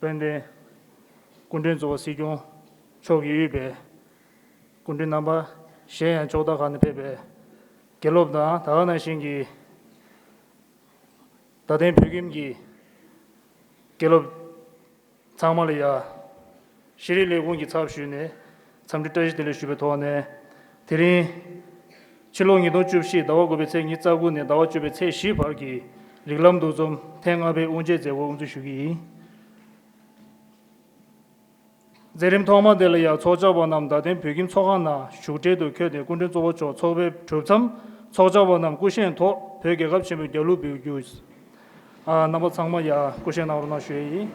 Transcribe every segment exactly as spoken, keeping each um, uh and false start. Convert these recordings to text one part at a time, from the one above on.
དཔལ་ལྡན་སྐུ་མགྲོན་གཙོ་བོ་སྲིད་སྐྱོང་མཆོག་གིས་དབུས་པའི་སྐུ་མགྲོན་རྣམ་པ། གཞན་ཡང་ཕྱོགས་མཐའ་ཁག་ནས་ཕེབས་པའི་དགེ་སློབ་དང་། ད་ག་ནང་བཞིན་གྱི་རྡ་སྟེང་བོད་ཁྱིམ་གྱི་དགེ་སློབ་ཚང་མ་ལ་ཡ། ཤེས་རིག་ལས་ཁུངས་ཀྱི་ཚབ་ཞུས་ནས་འཚམས་འདྲི་བཀྲ་ཤིས་བདེ་ལེགས་ཞུ་བའི་ཐོག་ནས། དེ་རིང་ཕྱི་ལོ་ཉིས་སྟོང་བཅུ་བཞི་ཟླ་བ་དགུ་པའི་ཚེས་ཉི་ཤུ་རྩ་དགུ་ནས་ཟླ་བ་བཅུ་པའི་ཚེས་བཞི་བར་གྱི་རིགས་ལམ་འདུ་འཛོམས་ཐེངས་ལྔ་པའི་དབུ་འབྱེད་མཛད་སྒོ་དབུ་འཛུགས་ཞུ་གི་ཡིན། མཛད་རིམ་ཐོག་མ་དེ་ལ་ཡང་ཚོགས་བཅར་བ་རྣམས་རྡ་སྟེང་བོད་ཁྱིམ་ཚོགས་ཁང་ནང་བཞུགས་གྲལ་དུ་འཁོད་དེ། སྐུ་མགྲོན་གཙོ་བོ་མཆོག་ཚོགས་པའི་གྲུབ་མཚམས་ཚོགས་བཅར་བ་རྣམས་སྐུ་བཞེངས་ཐོག་བོད་རྒྱལ་ཁབ་ཆེན་པོའི་རྒྱལ་གླུ་འབུལ་རྒྱུ། ཨ། རྣམ་པ་ཚང་མ་ཡ་སྐུ་བཞེངས་གནང་རོགས་གནང་ཞུ་ཡས་ཡིན།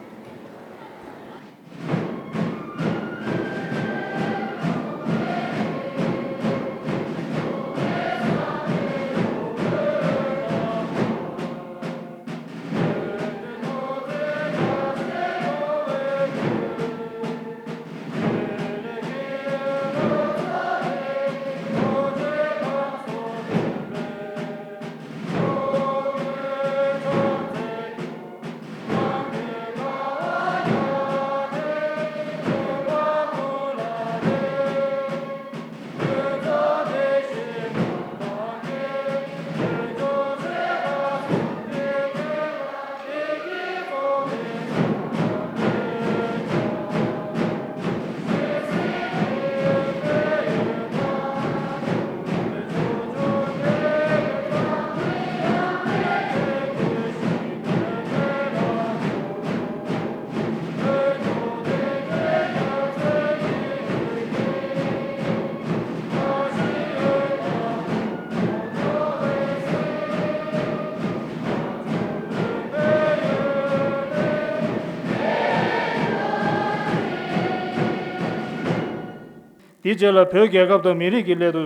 དེའི་རྗེས་ལ་བོད་རྒྱལ་ཁབ་དང་མི་རིགས་ཀྱི་སླད་དུ་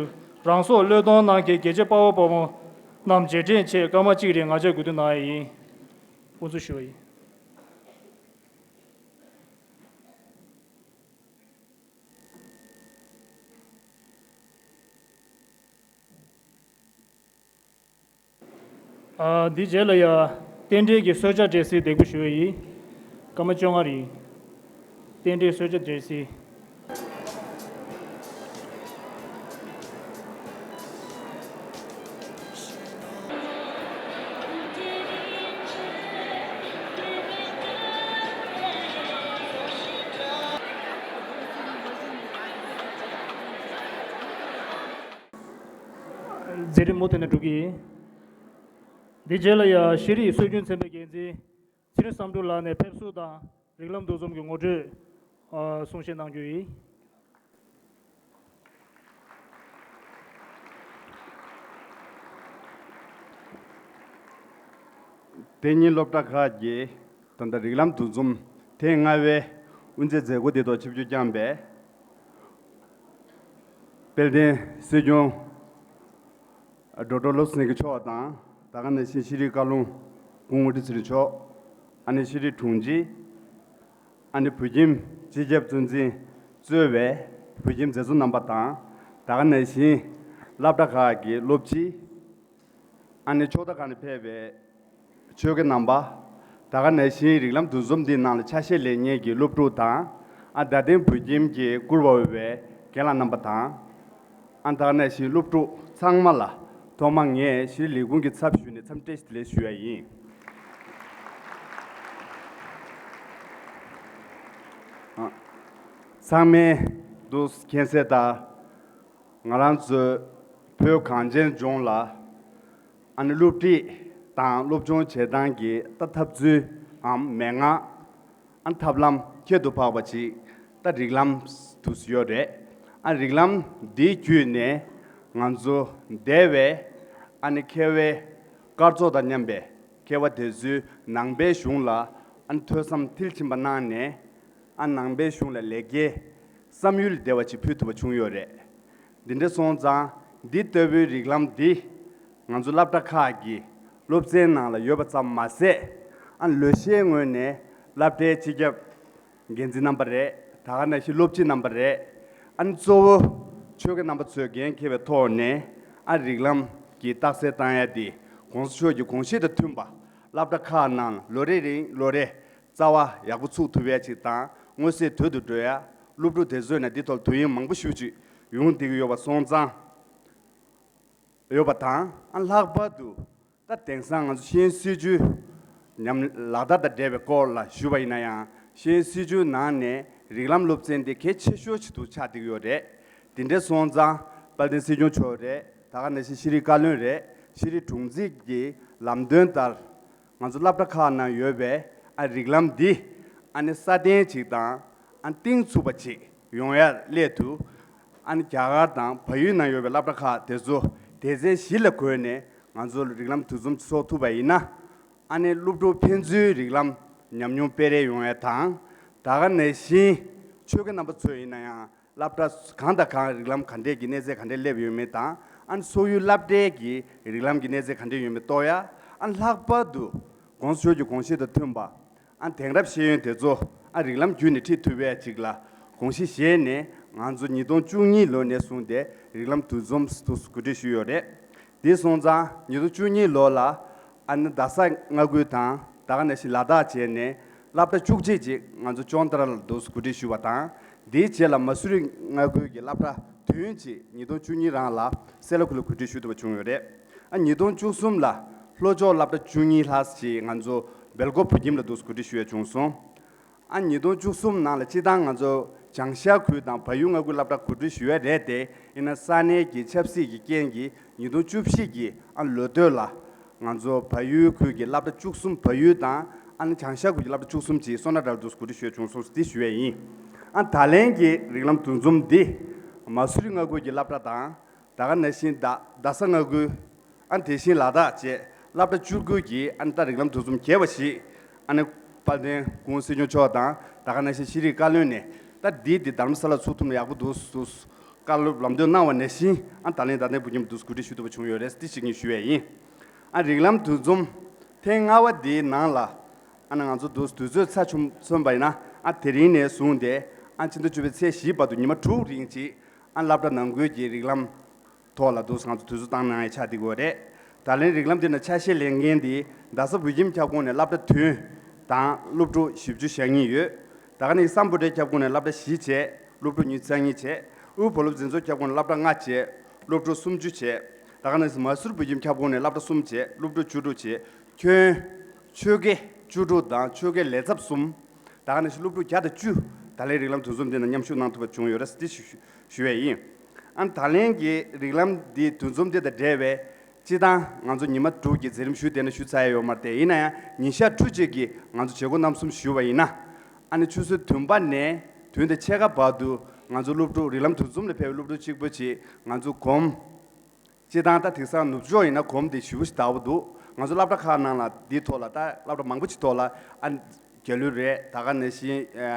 རང་སྲོག་བློས་གཏོང་གནང་མཁན་རྒྱལ་གཅེས་དཔའ་བོ་དཔའ་མོ་རྣམས་རྗེས་དྲན་ཆེད་སྐར་མ་གཅིག་རིང་ངག་བཅད་གུས་འདུད་གནང་ཡས་ཡིན། དབུ་འཛུགས་ཞུ་བ་ཡིན། ཨ། འདི་རྗེས་ལ་ཡ། རྟེན་འབྲེལ་གྱི་གསོལ་ཇ་སྤྲད་སའི་འདེགས་འབུལ་ཞུ་བ་ཡིན། སྐར་མ་བཅོ་ལྔ་རིང་རྟེན་འབྲེལ་གསོལ་ཇ་སྤྲད་སའི། མཛད་རིམ་མུ་མཐུད་ནས་འགྲོ་གི་ཡིན། འདི་རྗེས་ལ་ཡ། ཤེས་རིག་སྲོལ་རྒྱུན་ཚན་པའི་འགན་འཛིན་ཚེ་རིང་བསམ་གྲུབ་ལགས་ནས་ཕེབས་བསུ་དང་རིགས་ལམ་འདུ་འཛོམས་ཀྱི་ངོ་སྤྲོད། ཨ། གསུང་བཤད་གནང་རྒྱུ་ཡིན། དེ་ཉིན་སློབ་གྲྭ་ཁག་གི་ད་ལྟ་རིགས་ལམ་འདུ་འཛོམས་ཐེངས་ལྔ་པའི་དབུ་འབྱེད་མཛད་སྒོ་འདི་ཐོག་ཆིབས་བསྒྱུར་བསྐྱངས་པའི་དཔལ་ལྡན་སྲིད་སྐྱོང་སྤྲོ་སྤྲོ་བློ་བཟང་སེང་གེ་མཆོག་དང་། ད་ག་ནང་བཞིན་ཤེས་རིག་བཀའ་བློན་སྐུ་ངོ་བཀྲ་ཤིས་ཚེ་རིང་མཆོག་ཨ་ནེ་ཤེས་རིག་དྲུང་ཆེ། ཨ་ནེ་བོད་ཁྱིམ་སྤྱི་ཁྱབ་གཙོ་འཛིན་གཙོས་པའི་བོད་ཁྱིམ་མཛད་གཙོ་རྣམ་པ་དང་། ད་ག་ནང་བཞིན་སློབ་གྲྭ་ཁག་གི་སློབ་སྤྱི། ཨ་ནེ་ཕྱོགས་མཐའ་ཁག་ནས་ཕེབས་པའི་ཆོས་དགེ་རྣམ་པ། ད་ག་ནང་བཞིན་རིགས་ལམ་འདུ་འཛོམས་འདིའི་ནང་ལ་ཆ་ཤས་ལེན་མཁན་གྱི་སློབ་ཕྲུག་དང་། ཨ། རྡ་སྟེང་བོད་ཁྱིམ་གྱི་བཀུར་འོས་པའི་རྒན་ལགས་རྣམ་པ་དང་། ཨ། ད་ག་ནང་བཞིན་སློབ་ཕྲུག་ཚང་མ་ལ་ཐོག་མར་ངས་ཤེས་རིག་ལས་ཁུངས་ཀྱི་ཚབ་ཞུས་ནས་འཚམས་འདྲི་བཀྲ་ཤིས་བདེ་ལེགས་ཞུ་ཡ་ཡིན། ཨ། ཚང་མས་འདུག་མཁྱེན་གསལ་ལྟར། ང་རང་ཚོའི་བོད་གངས་ཅན་ལྗོངས་ལ། ཨ་ནི་སློབ་ཁྲིད་དང་སློབ་སྦྱོང་བྱེད་སྟངས་ཀྱི་ད་ཐབས་ཚུལ་འམ་མན་ངག་ཨ། ཐབས་ལམ་ཁྱད་དུ་འཕགས་པ་ཅིག་ད་རིགས་ལམ་དུ་ཡོད་རེད། ཨ། རིགས་ལམ་འདི་བརྒྱུད་ནས་ང་ཚོ་འདས་པའི་ཨ་ནི་མཁས་པའི་སྐར་ཚོགས་དང་མཉམ་པའི་མཁས་པ་དེ་ཚོའི་ནང་པའི་གཞུང་ལ་ཨ་ནི་ཐོས་བསམ་མཐིལ་ཕྱིན་པ་གནང་ནས། ཨ། ནང་པའི་གཞུང་ལ་ལེགས་སྐྱེས་བསམ་ཡུལ་བདེ་བ་ཅིག་ཕུལ་ཐུབ་པ་བྱུང་ཡོད་རེད། འདི་འདྲ་སོང་ཙང་འདི་ལྟ་བུའི་རིགས་ལམ་འདི་ང་ཚོ་སློབ་གྲྭ་ཁག་གི་སློབ་ཚན་ནང་ལ་ཡོད་པ་ཙམ་མ་ཟད། ཨ། ལོ་ཤས་སྔོན་ནས་སློབ་གྲྭའི་སྤྱི་ཁྱབ་འགན་འཛིན་རྣམ་པ་རེད། ད་ག་ནང་བཞིན་སློབ་སྤྱི་རྣམ་པ་རེད། ཨ་ནི་གཙོ་བོ་ཆོས་དགེ་རྣམ་པ་ཚོས་འགན་འཁྱེར་བའི་ཐོག་ནས། ཨ། རིགས་ལམ་གྱི་རྟགས་གསལ་བཏང་ཡ་དེ་གོང་ས་མཆོག་གི་དགོངས་གཞི་དང་མཐུན་པ་སློབ་གྲྭ་ཁག་ནང་ལོ་རེ་རིང་ལོ་རེ་ རྩ་བ་ཡག་པོ་ཚུགས་ཐུབ་ཡ་ཅིག་དང་། མངོན་གསལ་དོད་དུ་འགྲོ་ཡ། སློབ་ཕྲུག་དེ་ཚོས་ནས་འདི་ཐོག་དུས་ཡུན་མང་པོ་ཞིག་ཅིག་ཡོང་བསྡད་ཀྱི་ཡོད་པ་སོང་ཙང་། ཡོད་པ་དང་། ཨ་ལྷག་པར་དུ་ད་དེང་སང་ང་ཚོ་ཤེས་ཡོན་སྲིད་བྱུས་ཉམས་ལག་བསྟར་དང་འབྲེལ་བའི་སྐོར་ལ་ཞུས་པ་ཡིན་ན་ཡང་། ཤེས་ཡོན་སྲིད་བྱུས་ནང་ནས་རིགས་ལམ་སློབ་ཚན་དེ་གལ་ཆེ་ཤོས་ཤིག་ཏུ་ཆགས་བསྡད་ཀྱི་ཡོད་རེད། དེ་འདྲ་སོང་ཙང་དཔལ་ལྡན་སྲིད་སྐྱོང་མཆོག་རེད། ད་ག་ནང་བཞིན་ཤེས་རིག་བཀའ་བློན་རེད། ཤེས་རིག་དྲུང་འཛིན་གྱི་ལམ་སྟོན་ལྟར། ང་ཚོ་སློབ་གྲྭ་ཁག་ནང་ཡོད་པའི་ཨ་རིགས་ལམ་འདི་ཨ་ནི་སྲ་བརྟན་ཅིག་དང་། ཨ་གཏིང་ཚུགས་པ་ཅིག་ཡོང་ཡ་སླད་དུ། ཨ་ནི་རྒྱ་གར་དང་བལ་ཡུལ་ནང་ཡོད་པའི་སློབ་གྲྭ་ཁག་དེ་ཚོ་སྡེ་ཚན་བཞི་ལ་བགོས་ནས་ང་ཚོ་རིགས་ལམ་འདུ་འཛོམས་ཚོགས་ཐུབ་པ་ཡིན་ན། ཨ་ནི་སློབ་ཕྲུག་ཕན་ཚུན་རིགས་ལམ་ཉམས་མྱོང་སྤེལ་རེས་ཡོང་ཡ་དང་། ད་ག་ནང་བཞིན་ཆོས་དགེ་རྣམ་པ་ཚོ་ཡིན་ན་ཡང་། སློབ་གྲྭ་གང་དང་གང་རིགས་ལམ་ག་འདྲས་ཀྱི་གནས་ཚད་ག་འདྲས་སླེབས་ཡོད་མེད་དང་། ཨ་ནི་སོག་ཡུལ་སློབ་གྲྭའི་གི་རིགས་ལམ་གྱི་གནས་ཚད་ག་འདྲས་ཡོད་མེད་རྟོགས་ཡ། ཨ་ནི་ལྷག་པར་དུ་གོང་ས་མཆོག་གི་དགོངས་གཞི་དང་མཐུན་པ། ཨ་ནི་དེང་རབས་ཤེས་ཡོན་དེ་ཚོ་ཨ་རིགས་ལམ་བརྒྱུད་ནས་ཁྲིད་ཐུབ་པའི་ཅིག་ལ་དགོངས་གཞི་བཞེས་ནས། ང་ཚོ་ཉིས་སྟོང་བཅུ་གཉིས་ལོ་ནས་བཟུང་སྟེ་རིགས་ལམ་འདུ་འཛོམས་དུ་གོ་སྒྲིག་ཞུས་ཡོད་རེད། དེ་སོང་ཙང་ཉིས་སྟོང་བཅུ་གཉིས་ལོ་ལ་ཨ་ནི་རྡ་ས་མངའ་ཁུལ་དང་། ད་ག་ནང་བཞིན་ལ་དྭགས་བྱས་ནས་སློབ་གྲྭ་བཅུ་གཅིག་ཅིག་ང་ཚོ་ཅོན་ཏ་ར་ལ་འདུག་གོ་སྒྲིག་ཞུས་པ་དང་། དེའི་རྗེས་ལ་མ་སུ་རི་མངའ་ཁུལ་གྱི་སློབ་གྲྭ་བདུན་ཅིག་ཉིས་སྟོང་བཅུ་གཉིས་རང་ལ་སེ་ལ་ཁུལ་ལ་གོ་སྒྲིག་ཞུ་ཐུབ་པ་བྱུང་ཡོད་རེད། ཨ་ཉིས་སྟོང་བཅུ་གསུམ་ལ་ལྷོ་ཕྱོགས་སློབ་གྲྭ་བཅུ་གཉིས་ལྷག་ཅིག་ང་ཚོ་སྦེལ་ཀོབ་བོད་ཁྱིམ་ལ་འདུག་གོ་སྒྲིག་ཞུ་ཡ་བྱུང་སོང་། ཨ་ཉིས་སྟོང་བཅུ་གསུམ་ནང་ལ་སྤྱིར་བཏང་ང་ཚོ་བྱང་ཤར་ཁུལ་དང་བལ་ཡུལ་མངའ་ཁུལ་སློབ་གྲྭ་གོ་སྒྲིག་ཞུ་ཡ་རེད་དེ། ཡིན་ན་ས་གནས་ཀྱི་ཆབ་སྲིད་ཀྱི་རྐྱེན་གྱིས་ཉིས་སྟོང་བཅུ་བཞི་གི་ཨ་ལོ་སྟོད་ལ་ང་ཚོ་བལ་ཡུལ་ཁུལ་གྱི་སློབ་གྲྭ་བཅུ་གསུམ། བལ་ཡུལ་དང་ཨ་ནི་བྱང་ཤར་ཁུལ་གྱི་སློབ་གྲྭ་བཅུ་གསུམ་ཅིག་སོ་ན་ར་འདུག་གོ་སྒྲིག་ཞུ་ཡ་བྱུང་སོང་། འདི་ཞུ་ཡ་ཡིན། ཨ་ད་ལན་གྱི་རིགས་ལམ་འདུ་འཛོམས་འདི་མ་སུ་རི་མངའ་ཁུལ་གྱི་སློབ་གྲྭ་དང་། ད་ག་ནང་བཞིན་རྡ་རྡ་ས་མངའ་ཁུལ། ཨ་ནི་དེ་བཞིན་ལ་དྭགས་བཅས་སློབ་གྲྭ་བཅུ་དགུ་གིས་ཨ་ནི་ད་རིགས་ལམ་འདུ་འཛོམས་རྒྱས་པ་ཞིག་ཨ་ནི་དཔལ་ལྡན་སྐུ་ངོ་སྲིད་སྐྱོང་མཆོག་དང་། ད་ག་ནང་བཞིན་ཤེས་རིག་བཀའ་བློན་ནས་ད་འདི་འདི་རྡ་རམ་ས་ལ་ཚུགས་ཐུབ་ན་ཡག་པོ་འདུག་ཟེར་བཀའ་སློབ་ལམ་སྟོན་གནང་བ་ནང་བཞིན། ཨ་ད་ལན་ད་ལྟའི་བོད་ཁྱིམ་འདུག་གོ་སྒྲིག་ཞུ་ཐུབ་པ་བྱུང་ཡོད་རེད། འདི་ཞིག་ངས་ཞུ་ཡས་ཡིན། ཨ་རིགས་ལམ་འདུ་འཛོམས་ཐེངས་ལྔ་པ་འདིའི་ནང་ལ། ཨ་ནི་ང་ཚོ་འདུག་དུས་ཚོད་ཚར་བྱུང་སོང་བ་ཡིན་ན། ཨ་དེ་རིང་ནས་བཟུང་སྟེ་ཨ་ཕྱི་ཟླ་བཅུ་པའི་ཚེས་བཞི་བར་དུ་ཉི་མ་དྲུག་རིང་ཅིག་ཨ་སློབ་གྲྭ་ནང་ཁུལ་གྱི་རིགས་ལམ་ཐོག་ལ་འདུག་ང་ཚོ་དུས་ཚོད་བཏང་གནང་ཡ་ཆགས་བསྡད་ཡོད་རེད། ད་ལན་རིགས་ལམ་འདི་ནང་ཆ་ཤས་ལེན་མཁན་འདི་རྡ་ས་བོད་ཁྱིམ་ཁྱབ་ཁོངས་ནས་སློབ་གྲྭ་བདུན་དང་སློབ་ཕྲུག་བཞི་བཅུ་ཞེ་གཉིས་ཡོད། ད་ག་ནས་སམ་བྷོ་ཊའི་ཁྱབ་ཁོངས་ནས་སློབ་གྲྭ་བཞི་བྱས། སློབ་ཕྲུག་ཉི་ཤུ་རྩ་གཉིས་བྱས། དབུས་བོད་སློབ་འཛིན་ཚོགས་ཁྱབ་ཁོངས་ནས་སློབ་གྲྭ་ལྔ་བྱས། སློབ་ཕྲུག་སུམ་ཅུ་བྱས། ད་ག་ནས་མ་སུར་བོད་ཁྱིམ་ཁྱབ་ཁོངས་ནས་སློབ་གྲྭ་གསུམ་བྱས། སློབ་ཕྲུག་བཅུ་དྲུག་བྱས། ཁྱོན་ཆོས་དགེ་བཅུ་དྲུག་དང་ཆོས་དགེ་ལས་ཚབ་གསུམ། ད་ག་ནང་བཞིན་སློབ་ཕྲུག་བརྒྱ་དང་བཅུ་ད་ལན་རིགས་ལམ་འདུ་འཛོམས་འདི་ནང་མཉམ་ཞུགས་གནང་ཐུབ་པ་བྱུང་ཡོད་རེད། འདི་ཞུ་ཞུ་ཡས་ཡིན། ཨ་ད་ལན་གྱི་རིགས་ལམ་འདི་འདུ་འཛོམས་འདི་དང་འབྲེལ་བའི་སྤྱིར་བཏང་ང་ཚོ་ཉི་མ་དྲུག་གི་མཛད་རིམ་ཞུས་བསྡད་ན་ཞུས་ཚར་ཡ་ཡོད་མ་རེད་དེ། ཡིན་ན་ཡང་ཉིན་ཞག་དྲུག་ཅིག་གི་ང་ཚོ་བྱེད་སྒོ་རྣམ་གསུམ་ཞུས་པ་ཡིན་ན། ཨ་ནི་ཆུ་ཚོད་བདུན་པ་ནས་བདུན་དང་ཕྱེད་ཀ་བར་དུ་ང་ཚོ་སློབ་ཕྲུག་རིགས་ལམ་འདུ་འཛོམས་ལ་ཕེབས་པའི་སློབ་ཕྲུག་གཅིག་པོ་ཅིག་ང་ཚོ་གོམ། སྤྱིར་བཏང་ད་དེང་སང་ནུབ་ཕྱོགས་ཡིན་ན་གོམ་དེ་ཞེ་པོ་ཞིག་དག་པོ་འདུག་ང་ཚོ་སློབ་གྲྭ་ཁག་ནང་ལ་འདིའི་ཐོག་ལ། ད་སློབ་གྲྭ་མང་པོ་ཅིག་ཐོག་ལ་ཨ་རྒྱ་གླུ་རེད། ད་ག་ནང་བཞིན་ཨ་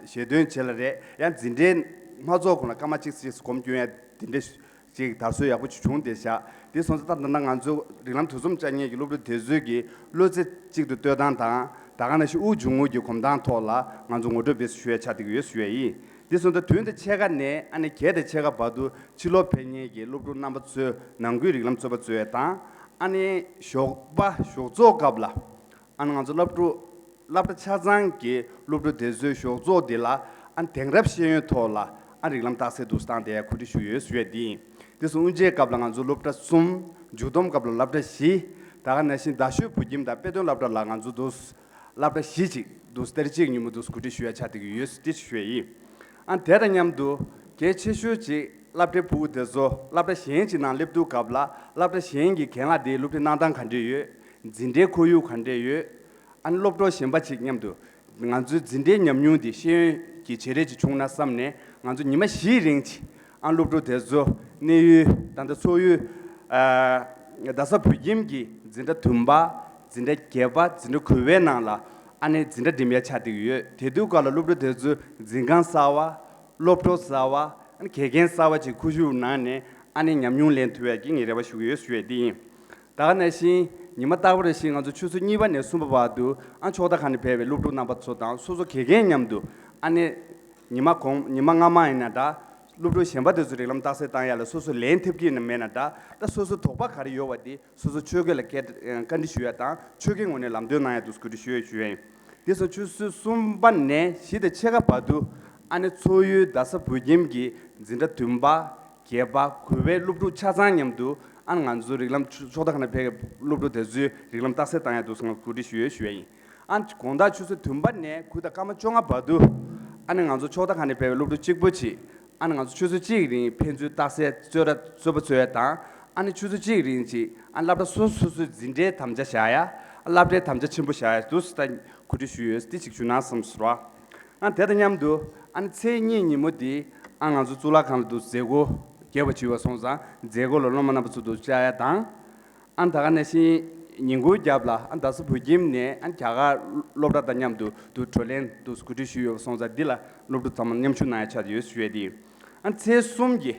ཞལ་འདོན་བྱེད་ལ་རེད། ཡང་འཛིན་གྲྭའི་མ་རྫོགས་གོང་ལ་སྐར་མ་གཅིག་ཙམ་གོམ་སྐྱོན་ཡ་དེ་འདྲ་ཞིག་དར་སྲོལ་ཡག་པོ་ཅིག་བྱུང་བསྡད་ཤག་དེ་སོང་ཙང་ད་ད་ལྟ་ང་ཚོ་རིགས་ལམ་འདུ་འཛོམས་བཅར་མཁན་གྱི་སློབ་ཕྲུག་དེ་ཚོའི་གི་བློ་རྩེ་གཅིག་ཏུ་གཏོད་སྟངས་དང་། ད་ག་ནང་བཞིན་དབུགས་འབྱུང་རྔུབ་ཀྱི་གོམ་སྟངས་ཐོག་ལ་ང་ཚོ་ངོ་སྤྲོད་སྤེལ་ཞུ་ཡ་ཆགས་བསྡད་ཀྱི་ཡོད་ཞུ་ཡ་ཡིན། དེ་སོང་ཙང་བདུན་དང་ཕྱེད་ཀ་ནས་ཨ་ནི་བརྒྱད་དང་ཕྱེད་ཀ་བར་དུ་ཕྱི་ལོགས་ཕེབས་མཁན་གྱི་སློབ་ཕྲུག་རྣམ་པ་ཚོས་ནང་ཁུལ་རིགས་ལམ་རྩོད་པ་རྩོད་ཡ་དང་། ཨ་ནི་ཞོགས་པ་ཞོགས་ཚོགས་སྐབས་ལ་ཨ་ནི་ང་ཚོ་སློབ་ཕྲུག་སློབ་གྲྭ་ཆ་ཚང་གི་སློབ་ཕྲུག་དེ་ཚོའི་ཞོགས་ཚོགས་དེ་ལ་ཨ་ནི་དེང་རབས་ཤེས་ཡོན་ཐོག་ལ་ཨ་རིགས་ལམ་རྟགས་གསལ་འདུག་སྟངས་དེ་གོ་སྒྲིག་ཞུས་ཡོད་ཞུ་ཡ་འདི་ཡིན། དེ་སོང་དབུ་འབྱེད་སྐབས་ལ་ང་ཚོ་སློབ་གྲྭ་གསུམ། མཇུག་བསྡོམས་སྐབས་ལ་སློབ་གྲྭ་བཞི། ད་ག་ནང་བཞིན་རྡ་ཤོད་བོད་ཁྱིམ་དང་དཔེ་སྟོན་སློབ་གྲྭ་ལ་ང་ཚོ་འདུག་སློབ་གྲྭ་བཞི་ཅིག་འདུག་སྟེ་གཅིག་ཉིན་མོ་འདུག་གོ་སྒྲིག་ཞུ་ཡ་ཆགས་བསྡད་ཀྱི་ཡོད་ཟེར་དེ་ཞུ་ཡ་ཡིན། ཨ་དེ་དང་མཉམ་དུ་གལ་ཆེ་ཤོས་ཅིག་སློབ་གྲྭའི་ཕྲུ་གུ་དེ་ཚོ་སློབ་གྲྭ་གཞན་ཅིག་ནང་སླེབས་དུས་སྐབས་ལ་སློབ་གྲྭ་གཞན་གྱི་རྒན་ལགས་དེའི་སློབ་ཁྲིད་གནང་སྟངས་ག་འདྲས་ཡོད། འཛིན་གྲྭའི་ཁོར་ཡུག་ག་འདྲས་ཡོད། ཨ་ནི་སློབ་གྲོགས་གཞན་པ་ཅིག་མཉམ་དུ་ང་ཚོའི་འཛིན་གྲྭའི་ཉམས་མྱོང་དེ་ཤེས་ཡོན་གྱི་བྱེད་རེས་ཅིག་བྱུང་ན་བསམ་ནས། ང་ཚོ་ཉི་མ་བཞིའི་རིང་ཅིག་ཨ་སློབ་ཕྲུག་དེ་ཚོ་གནས་ཡུལ་ད་ལྟ་འཚོ་ཡུལ་ཨ་རྡ་ས་བོད་ཁྱིམ་གྱི་འཛིན་གྲྭ་བདུན་པ། འཛིན་གྲྭ་བརྒྱད་པ། འཛིན་གྲྭ་དགུ་པའི་ནང་ལ་ཨ་ནི་འཛིན་གྲྭ་འགྲིམ་ཡ་ཆགས་བསྡད་ཀྱི་ཡོད། དེ་དུས་སྐབས་ལ་སློབ་ཕྲུག་དེ་ཚོས་འཛིན་ཁང་གསར་བ། སློབ་གྲོགས་གསར་བ། ཨ་ནི་དགེ་རྒན་གསར་བ་ཅིག་ཁོར་ཡུག་ནང་ནས་ཨ་ནི་ཉམས་མྱོང་ལེན་ཐུབ་ཡ་གི་ངས་རེ་བ་ཞུ་གི་ཡོད་ཞུ་ཡ་འདི་ཡིན། ད་ག་ནང་བཞིན་ཉི་མ་རྟག་པར་བཞིན་ང་ཚོ་ཆུ་ཚོད་གཉིས་པ་ནས་གསུམ་པ་བར་དུ་ཨ་ཕྱོགས་མཐའ་ཁག་ནས་ཕེབས་པའི་སློབ་ཕྲུག་རྣམ་པ་ཚོ་དང་སོ་སོ་དགེ་རྒན་མཉམ་དུ་ཨ་ནི་ཉི་མ་གོང་ཉི་མ་སྔ་མ་ཡིན་ན་འདྲ། སློབ་ཕྲུག་གཞན་པ་དེ་ཚོ་རིགས་ལམ་རྟགས་གསལ་བཏང་ཡ་ལ་སོ་སོ་ལན་ཐེབས་ཀྱི་ཡིན་ན་མེད་ན་འདྲ། ད་སོ་སོ་དོགས་པ་ག་རེ་ཡོད་པ་དེ་སོ་སོ་ཆོས་དགེ་ལ་བཀའ་བཀའ་འདྲི་ཞུ་ཡ་དང་ཆོས་དགེའི་ངོས་ནས་ལམ་སྟོན་གནང་ཡ་འདུག་གོ་སྒྲིག་ཞུ་ཡ་ཞུ་ཡ་ཡིན། དེ་སོང་ཆུ་ཚོད་གསུམ་པ་ནས་བཞི་དང་ཕྱེད་ཀ་བར་དུ་ཨ་ནི་ཚོགས་ཡུལ་རྡ་ས་བོད་ཁྱིམ་གྱི་འཛིན་གྲྭ་བདུན་པ། བརྒྱད་པ། དགུ་པའི་སློབ་ཕྲུག་ཆ་ཚང་མཉམ་དུ་ཨ་ནི་ང་ཚོ་རིགས་ལམ་ཕྱོགས་མཐའ་ཁག་ནས་ཕེབས་པའི་སློབ་ཕྲུག་དེ་ཚོའི་རིགས་ལམ་རྟགས་གསལ་བཏང་ཡ་འདུག་ཟེར་ང་གོ་སྒྲིག་ཞུ་ཡོད་ཞུ་ཡ་ཡིན། ཨ་ནི་དགོང་དག་ཆུ་ཚོད་བདུན་པ་ནས་དགུ་དང་སྐར་མ་བཅོ་ལྔ་བར་དུ་ཨ་ནི་ང་ཚོ་ཕྱོགས་མཐའ་ཁག་ནས་ཕེབས་པའི་སློབ་ཕྲུག་གཅིག་པོ་གཅིག་ཨ་ནི་ང་ཚོ་ཆུ་ཚོད་གཅིག་རིང་ཕན་ཚུན་རྟགས་གསལ་རྩོད་ར་རྩོད་པ་རྩོད་ཡ་དང་། ཨ་ནི་ཆུ་ཚོད་གཅིག་རིང་གཅིག་ཨ་སློབ་གྲྭ་སོ་སོ་སོའི་འཛིན་གྲྭའི་དམ་བཅའ་བཞག་ཡ། ཨ་སློབ་གྲྭའི་དམ་བཅའ་ཆེན་པོ་བཞག་ཡ་འདུག་ཟེར་ད་གོ་སྒྲིག་ཞུས་ཡོད། དེ་གཅིག་ཞུ་ན་བསམ་སོང་། ཨ་དེ་དང་མཉམ་དུ་ཨ་ནི་ཚེས་གཉིས་ཉིན་མོ་དེ་ཨ་ང་ཚོ་གཙུག་ལག་ཁང་ལ་འདུག་མཛད་སྒོ་རྒྱས་པ་བྱས་པ་སོང་ཙང་མཛད་སྒོ་ལ་སློབ་མ་རྣམ་པ་ཚོ་འདུག་བཅར་ཡ་དང་། ཨ་ད་ག་ནང་བཞིན་ཉིན་གུང་རྒྱབ་ལ་ཨ་རྡ་ས་བོད་ཁྱིམ་ནས་ཨ་རྒྱ་གར་སློབ་གྲྭ་དང་མཉམ་དུ་དུ་བགྲོ་གླེང་དུ་གོ་སྒྲིག་ཞུས་ཡོད་པ་སོང་ཙང་འདི་ལ་སློབ་ཕྲུག་ཚང་མ་མཉམ་ཞུགས་གནང་ཡ་ཆགས་ཡོད་ཞུ་ཡས་དེ་ཨ་ཚེས་གསུམ་གྱི་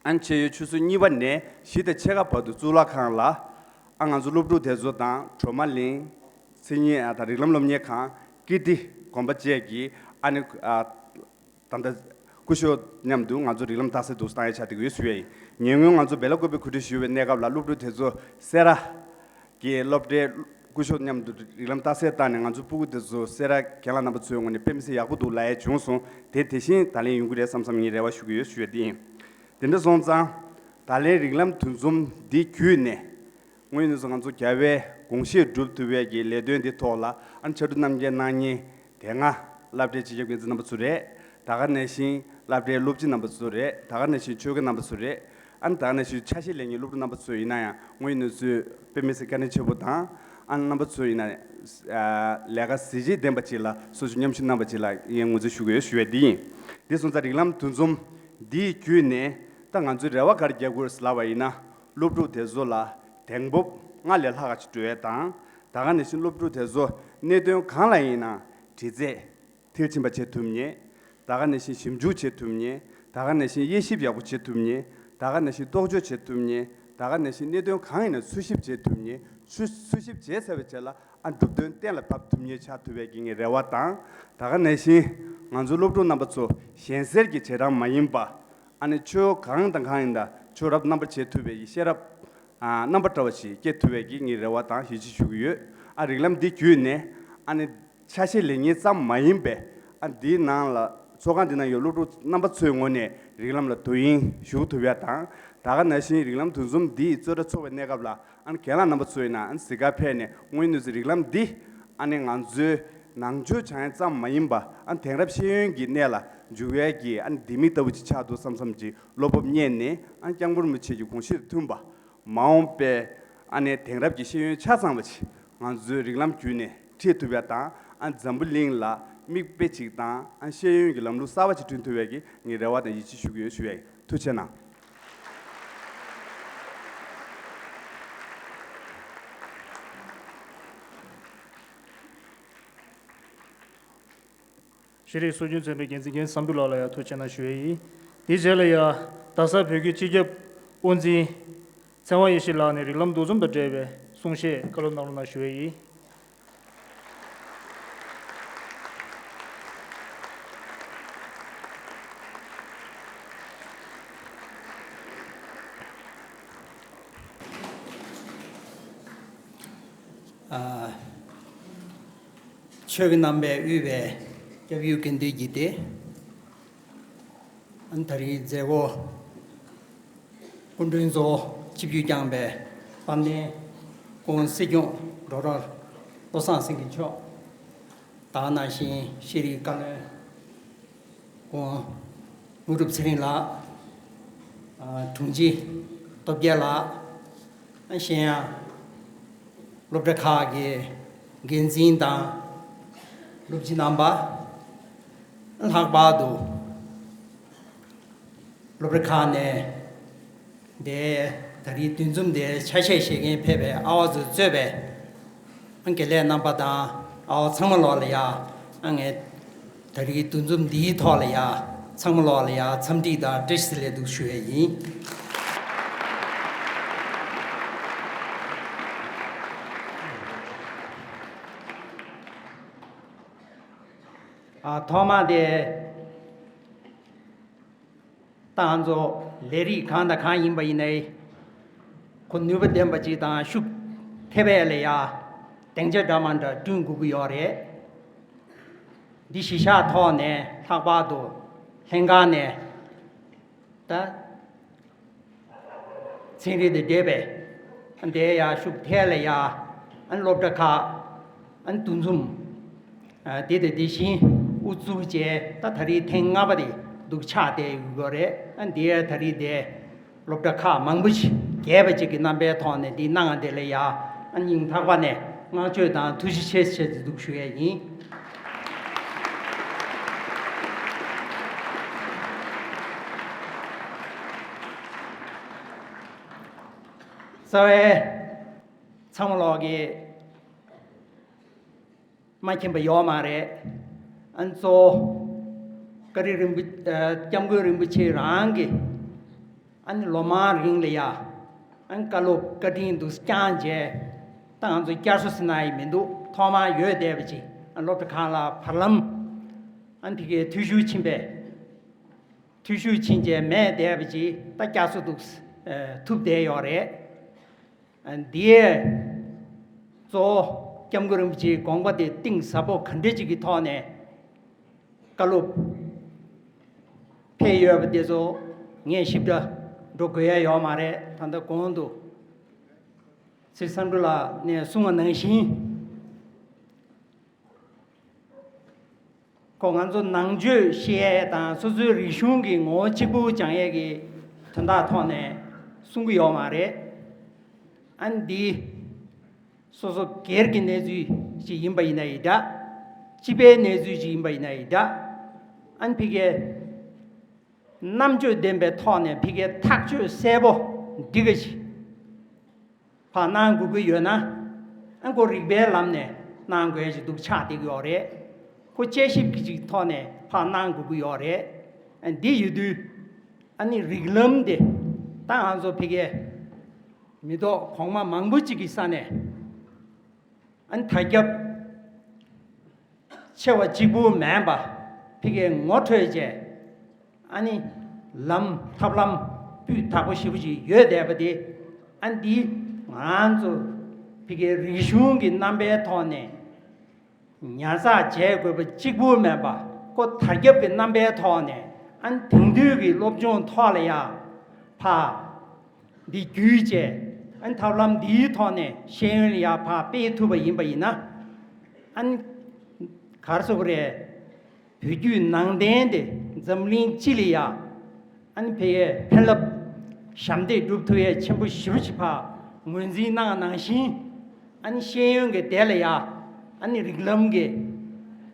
ཨ་ཕྱེད་ཡོལ་ཆུ་ཚོད་གཉིས་པ་ནས་བཞི་དང་ཕྱེད་ཀ་བར་དུ་གཙུག་ལག་ཁང་ལ་ཨ་ང་ཚོ་སློབ་ཕྲུག་དེ་ཚོ་དང་སྒྲོལ་མ་གླིང་། མཚན་ཉིད་ཨ་དང་རིགས་ལམ་སློབ་གཉེར་ཁང་། ཀིརྟི་དགོན་པ་བཅས་ཀྱི་ཨ་ནི་ཨ། ད་ལྟ་སྐུ་ཞབས་མཉམ་དུ་ང་ཚོ་རིགས་ལམ་རྟགས་གསལ་འདུག་བཏང་ཡ་ཆ་དེ་ཡོད་ཞུ་ཡ་ཡིན། ཉེ་སྔོན་ང་ཚོ་སྦེ་ལ་ཀོ་པའི་གོ་སྒྲིག་ཞུ་བའི་གནས་སྐབས་ལ་སློབ་ཕྲུག་དེ་ཚོ་སེ་ར་གི་སློབ་གྲྭའི་སྐུ་ཞབས་མཉམ་དུ་རིགས་ལམ་རྟགས་གསལ་བཏང་ནས་ང་ཚོ་སྤུ་གུ་དེ་ཚོ་སེ་ར་རྒན་ལགས་རྣམ་པ་ཚོའི་ངོས་ནས་དཔེ་མི་སྲིད་ཡག་པོ་འདུག་ལབ་ཡ་བྱུང་སོང་། དེ་དེ་བཞིན་ད་ལན་ཡོང་གི་རེད་བསམ་བསམ་ངས་རེ་བ་ཞུ་གི་ཡོད་ཞུ་ཡ་དེ་ཡིན། དེ་འདྲ་སོང་ཙང་ད་ལན་རིགས་ལམ་འདུ་འཛོམས་འདི་བརྒྱུད་ནས། དངོས་ཡོད་གནས་ཚུལ་ང་ཚོ་རྒྱལ་བའི་དགོངས་བཞེད་སྒྲུབ་ཐུབ་པའི་གི་ལས་དོན་འདི་ཐོག་ལ་ཨ་ནི་ཕྱར་གྲུ་རྣམ་རྒྱལ་གནང་མཁན་དེ་སྔ་སློབ་གྲྭའི་སྤྱི་ཁྱབ་འགན་འཛིན་རྣམ་པ་ཚོ་རེད། ད་ག་ནང་བཞིན་སློབ་གྲྭའི་སློབ་སྤྱི་རྣམ་པ་ཚོ་རེད། ད་ག་ནང་བཞིན་ཆོས་དགེ་རྣམ་པ་ཚོ་རེད། ཨ་ནི་ད་ག་ནང་བཞིན་ཆ་ཤས་ལེན་མཁན་སློབ་ཕྲུག་རྣམ་པ་ཚོ་ཡིན་ན་ཡང་དངོས་ཡོད་གནས་ཚུལ་དཔེ་མི་སྲིད་བཀའ་དྲིན་ཆེ་པོ་དང་། ཨ་ནི་རྣམ་པ་ཚོ་ཡིན་ན་ལས་ཀ་གཟི་བརྗིད་ལྡན་པ་ཅིག་ལ་སོ་སོ་མཉམ་ཞུགས་གནང་བ་ཅིག་ལ་ངས་ངོས་འཛིན་ཞུ་གི་ཡོད་ཞུ་བའི་འདི་ཡིན། འདི་སོང་ཙང་རིགས་ལམ་འདུ་འཛོམས་འདིའི་བརྒྱུད་ནས་ད་ང་ཚོའི་རེ་བ་ག་རེ་རྒྱག་དགོས་ལབ་པ་ཡིན་ན། སློབ་ཕྲུག་དེ་ཚོ་ལ་གདེང་སྤོབས་སྔར་ལས་ལྷག་ག་ཅིག་སྤྲོད་ཡས་དང་། ད་ག་ནང་བཞིན་སློབ་ཕྲུག་དེ་ཚོ་གནད་དོན་གང་ལ་ཡིན་ན་དྲི་རྩད་མཐིལ་ཕྱིན་པ་བྱེད་ཐུབ་མཁན། ད་ག་ནང་བཞིན་ཞིབ་འཇུག་བྱེད་ཐུབ་མཁན། ད་ག་ནང་བཞིན་དབྱེ་ཞིབ་ཡག་པོ་བྱེད་ཐུབ་མཁན། ད་ག་ནང་བཞིན་རྟོག་དཔྱོད་བྱེད་ཐུབ་མཁན། ད་ག་ནང་བཞིན་གནད་དོན་གང་ཡིན་ན་འཚོལ་ཞིབ་བྱེད་ཐུབ་མཁན། འཚོལ་འཚོལ་ཞིབ་བྱས་ཚར་བའི་རྗེས་ལ་ཨ་གྲུབ་དོན་གཏན་ལ་ཕབ་ཐུབ་མཁན་ཆགས་ཐུབ་པའི་གི་ངའི་རེ་བ་དང་། ད་ག་ནང་བཞིན་ང་ཚོ་སློབ་ཕྲུག་རྣམ་པ་ཚོ་གཞན་སེལ་གྱི་བྱེ་བྲག་མ་ཡིན་པ། ཨ་ནི་ཆོས་གང་དང་གང་ཡིན་ད་ཆོས་རབ་རྣམ་པར་འབྱེད་ཐུབ་པའི་ཤེས་རབ་ཨ་རྣམ་པ་བཀྲ་བ་ཞིག་སྐྱེ་ཐུབ་པའི་གི་ངའི་རེ་བ་དང་ཡིད་ཆེས་ཞུ་གི་ཡོད། ཨ་རིགས་ལམ་འདི་བརྒྱུད་ནས་ཨ་ནི་ཆ་ཤས་ལེན་མཁན་ཙམ་མ་ཡིན་པའི་ཨ་འདིའི་ནང་ལ་ཚོགས་ཁང་འདི་ནང་ཡོད་སློབ་ཕྲུག་རྣམ་པ་ཚོའི་ངོས་ནས་རིགས་ལམ་ལ་དོ་དབྱིངས་ཞུགས་ཐུབ་ཡ་དང་། ད་ག་ནང་བཞིན་རིགས་ལམ་འདུ་འཛོམས་འདིའི་རྩོད་གྲྭ་ཚོགས་པའི་གནས་སྐབས་ལ་ཨ་ནི་རྒན་ལགས་རྣམ་པ་ཚོ་ཡིན་ན་ཨ་ནི་གཟིགས་གར་ཕེབས་ནས་དངོས་ཡོད་གནས་ཚུལ་རིགས་ལམ་འདི་ཨ་ནི་ང་ཚོའི་ནང་ཆོས་སྦྱང་ཡ་ཙམ་མ་ཡིན་པ་ཨ་ནི་དེང་རབས་ཤེས་ཡོན་གྱི་གནས་ལ་འཇུག་ཡས་ཀྱི་ཨ་ནི་ལྡེ་མིག་ལྟ་བུ་ཅིག་ཆགས་འདུག་བསམ་བསམ་གྱི་བློ་སྤོབས་རྙེད་ནས་ཨ་ནི་སྐྱབས་མགོན་རིན་པོ་ཆེ་གི་དགོངས་གཞི་དང་མཐུན་པ། མ་འོངས་པའི་ཨ་ནི་དེང་རབས་ཀྱི་ཤེས་ཡོན་ཆ་ཚང་བ་ཞིག་ང་ཚོའི་རིགས་ལམ་བརྒྱུད་ནས་ཁྲིད་ཐུབ་ཡ་དང་ཨ་འཛམ་བུ་གླིང་ལ་མིག་དཔེ་ཅིག་དང་ཨ་ཤེས་ཡོན་གྱི་ལམ་ལུགས་གསར་བ་ཅིག་བསྐྲུན་ཐུབ་ཡ་གི་ངས་རེ་བ་དང་ཡིད་ཆེས་ཞུ་གི་ཡོད་ཞུ་ཡ་ཡིན། ཐུགས་རྗེ་གནང་། ཤེས་རིག་སྲོལ་རྒྱུན་ཚན་པའི་འགན་འཛིན་རྒན་བསམ་འགྲུབ་ལགས་ལ་ཡང་ཐུགས་རྗེ་གནང་ཞུ་ཡས་ཡིན། དེའི་རྗེས་ལ་ཡང་རྡ་ས་བོད་ཁུལ་སྤྱི་ཁྱབ་དབུ་འཛིན་ཚེ་དབང་ཡེ་ཤེས་ལགས་ནས་རིགས་ལམ་འདུ་འཛོམས་དང་འབྲེལ་བའི་གསུང་བཤད་བཀའ་སློབ་གནང་རོགས་གནང་ཞུ་ཡས་ཡིན། ཨ། ཆོས་ཀྱི་རྣམ་པས་དབུས་པའི་སྐྱབས་ཡུལ་དགེ་འདུན་གྱི་སྡེ། ཨ་ནི་ད་རིང་མཛད་སྒོ་སྐུ་མགྲོན་གཙོ་བོ་ཆིབས་བསྒྱུར་བསྐྱངས་པའི་དཔལ་ལྡན་སྐུ་ངོ་སྲིད་སྐྱོང་ཌོག་ཊར་བློ་བཟང་སེང་གེ་མཆོག་དང་ནང་བཞིན་ཤེས་རིག་བཀའ་བློན་སྐུ་ངོ་དངོས་གྲུབ་ཚེ་རིང་ལགས། ཨ། དྲུང་ཆེ་སྟོབས་རྒྱལ་ལགས། ཨ། གཞན་ཡང་སློབ་གྲྭ་ཁག་གི་འགན་འཛིན་དང་སློབ་སྤྱི་རྣམ་པ། ལྷག་པར་དུ་སློབ་གྲྭ་ཁག་ནས་དེ་ད་རེས་འདུ་འཛོམས་དེ་ཆ་ཤས་བཞེས་མཁན་ཕེབས་པའི་ཨ་བ་ཚོས་གཙོས་པའི་དགེ་ལས་རྣམ་པ་དང་ཨ་བ་ཚང་མ་ལོག་ལ་ཡ། ཨ། ངས་ད་རེས་འདུ་འཛོམས་འདིའི་ཐོག་ལ་ཡ་ཚང་མ་ལོག་ལ་ཡ་འཚམས་འདྲི་དང་བཀྲ་ཤིས་བདེ་ལེགས་འདུག་ཞུ་ཡས་ཡིན། ཨ། ཐོག་མ་དེ། ད་ང་ཚོ་ལས་རིགས་གང་དང་གང་ཡིན་པ་ཡིན་ནའི། ཁོ་ནུས་པ་ལྡན་པ་ཅིག་དང་ཤུགས་ཐེབས་ཡས་ལ་ཡ་སྡིངས་ཆ་འདྲ་མ་འདྲ་བསྐྲུན་དགོས་ཀྱི་ཡོད་རེད། འདི་གཞི་བཞག་ཐོག་ནས་ལྷག་པར་དུ་ལྷན་ཁང་ནས་ད་ཚན་རིག་དང་འབྲེལ་བའི་འདི་ཡར་ཤུགས་ཐེག་ལ་ཡར་སློབ་གྲྭ་ཁག་འདུ་འཛོམས་འདི་དང་དེ་བཞིན་དབུ་བཙུགས་བྱས་ད་ད་རེས་ཐེངས་ལྔ་པ་དེ་འདུག་ཆགས་བསྡད་ཡོད་རེད། འདི་ད་རེས་དེ། སློབ་གྲྭ་ཁག་མང་པོ་ཞིག་རྒྱས་པ་ཅིག་གི་རྣམ་པའི་ཐོག་ནས་འདི་གནང་བ་དེ་ལ་ཡང་སྙིང་ཐག་པ་ནས་བསྔགས་བརྗོད་དང་ཐུགས་རྗེ་ཆེ་ཞེས་འདུག་ཞུ་ཡས་ཡིན། རྩ་བའི་ཚང་མ་ལོག་གི་མ་མཁྱེན་པ་ཡོད་མ་རེད། ཨ་ནི་གཙོ་བོ་བཀའ་དྲིན་རིན་པོ་ཨ་སྐྱབས་མགོན་རིན་པོ་ཆེ་རང་གིས་ཨ་ནི་ལོ་མང་རིང་ལ་ཡ་ཨ་ནི་བཀའ་སློབ་བཀའ་དྲིན་དུ་བསྐྱངས་རྗེས་ད་ང་ཚོ་བསྐྱར་གསོ་ཟེར་ན་ཡང་མི་འདུག་ཐོག་མར་ཡོད་བསྡད་པ་ཅིག་ཨ་སློབ་གྲྭ་ཁག་ལ་བར་ལམ་ཨ་ནི་དེ་གའི་འཐུས་ཤོར་ཕྱིན་པས་འཐུས་ཤོར་ཕྱིན་རྗེས་མེད་བསྡད་པ་ཅིག་ད་བསྐྱར་གསོ་འདུག་ཨ་ཐུབ་བསྡད་ཡོད་རེད། འདིའི་གཙོ་བོ་སྐྱབས་མགོན་རིན་པོ་ཆེའི་དགོངས་པ་དེ་གཏིང་ཟབ་པོ་ག་འདྲ་ཅིག་གི་ཐོག་ནས་བཀའ་སློབ་ཕེབས་ཡོད་པ་དེ་ཚོ་ངས་ཞིབ་ཕྲ་འགྲོ་དགོས་ཡ་ཡོད་མ་རེད། ད་ལྟ་གོང་དུ་ཚེ་བསམ་གྲུབ་ལགས་ནས་གསུངས་པ་ནང་བཞིན། ཁོ་ང་ཚོ་ནང་ཆོས་བཤད་ཡས་དང་སོ་སོའི་རིག་གཞུང་གི་ངོ་བོ་གཅིག་པུ་སྦྱང་ཡས་ཀྱི་དོན་དག་ཐོག་ནས་གསུང་གི་ཡོད་མ་རེད། ཨ་ནི་འདི་སོ་སོ་སྒེར་གྱི་གནས་ཚུལ་ཞིག་ཡིན་པ་ཡིན་ན་ཡི་འདྲ། སྤྱི་པའི་གནས་ཚུལ་ཞིག་ཡིན་པ་ཡིན་ན་ཡི་འདྲ། ཨ་ནི་ཕ་གིའི་རྣམ་དཔྱོད་ལྡན་པའི་ཐོག་ནས་ཕ་གིའི་ཐག་གཅོད་གསལ་པོ་འགྲིག་གི་ཞིག་ཕར་གནང་དགོས་ཀྱི་ཡོད་ན། ཨ་ཁོ་རིག་པའི་ལམ་ནས་གནང་དགོས་ཞིག་འདུག་ཆགས་བསྡད་ཀྱི་ཡོད་རེད། ཁོ་དཔྱད་ཞིབ་ཀྱི་ཅིག་ཐོག་ནས་ཕར་གནང་དགོས་ཀྱི་ཡོད་རེད། ཨ་འདི་ཡོད་དུས་ཨ་ནི་རིགས་ལམ་དེ་ད་ང་ཚོ་ཕ་གིའི་མི་ཐོག་གོང་མ་མང་པོ་ཅིག་གི་ས་ནས་ཨ་ནི་དར་ཁྱབ་ཆེ་བ་གཅིག་པུ་མིན་པ་ཕ་གིའི་ངོ་འཕྲོད་བྱས། ཨ་ནི་ལམ་ཐབས་ལམ་སྤུས་དག་པོ་ཞེ་པོ་ཅིག་ཡོད་བསྡད་པ་དེ་ཨ་ནི་འདི་ང་ཚོ་ཕ་གིའི་རིག་གཞུང་གི་རྣམ་པའི་ཐོག་ནས་ཉར་ཚགས་བྱེད་དགོས་པ་གཅིག་པུ་མིན་པ་ཁོ་དར་ཁྱབ་ཀྱི་རྣམ་པའི་ཐོག་ནས་ཨ་ནི་དེང་དུས་ཀྱི་སློབ་སྦྱོང་ཐོག་ལ་ཡང་ཕར་འདི་བརྒྱུད་བྱས་ཨ་ནི་ཐབས་ལམ་འདིའི་ཐོག་ནས་ཤེས་ཡོན་ལ་ཡང་ཕར་སྤེལ་ཐུབ་པ་ཡིན་པ་ཡིན་ན་ཨ་ནི་ག་རེ་ཟེར་དགོས་རེད། བོད་བརྒྱུད་ནང་བསྟན་དེ་འཛམ་གླིང་སྤྱི་ལ་ཡ་ཨ་ནི་ཕ་གིའི་ཕན་རླབས་ཞབས་འདེགས་སྒྲུབ་ཐུབ་ཡས་ཆེན་པོ་ཞེ་པོ་ཅིག་ཕར་ངོས་འཛིན་གནང་ནང་བཞིན་ཨ་ནི་ཤེས་ཡོན་གྱི་སྡེ་ལ་ཡ་ཨ་ནི་རིགས་ལམ་གྱི་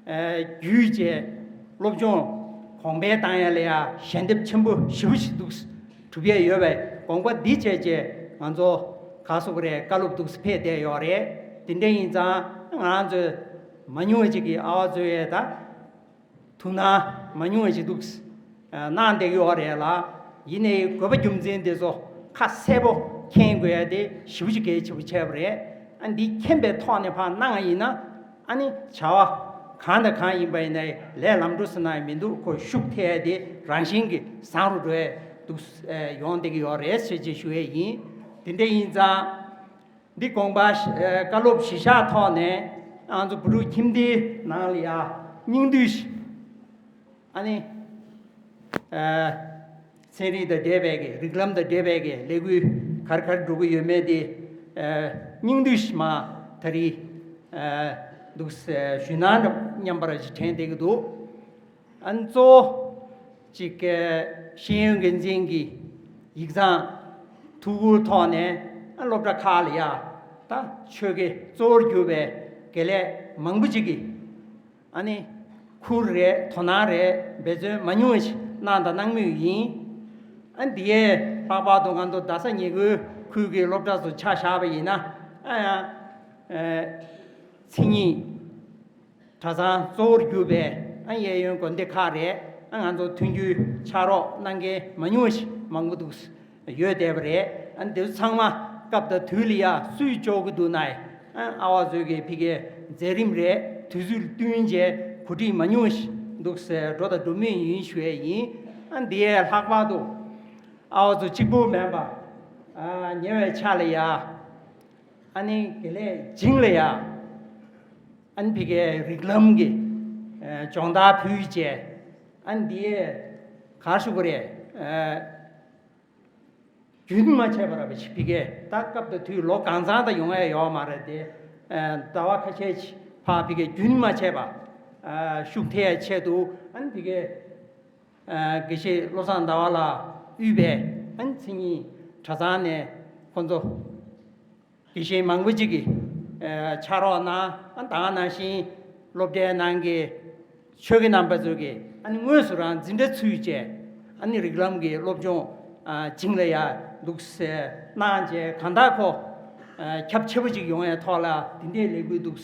ཨ་བརྒྱུད་བྱས་སློབ་སྦྱོང་གོང་འཕེལ་བཏང་ཡས་ལ་ཡ་ཞལ་འདེབས་ཆེན་པོ་ཞེ་པོ་ཅིག་འདུག་གྲུབ་ཡས་ཡོད་པའི་དགོངས་པ་འདི་བྱས་རྗེས་ང་ཚོ་ག་རེ་ཟེར་དགོས་རེད། བཀའ་སློབ་འདུག་སེ་ཕེབས་བསྡད་ཡོད་རེད། དེ་འདྲ་ཡིན་ཙང་ང་རང་ཚོའི་མ་ཉུང་བ་ཅིག་གི་ཨ་བ་ཚོ་ཡས་ད། ཐུགས་སྣང་མ་ཉུང་བ་ཞིག་འདུག་གནང་བསྡད་ཀྱི་ཡོད་རེད་ལ། ཡིན་ནའི་དགོས་པ་རྒྱུ་མཚན་དེ་ཚོ་ཁ་གསལ་པོ་མཁྱེན་དགོས་ཡ་དེ་ཞེ་པོ་ཅིག་གལ་ཆེན་པོ་ཆགས་པ་རེད། ཨ་འདི་མཁྱེན་པའི་ཐོག་ནས་ཕར་གནང་བ་ཡིན་ན་ཨ་ནི་བྱ་བ་གང་དང་གང་ཡིན་པ་ཡིན་ནའི་ལས་ལམ་འགྲོ་ཟེར་ན་ཡང་མི་འདུག་ཁོ་ཤུགས་ཐེབས་ཡ་དེ་རང་བཞིན་གྱིས་བཟང་རུ་འགྲོ་ཡ་འདུག་ཡོང་བསྡད་ཀྱི་ཡོད་རེད་ཟེར་ཅེས་ཞུ་ཡས་ཡིན། དེ་འདྲ་ཡིན་ཙང་། འདི་དགོངས་པ་བཀའ་སློབ་གཞི་བཞག་ཐོག་ནས་ང་ཚོ་བུ་ཕྲུག་ཁྱིམ་སྡེའི་ནང་ལ་ཡ་སྙིང་བསྡུས་ཤིག་ཨ་ནི་ཚན་རིག་དང་འབྲེལ་བའི་གི་རིགས་ལམ་དང་འབྲེལ་བའི་གི་ལས་འགུལ་ག་རེ་ག་རེ་འགྲོ་གི་ཡོད་མེད་དེ་སྙིང་བསྡུས་ཤིག་མ་ད་རེས་འདུག་ཞུས་ན་འདྲ་སྙམ་པ་ར་ཅིག་དྲན་བསྡད་ཀྱི་འདུག་ཨ་ནི་གཙོ་བོ་གཅིག་གི་ཤེས་ཡོན་འགན་འཛིན་གྱི་ཡིག་ཚང་ཐུགས་ཁུར་ཐོག་ནས་ཨ་སློབ་གྲྭ་ཁག་ལ་ཡ་ད་ཆོས་དགེ་གཙོ་བོར་གྱུར་པའི་དགེ་ལས་མང་པོ་ཅིག་གིས་ཨ་ནི་ཁུར་རེད་དོ་སྣང་རེད་འབད་བརྩོན་མ་ཉུང་བ་ཞིག་གནང་དང་གནང་མུས་ཡིན། ཨ་འདི་ཡས་ལྷག་པར་དུ་ང་ཚོ་རྡ་ས་ཉེ་ཁུལ་ཁུལ་གྱི་སློབ་གྲྭ་ཚོ་ཆ་བཞག་པ་ཡིན་ན་ཨ་ཡང་མཚན་ཉིད། གྲྭ་ཚང་གཙོ་བོར་གྱུར་པའི་ཨ་གཡས་གཡོན་དགོན་སྡེ་ཁག་རེད། ཨ་ང་ཚོ་མཐུན་འགྱུར་ཕྱག་རོགས་གནང་མཁན་མ་ཉུང་བ་ཞིག་མང་པོ་འདུག་ཡོད་བསྡད་པ་རེད། ཨ་འདི་ཚོ་ཚང་མ་སྐབས་དང་དུས་ལ་ཡ་སུས་ལྕོགས་ཀྱི་འདུག་ན་ཨ་ཨ་བ་ཚོས་ཀྱི་ཕ་གིའི་མཛད་རིམ་རེད། དུས་ཚོད་བསྟུན་བྱས་གོ་སྒྲིག་མ་ཉུང་བ་ཞིག་འདུག་ཟེར་འགྲོ་དང་འགྲོ་མུས་ཡིན་ཞུ་ཡས་ཡིན། ཨ་འདི་ཡས་ལྷག་པར་དུ་ཨ་བ་ཚོ་གཅིག་པུ་མིན་པ་ཨ་ཉེ་བའི་ཆར་ལ་ཡ། ཨ་ནི་དགེ་ལས་སྦྱིན་ལ་ཡ། ཨ་ནི་ཕ་གིའི་རིགས་ལམ་གྱི་ སྦྱོང་བརྡར་ཕུལ་བྱས། ཨ་འདི་གར་ཞུ་གི་རེད། རྒྱུན་མ་ཆད་པར་ར་བ་ཞིག་ཕ་གིའི་ད་སྐབས་དང་དུས་ལོ་གང་ཚང་དང་ཡོང་ཡ་ཡོད་མ་རེད་དེ། ཟླ་བ་ཁ་ཤས་ཤིག་ཕར་ཕ་གིའི་རྒྱུན་མ་ཆད་པ་ཤུགས་ཐེབས་ཡ་ཆེད་དུ། ཨ་ནི་ཕ་གིའི་དགེ་བཤེས་བློ་བཟང་ཟླ་བ་ལགས་དབུས་པའི་ཨ་ནི་མཚན་ཉིད་གྲྭ་ཚང་ནས་ཁོང་ཚོ་དགེ་བཤེས་མང་པོ་ཅིག་གིས་ཕྱག་རོགས་གནང་། ཨ་ད་ག་ནང་བཞིན་སློབ་གྲྭའི་ནང་གི་ཆོས་དགེ་རྣམ་པ་ཚོ་གིས་ཨ་ནི་དངོས་སུ་རང་འཛིན་གྲྭ་ཚུད་བྱས། ཨ་ནི་རིགས་ལམ་གྱི་སློབ་སྦྱོང་ཨ་བྱིངས་ལ་ཡ་འདུག་སེ་གནང་བྱས། གང་ལྟར་ཁོ་ཨ་ཁྱབ་ཆེ་པོ་ཅིག་ཡོང་ཡའི་ཐོག་ལ་དེ་འདྲའི་ལས་འགུལ་འདུག་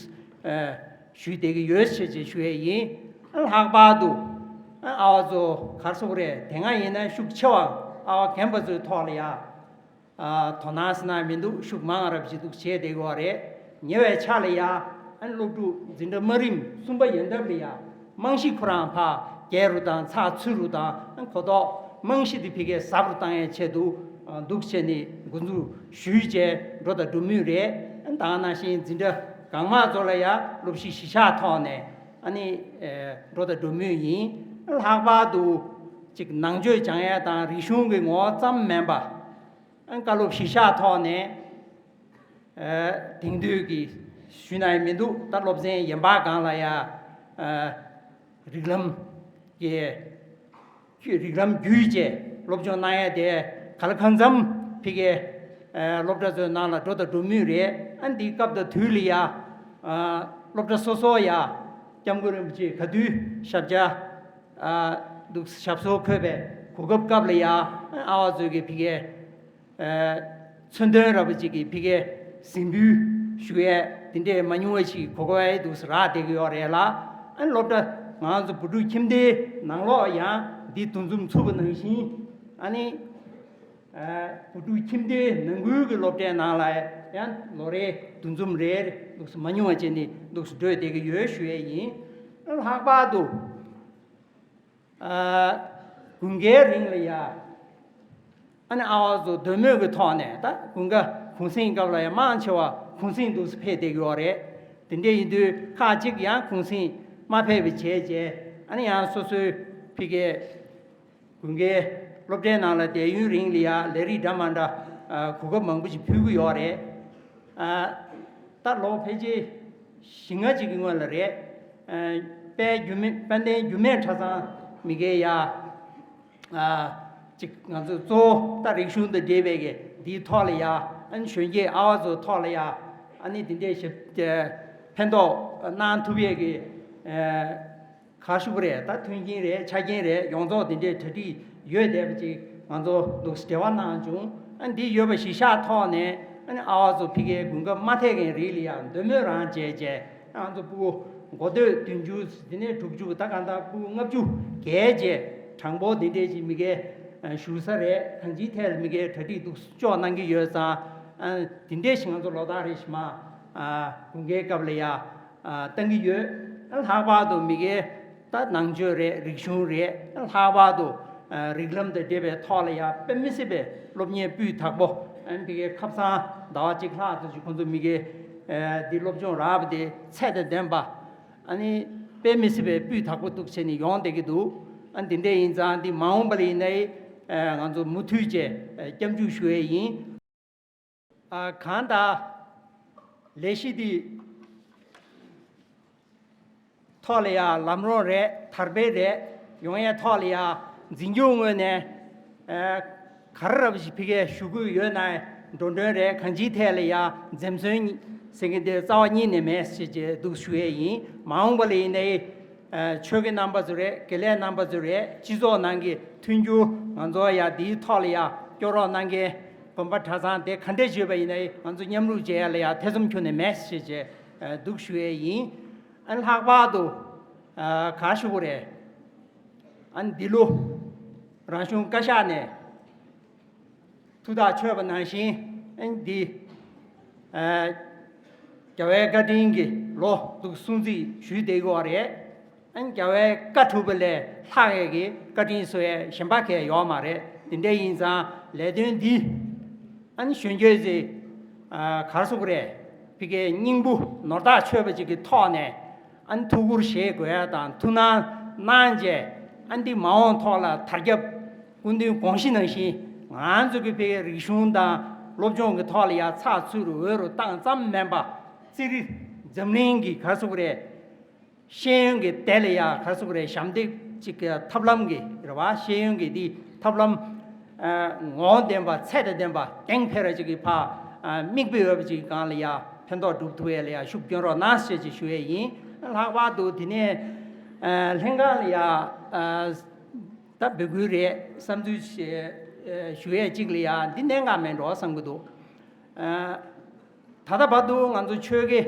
ཨ་ཞུས་བསྡད་ཀྱི་ཡོད་ཞེས་བྱས་ཞུ་ཡས་ཡིན། ཨ་ལྷག་པར་དུ་ཨ་ཨ་བ་ཚོ་གར་སོང་རེད། དེ་སྔ་ཡིན་ན་ཤུགས་ཆེ་བ་ཨ་བ་རྒན་པ་ཚོའི་ཐོག་ལ་ཡ། ཨ་དོ་སྣང་ཟེར་ན་མི་འདུག་ཤུགས་མང་རབ་ཅིག་འདུག་བྱས་བསྡད་ཀྱི་ཡོད་རེད། ཉེ་བའི་ཆར་ལ་ཡ་ཨ་ནི་སློབ་ཕྲུག་འཛིན་གྲྭ་དམའ་རིམ་གསུམ་པ་ཡན་འདབས་ལ་ཡ་རྨང་གཞི་ཁོ་རང་ཕར་རྒྱས་རུ་དང་ཚགས་ཚུད་རུ་དང་། ཨ་གོ་རྟོགས་རྨང་གཞི་དེ་ཕ་གིའི་ཟབ་རུ་བཏང་ཡའི་ཆེད་དུ་ཨ་འདུག་བྱས་ནས་འགོ་འཛུགས་ཞུས་བྱས་འགྲོ་དང་འགྲོ་མུས་རེད། ཨ་ད་ག་ནང་བཞིན་འཛིན་གྲྭ་གོང་མ་ཚོ་ལ་ཡ་སློབ་གཞི་གཞི་བཞག་ཐོག་ནས་ཨ་ནི་ཨེ་འགྲོ་དང་འགྲོ་མུས་ཡིན། ཨ་ལྷག་པར་དུ་ཅིག་ནང་ཆོས་སྦྱང་ཡ་དང་རིག་གཞུང་གི་ངོ་བོ་ཙམ་མིན་པ། ཨ་བཀའ་སློབ་གཞི་བཞག་ཐོག་ནས་ཨ་དེང་དུས་ཀྱི་ཞུས་ན་ཡང་མི་འདུག་ད་སློབ་ཚན་གཞན་པ་སྒང་ལ་ཡ་ཨ་རིགས་ལམ་གྱི་རིགས་ལམ་བརྒྱུད་བྱས་སློབ་སྦྱོང་གནང་ཡ་དེ་ག་ལ་གང་འཚམ་ཕ་གིའི་ཨ་སློབ་གྲྭ་ཚོའི་ནང་ལ་འགྲོ་དང་འགྲོ་མུས་རེད། ཨ་འདི་སྐབས་དང་དུས་ལ་ཡ་ཨ་སློབ་གྲྭ་སོ་སོ་ཡ་སྐྱབས་མགོན་རིན་པོ་ཆེ་ག་དུས་ཞབས་བཅར་ཨ་འདུག་ཞབས་སོར་འཁོད་པའི་གོ་སྐབས་སྐབས་ལ་ཡ་ཨ་བ་ཚོས་ཀྱི་ཕ་གིའི་ཨ་མཚོན་དོན་ར་བ་ཅིག་གི་ཕ་གིའི་གཟིགས་འབུལ་ཞུ་ཡས་དེ་འདྲའི་མ་ཉུང་བ་ཞིག་གོ་སྐབས་འདུག་རག་བསྡད་ཀྱི་ཡོད་རེད་ལ། ཨ་སློབ་གྲྭ་ང་ཚོ་བོད་ཕྲུག་ཁྱིམ་སྡེའི་ནང་ལོགས་ཡང་འདི་འདུ་འཛོམས་ཚུགས་པ་ནང་བཞིན། ཨ་ནི་ཨ་བོད་ཕྲུག་ཁྱིམ་སྡེའི་ནང་ཁུལ་གྱི་སློབ་གྲྭའི་ནང་ལ་ཡང་ལོ་རེའི་འདུ་འཛོམས་རེ་རེ་འདུག་མ་ཉུང་བ་བྱས་ནས་འདུག་འགྲོ་བསྡད་ཀྱི་ཡོད་ཞུ་ཡས་ཡིན། ཨ་ལྷག་པར་དུ། ཨ་དགུན་ཁའི་རིང་ལ་ཡ་ཨ་ནི་ཨ་བ་ཚོ་འདོད་མོས་ཀྱི་ཐོག་ནས། ད་དགུན་ཁ་གུང་གསེང་སྐབས་ལ་ཡ་མང་ཆེ་བ་གུང་གསེང་འདུག་སེ་ཕེབས་བསྡད་ཀྱི་ཡོད་རེད། དེ་འདྲ་ཡིན་དུས་ཁག་ཅིག་ཡང་གུང་གསེང་མ་ཕེབས་པ་བྱས་རྗེས། ཨ་ནི་ཡང་སོ་སོའི་ཕ་གིའི་དགུན་ཁའི་སློབ་གྲྭའི་ནང་ལ་བསྡད་ཡུན་རིང་ལ་ཡ་ལས་རིགས་འདྲ་མ་འདྲ་ཨ་གོ་སྐབས་མང་པོ་ཞིག་ཕུལ་གྱི་ཡོད་རེད། ཨ་ད་ལོ་ཕལ་ཆེར་བཞི་ལྔ་ཅིག་གི་སྔོན་ལ་རེད། ཨ་དཔལ་འགྱུར་མེད་དཔལ་ལྡན་འགྱུར་མེད་གྲྭ་ཚང་མི་སྒེར་ཡ། ཨ་ཅིག་ང་ཚོ་གཙོ་བོ་ད་རིག་གཞུང་དང་འབྲེལ་བའི་གི་འདིའི་ཐོག་ལ་ཡ། ཨ་ནི་གཞོན་སྐྱེས་ཨ་བ་ཚོའི་ཐོག་ལ་ཡ་ཨ་ནི་འདི་འདྲའི་ཞབས་ཕན་ཐོགས་གནང་ཐུབ་ཡས་ཀྱི་ཨ་ག་ཞུ་གི་རེད། ད་མཐུན་རྐྱེན་རེད། ཆ་རྐྱེན་རེད། ཡོངས་རྫོགས་འདི་འདྲའི་གྲ་སྒྲིག་ཡོད་བསྡད་པ་ཅིག་ང་ཚོ་འདུག་འབྲེལ་བ་གནང་བྱུང་། ཨ་འདི་ཡོད་པ་གཞི་བཞག་ཐོག་ནས། ཨ་ནི་ཨ་བ་ཚོ་ཕ་གིའི་དགུན་ཁ་མ་ཐེག་མཁན་རིགས་ལ་ཡང་འདོད་མོས་རང་བྱས་བྱས། ང་ཚོ་ཕྲུ་གུ་འགོ་སྟོད་བདུན་ཅུ། དེ་ནས་དྲུག་ཅུ། ད་གང་ལྟར་ཕྲུ་གུ་ལྔ་བཅུ་བརྒལ་རྗེས་གྲངས་འབོར་འདི་འདྲའི་ཅིག་མི་སྒེར་བཞུགས་ས་རེད། གང་ཅིའི་ཐད་ལ་མི་སྒེར་གྲ་སྒྲིག་འདུག་ལྕོགས་གནང་གི་ཡོད་ཙང་། ཨ་འདི་འདྲའི་ཞིག་ང་ཚོ་ལོ་ལྟར་རེ་བཞིན་མར་ཨ་དགུན་ཁའི་སྐབས་ལ་ཡ་ཨ་བཏང་གི་ཡོད། ཨ་ལྷག་པར་དུ་མི་སྒེར་ད་ནང་ཆོས་རེད། རིག་གཞུང་རེད། ཨ་ལྷག་པར་དུ་ཨ་རིགས་ལམ་དང་འབྲེལ་བའི་ཐོག་ལ་ཡ་དཔེ་མི་སྲིད་པའི་སློབ་གཉེར་སྤུས་དག་པོ། ཨ་ཕ་གིའི་ཁ་སང་ཟླ་བ་གཅིག་ལྷག་ཙམ་ཅིག་ཁོང་ཚོ་མི་སྒེར་ཨ་འདི་སློབ་སྦྱོང་རག་པ་དེ་ཚད་དང་ལྡན་པ། ཨ་ནི་དཔེ་མི་སྲིད་པའི་སྤུས་དག་པོ་འདུག་བྱས་ནས་ཡོང་བསྡད་ཀྱི་འདུག་ཨ་འདི་འདྲ་ཡིན་ཙང་འདི་མ་འོངས་པ་ལ་ཡིན་ནའི་ཨ་ང་ཚོ་མུ་མཐུད་བྱས་ཨ་སྐྱབས་འཇུག་ཞུ་ཡས་ཡིན། ཨ་གང་ལྟར་ལས་གཞི་འདི་ཐོག་ལ་ཡ་ལམ་རོགས་རེད། དར་སྤེལ་རེད། ཡོང་ཡས་ཐོག་ལ་ཡ་འཛིན་སྐྱོང་ངོས་ནས་ཨ་ག་རེ་རབ་ཞིག་ཕ་གིའི་ཞུ་དགོས་ཡོད་ན་འགྲོ་གྲོན་རེད། གང་ཅིའི་ཐད་ལ་ཡ་འཛེམ་ཟོན་ཟེར་མཁན་དེ་རྩ་བ་ཉིད་ནས་མེད་ཟེར་བྱས་འདུག་ཞུ་ཡས་ཡིན། མ་འོངས་པ་ལ་ཡིན་ནའི་ཨ་ཆོས་དགེ་རྣམ་པ་ཚོ་རེད། དགེ་ལས་རྣམ་པ་ཚོ་རེད། སྤྱི་ཚོགས་ནང་གི་མཐུན་འགྱུར་ང་ཚོ་ཡ་འདིའི་ཐོག་ལ་ཡ་སྐྱོ་རོགས་གནང་མཁན་དགོན་པ་གྲྭ་ཚང་དེ་ག་འདྲས་བརྗོད་པ་ཡིན་ནའི་ང་ཚོ་མཉམ་རུབ་བྱེད་ཡ་ལ་ཡ་ཐེ་ཚོམ་ཁྱོན་ནས་མེད་ཟེར་བྱས་ཨ་འདུག་ཞུ་ཡས་ཡིན། ཨ་ལྷག་པར་དུ་ཨ་ག་ཞུ་དགོས་རེད། ཨ་འདི་ལོ་རང་གཞུང་བཀའ་ཤག་ནས་ཐུགས་ཐག་ཆོད་པ་ནང་བཞིན། ཨ་འདི་ཨ་རྒྱལ་བའི་བཀའ་དྲིན་གྱི་ལོ་འདུག་སྲུང་བརྩི་ཞུས་བསྡད་ཡོད་རེད། ཨ་རྒྱལ་བའི་བཀའ་གྲུབ་པ་ལས་ལྷག་ཡས་ཀྱི་བཀའ་དྲིན་གསོ་ཡས་གཞན་པ་གང་ཡང་ཡོད་མ་རེད། དེ་འདྲ་ཡིན་ཙང་ལས་དོན་འདི་ཨ་ནི་གཞོན་སྐྱེས་ཚོས་ཨ་ག་རེ་ཟེར་དགོས་རེད། ཕ་གིའི་སྙིང་པོ་ནོར་ཐག་ཆོད་པ་ཅིག་གི་ཐོག་ནས་ ཨ་ནི་ཐུགས་ཁུར་བཞེས་དགོས་ཡ་དང་ཐུགས་སྣང་གནང་བྱས། ཨ་ནི་འདི་མ་འོངས་ཐོག་ལ་དར་ཁྱབ་སྐུ་མདུན་དགོངས་གཞི་ནང་བཞིན་ང་ཚོ་གི་ཕ་གིའི་རིག་གཞུང་དང་སློབ་སྦྱོང་གི་ཐོག་ལ་ཡ་ཚགས་ཚུད་རུ་འོས་རུ་བཏང་ཙམ་མིན་པ། རྩིས་རིག་འཛམ་གླིང་གི་ག་ཟེར་དགོས་རེད། ཤེས་ཡོན་གྱི་སྡེ་ལ་ཡ་ག་ཟེར་དགོས་རེད། ཞབས་འདེགས་ཅིག་གི་ཐབས་ལམ་གྱི་རེད་བ། ཤེས་ཡོན་གྱི་འདི་ཐབས་ལམ་ཨ་ངོ་བོ་ལྡན་པ་ཚད་དང་ལྡན་པ་གཏན་འཁེལ་ར་ཅིག་གི་ཕ་ཨ་མིག་དཔེ་འོས་པ་ཅིག་གི་སྒང་ལ་ཡ་ཕན་ཐོགས་སྒྲུབ་ཐུབ་ཡས་ལ་ ཡ་ཤུགས་སྐྱོན་རོགས་གནང་ཞེས་ཅིག་ཞུ་ཡས་ཡིན། ལྷག་པར་དུ་དེ་ནས་ཨ་ལྷན་ཁང་ལ་ཡ་ཨ་ད་འབོད་སྐུལ་རེད་བསམ་ཚུལ་ཞེས་ཨ་ཞུ་ཡས་ཅིག་ལ་ཡ་འདི་གནད་འགག་མེད་འགྲོ་བསམ་གྱི་འདུག་ཨ་ད་ལྟ་བར་དུ་ང་ཚོ་ཆོལ་ཁའི་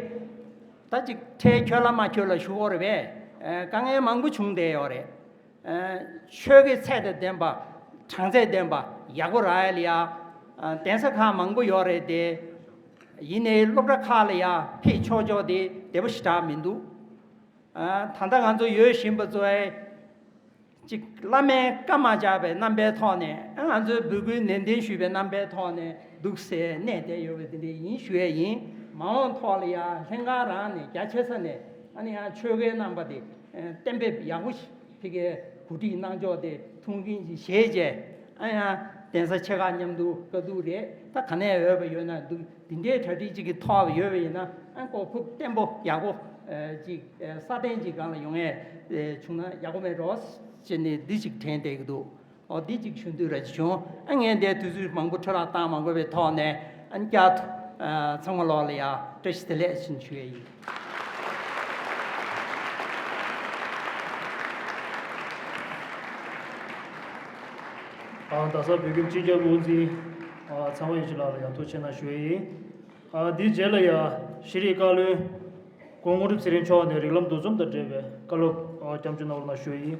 ད་ཅིག་ཁྲལ་ཁྱོད་ལ་མ་ཁྱོད་ལ་ཞུ་དགོས་རེད་པས། ཨ་དཀའ་ངལ་མང་པོ་བྱུང་བསྡད་ཡོད་རེད། ཨ་ཆོལ་ཁའི་ཚད་དང་ལྡན་པ། གྲངས་ཚད་ལྡན་པ་ཡག་པོ་རག་ཡ་ལ་ཡ་ཨ་གདན་ས་ཁག་མང་པོ་ཡོད་རེད་དེ། ཡིན་ནའི་སློབ་གྲྭ་ཁག་ལ་ཡ་ཕེབས་ཆོག་ཆོག་དེ་བདེ་པོ་ཞེ་དྲག་མི་འདུག་ཨ་ད་ལྟ་ང་ཚོ་ཡོད་བཞིན་པ་ཚོ་ཨེ། གཅིག་བླ་མའི་བཀའ་མ་བཅག་པའི་རྣམ་པའི་ཐོག་ནས། ཨ་ང་ཚོའི་འབོད་སྐུལ་ནན་ཏན་ཞུས་པའི་རྣམ་པའི་ཐོག་ནས་འདུག་སེ་གནས་བསྡད་ཡོད་པ་འདི་འདྲ་ཡིན་ཞུ་ཡས་ཡིན། མ་འོངས་ཐོག་ལ་ཡ་ལྷན་ཁང་རང་ནས་རྒྱ་ཆེ་ས་ནས་ཨ་ནི་ཡང་ཆོལ་ཁའི་རྣམ་པ་དེ་ཨ་གཏན་འབེབས་ཡག་པོ་ཞིག་ཕ་གིའི་གོ་སྒྲིག་གནང་ཕྱོགས་དེ་ཐུགས་འགན་ཅིག་བཞེས་བྱས། ཨ་ཡང་གདན་ས་ཆེ་ཁག་མཉམ་དུ་བཀའ་བསྡུར་རེད། ད་ག་ནས་འོས་པ་ཡོད་ན་འདུག་འདི་འདྲའི་གྲ་སྒྲིག་ཅིག་གི་ཐོག་ཡོད་པ་ཡིན་ན། ཨ་ཀོ་ཕུབ་བརྟན་པོ་ཡག་པོ་ཨ་ཅིག་ཨ་སྲ་བརྟན་ཅིག་སྒང་ལ་ཡོང་ཡས་ཨ་བྱུང་ན་ཡག་པོ་མེད་འགྲོ་ཅེས་ནས་འདི་ཅིག་དྲན་བསྡད་ཀྱི་འདུག་འོ་འདི་ཅིག་ཞུ་འདོད་ར་ཅིག་བྱུང་། ཨ་ངས་འདིར་དུས་ཚོད་མང་པོ་འཕྲོ་བརླག་བཏང་མ་དགོས་པའི་ཐོག་ནས། ཨ་བསྐྱར་དུ་ཨ་ཚང་མ་ལོག་ལ་ཡ་བཀྲ་ཤིས་བདེ་ལེགས་ཞུ་ཡས་ཡིན། ཨ་རྡ་ས་བོད་ཁྱིམ་སྤྱི་ཁྱབ་དབུ་འཛིན་ཨ་ཚངས་པ་ཡེ་ཤེས་ལགས་ལ་ཡང་ཐུགས་རྗེ་ཆེ་གནང་ཞུ་ཡས་ཡིན། ཨ་འདིའི་རྗེས་ལ་ཡ་ཤེས་རིག་བཀའ་བློན་སྐུ་ངོ་དངོས་གྲུབ་ཚེ་རིང་མཆོག་ནས་རིགས་ལམ་འདུ་འཛོམས་དང་འབྲེལ་བའི་བཀའ་སློབ་ཨ་སྐྱབས་འཇུག་གནང་རོགས་གནང་ཞུ་ཡས་ཡིན།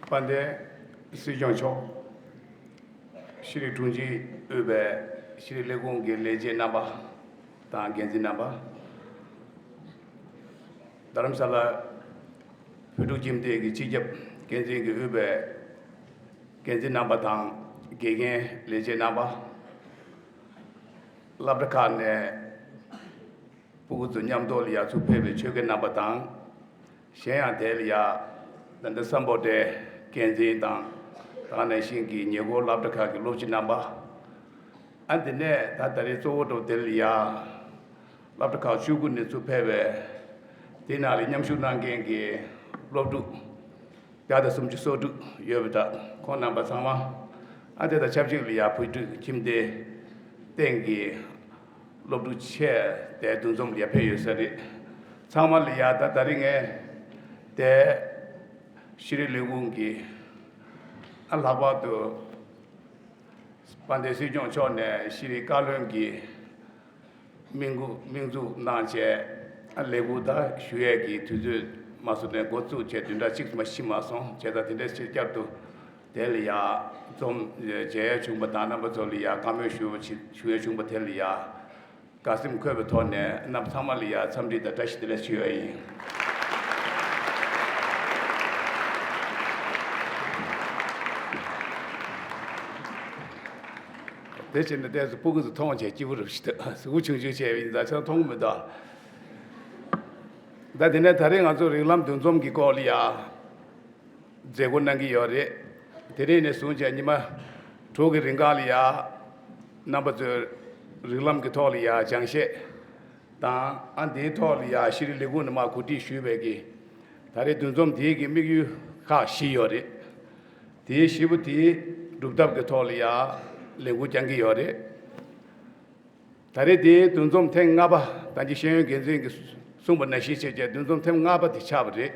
དཔལ་ལྡན་སྲིད་སྐྱོང་མཆོག་ཤེས་རིག་དྲུང་ཆེ་དབུས་པའི་ཤེས་རིག་ལས་ཁུངས་ཀྱི་ལས་བྱེད་རྣམ་པ་དང་འགན་འཛིན་རྣམ་པ། རྡ་རམ་ས་ལ་བོད་ཕྲུག་ཁྱིམ་སྡེ་གི་སྤྱི་ཁྱབ་འགན་འཛིན་གྱི་དབུས་པའི་འགན་འཛིན་རྣམ་པ་དང་། དགེ་རྒན་ལས་བྱེད་རྣམ་པ། སློབ་གྲྭ་ཁག་ནས་ཕྲུ་གུ་ཚོ་མཉམ་དུ་ལ་ཡ་ཚུར་ཕེབས་པའི་ཆོལ་ཁའི་རྣམ་པ་དང་། གཞན་ཡང་དེ་ལ་ཡ་ད་ལྟ་སམ་བྷོ་ཊའི་འགན་འཛིན་དང་། དེ་ནང་བཞིན་གྱི་ཉེ་འཁོར་སློབ་གྲྭ་ཁག་གི་སློབ་སྤྱི་རྣམ་པ། ཨ་འདི་ནས་ད་ད་རེས་གཙོ་བོ་འགྲོ་དེ་ལ་ཡ་སློབ་གྲྭ་ཁག་བཅུ་དགུ་ནས་ཚུར་ཕེབས་པའི་དེ་ནང་ལ་མཉམ་ཞུགས་གནང་མཁན་གྱི་སློབ་ཕྲུག་བརྒྱ་དང་སུམ་ཅུ་སོ་དྲུག་ཡོད་པ་འདྲ། ཁོང་རྣམ་པ་ཚང་མ་ཨ་དེ་དང་ཆབས་ཅིག་ལ་ཡ་བོད་ཕྲུག་ཁྱིམ་སྡེ་སྟེང་གི་སློབ་ཕྲུག་ཆེ་དེ་འདུ་འཛོམས་ལ་ཡ་ཕེབས་ཡོད་ས་རེད། ཚང་མ་ལ་ཡ་ད་ད་རིང་ངས་དེ་ཤེས་རིག་ལས་ཁུངས་ཀྱི་ཨ་ལྷག་པར་དུ་དཔལ་ལྡན་སྲིད་སྐྱོང་མཆོག་ནས་ཤེས་རིག་བཀའ་བློན་གྱི་མིང་འགོ་མིང་འཛུགས་གནང་བྱས། ཨ་ལས་འགུལ་ད་ཞུ་ཡས་ཀྱི་དུས་ཚོད་མ་སོང་ནས་འགོ་བཙུགས་བྱས་བདུན་ཕྲག་གཅིག་མ་ཕྱིན་མ་སོང་། བྱས་ཙང་དེ་འདྲ་ཞིག་བསྐྱར་དུ་དེ་ལ་ཡ་འཛོམས་མཇལ་ཡ་བྱུང་པ་དང་། རྣམ་པ་ཚོ་ལ་ཡ་བཀའ་མོལ་ཞུ་ཞུ་ཡ་བྱུང་པ་དེ་ལ་ཡ་དགའ་སེམས་འཁོལ་བའི་ཐོག་ནས་རྣམ་པ་ཚང་མ་ལ་ཡ་འཚམས་འདྲི་དང་བཀྲ་ཤིས་བདེ་ལེགས་ཞུ་ཡ་ཡིན། དེ་བྱས་ནས་ཏོག་ཙམ་ཕྲུ་གུ་ཚོ་མཐོང་བྱས་སྐྱིད་པོ་རུ་ཞིག་འདུག་གཟུགས་པོ་ཆུང་ཆུང་བྱས་པ་ཡིན་ཙང་ཆ་མཐོང་གི་མི་འདུག་ད་དེ་ནས་ད་རེས་ང་ཚོ་རིགས་ལམ་འདུ་འཛོམས་ཀྱི་སྐོར་ལ་ཡ་མཛད་སྒོ་གནང་གི་ཡོད་རེད། དེ་རིང་ནས་བཟུང་བྱས་ཉི་མ་དྲུག་གི་རིང་ག་ལ་ཡ་རྣམ་པ་ཚོས་རིགས་ལམ་གྱི་ཐོག་ལ་ཡ་སྦྱང་བཤད་དང་། ཨ་འདིའི་ཐོག་ལ་ཡ་ཤེས་རིག་ལས་ཁུངས་ནས་མར་གོ་སྒྲིག་ཞུས་པའི་གི་ད་རེས་འདུ་འཛོམས་དེའི་གི་དམིགས་ཡུལ་ཁག་བཞི་ཡོད་རེད། དེའི་བཞི་པོ་དེའི་སྒྲུབ་ཐབས་ཀྱི་ཐོག་ལ་ཡ་ལས་འགུལ་བསྐྱང་གི་ཡོད་རེད། ད་རེས་དེའི་འདུ་འཛོམས་ཐེངས་ལྔ་པ། ད་གིན་ཤེས་ཡོན་འགན་འཛིན་གྱིས་གསུངས་པ་ནང་བཞིན་བྱས་བྱས་འདུ་འཛོམས་ཐེངས་ལྔ་པ་དེ་ཆགས་པ་རེད།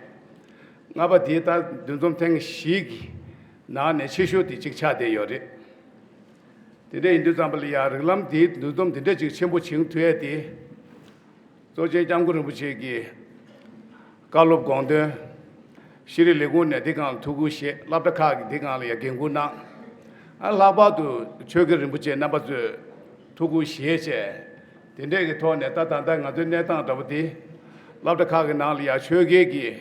ལྔ་པ་དེ་ད་འདུ་འཛོམས་ཐེངས་བཞི་གི་ནང་ནས་ཆེ་ཤོས་དེ་གཅིག་ཆགས་བསྡད་ཡོད་རེད། དེ་འདྲ་ཡིན་དུས་ཙམ་པ་ལ་ཡ་རིགས་ལམ་དེའི་འདུ་འཛོམས་དེ་འདྲ་ཅིག་ཆེན་པོ་བྱུང་ཐུབ་ཡས་དེ། གཙོ་ཆེན་སྐྱབས་མགོན་རིན་པོ་ཆེ་གི་བཀའ་སློབ་དགོངས་དོན། ཤེས་རིག་ལས་ཁུངས་ནས་འདི་སྒང་ལ་ཐུགས་ཁུར་བཞེས། སློབ་གྲྭ་ཁག་གིས་འདི་སྒང་ལ་ཡ་འགན་འཁུར་གནང་། ཨ་ལྷག་པར་དུ་ཆོས་དགེ་རིན་པོ་ཆེ་རྣམ་པ་ཚོས་ཐུགས་ཁུར་བཞེས་བྱས། དེ་འདྲས་ཀྱི་ཐོག་ནས་ད་ད་ལྟ་ང་ཚོའི་གནས་སྟངས་འདྲ་པོ་དེ། སློབ་གྲྭ་ཁག་གི་ནང་ལ་ཡ་ཆོས་དགེ་གི་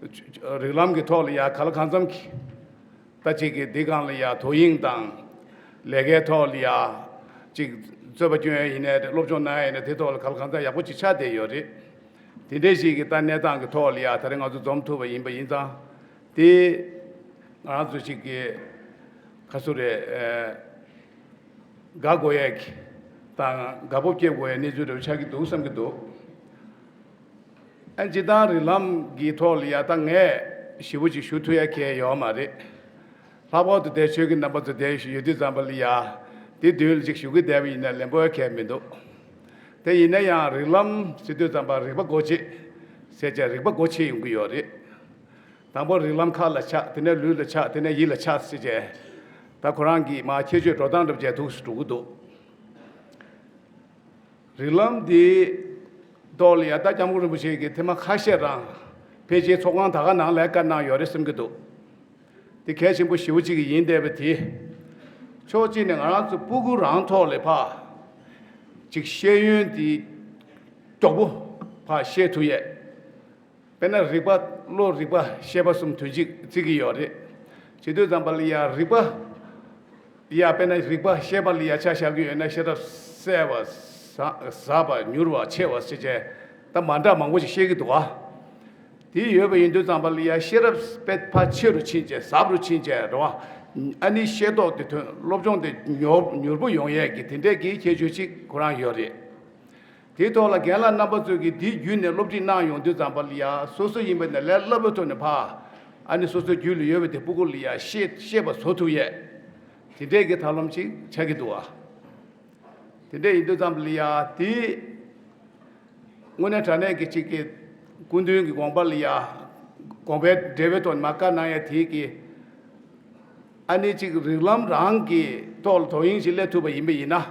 རིགས་ལམ་གྱི་ཐོག་ལ་ཡ་ག་ལ་གང་འཚམ་གྱི་ད་ཅིག་གི་འདི་སྒང་ལ་ཡ་དོ་དབྱིངས་དང་ལས་ཀའི་ཐོག་ལ་ཡ་ཅིག་རྩོད་པ་སྐྱོན་ཡ་ཡིན་ནའི་རེད། སློབ་སྦྱོང་གནང་ཡ་ཡིན་ནའི་དེ་ཐོག་ལ་ག་ལ་གང་འཚམ་ཡག་པོ་ཅིག་ཆགས་བསྡད་ཡོད་རེད། དེ་འདྲའི་ཞིག་གི་ད་གནས་སྟངས་ཀྱི་ཐོག་ལ་ཡ་ད་རེས་ང་ཚོ་འཛོམས་ཐུབ་པ་ཡིན་པ་ཡིན་ཙང་དེ་ང་རང་ཚོ་ཅིག་གི་ག་སུ་རེད། དགའ་དགོས་ཡས་ཀྱི་དང་དགའ་སྤོབས་སྐྱེ་དགོས་ཡས་གནས་ཚུལ་འདྲ་བོ་ཆགས་ཀྱི་འདུག་བསམ་གྱི་འདུག་ཨ་སྤྱིར་བཏང་རིགས་ལམ་གྱི་ཐོག་ལ་ཡ་ད་ངས་ཞེ་པོ་ཅིག་ཞུ་ཐུབ་ཡ་གང་ཡང་ཡོད་མ་རེད། ལྷག་པར་དུ་དེ་ཆོས་ཀྱི་རྣམ་པ་ཚོ་དེ་ཡོད་དུས་ཙམ་པ་ལ་ཡ་དེ་མདུན་ལ་ཅིག་ཞུ་གི་བསྡད་པ་ཡིན་ན་ལན་པོ་ཡ་གང་ཡང་མི་འདུག་དེ་ཡིན་ན་ཡང་རིགས་ལམ་ཟེར་དུས་ཙམ་པ་རིག་པ་སྒོ་འབྱེད་ཟེར་བྱས་རིག་པ་སྒོ་ཕྱེ་ཡོང་གི་ཡོད་རེད། དང་པོ་རིགས་ལམ་ཁ་ལ་ཆགས། དེ་ནས་ལུས་ལ་ཆགས། དེ་ནས་ཡིད་ལ་ཆགས་ཟེར་བྱས། ད་ཁོ་རང་གི་མ་ཁྱད་ཆོས་འགྲོ་སྟངས་འདྲ་བྱས་འདུག་སེ་འགྲོ་གི་འདུག་རིགས་ལམ་འདི་ཐོག་ལ་ཡ་ད་སྐྱབས་མགོན་རིན་པོ་ཆེ་གིས་ཐེངས་མ་ཁ་ཤས་རང་ཕལ་ཆེར་ཚོགས་ཁང་ད་ག་ནང་ལ་བཀའ་གནང་ཡོད་རེད་བསམ་གྱི་འདུག་དེ་གལ་ཆེན་པོ་ཞེ་པོ་ཅིག་ཡིན་བསྡད་པ་དེ། ཕྱོགས་གཅིག་ནས་ང་རང་ཚོ་སྤུ་གུ་རང་ཐོག་ལ་ཕར་ཅིག་ཤེས་ཡོན་འདི་མགྱོགས་པོ་ཕར་ཤེས་ཐུབ་ཡས། དཔེར་ན་རིག་པ། བློ། རིག་པ། ཤེས་པ་གསུམ་དོན་གཅིག་བརྩི་གི་ཡོད་རེད། བྱེད་དུས་ཙམ་པ་ལ་ཡ་རིག་པ་ཡ་དཔེར་ན་རིག་པ་ཤེས་པ་ལ་ཡ་ཆ་བཞག་གི་ཡོད་ན་ཤེས་རབ་གསལ་བ། ཟ་ཟབ་པ། མྱུར་བ། ཆེ་བ་ཟེར་བྱས་ད་མ་འདྲ་མང་པོ་ཞིག་བཤད་ཀྱི་འདུག་ག་དེ་ཡོད་པ་ཡིན་དུས་ཙམ་པ་ལ་ཡ་ཤེས་རབ་དཔེ་ཕར་ཆེ་རུ་ཕྱིན་བྱས་ཟབ་རུ་ཕྱིན་བྱས་རེད་བ། ཨ་ནི་ཤེས་རྟོགས་དེ་ཐོན། སློབ་སྦྱོང་དེ་མྱུར་མྱུར་པོ་ཡོང་ཡས་ཀྱི་དེ་འདྲས་ཀྱི་ཁྱད་ཆོས་གཅིག་ཁོ་རང་ཡོད་རེད། དེའི་ཐོག་ལ་རྒན་ལགས་རྣམ་པ་ཚོས་ཀྱིས་དེའི་བརྒྱུད་ནས་སློབ་ཁྲིད་གནང་ཡོང་དུས་ཙམ་པ་ལ་ཡ་སོ་སོ་ཡིན་པ་ནས་ལས་སླ་པོའི་ཐོག་ནས་ཕར་ཨ་ནི་སོ་སོའི་རྒྱུད་ལ་ཡོད་པའི་དེ་སྤུ་གུ་ལ་ཡ་ཤེས་ཤེས་པ་བཟོ་ཐུབ་ཡས། དེ་འདྲས་ཀྱི་ཐབས་ལམ་ཅིག་ཆགས་ཀྱི་འདུག་ཨ། དེ་འདྲས་ཡིན་དུས་ཙམ་པ་ལ་ཡ་དེ་དངོས་གནས་དྲང་གནས་ཀྱི་ཅིག་གི་སྐུ་མདུན་གྱི་དགོངས་པ་ལ་ཡ་དགོངས་པའི་འགྲེལ་པའི་ཐོག་ནས་མ་བཀའ་གནང་ཡ་དེ་གི་ཨ་ནི་ཅིག་རིགས་ལམ་རང་གི་ཐོག་ལ་དོ་དབྱིངས་ཤིག་སླེབས་ཐུབ་པ་ཡིན་པ་ཡིན་ན།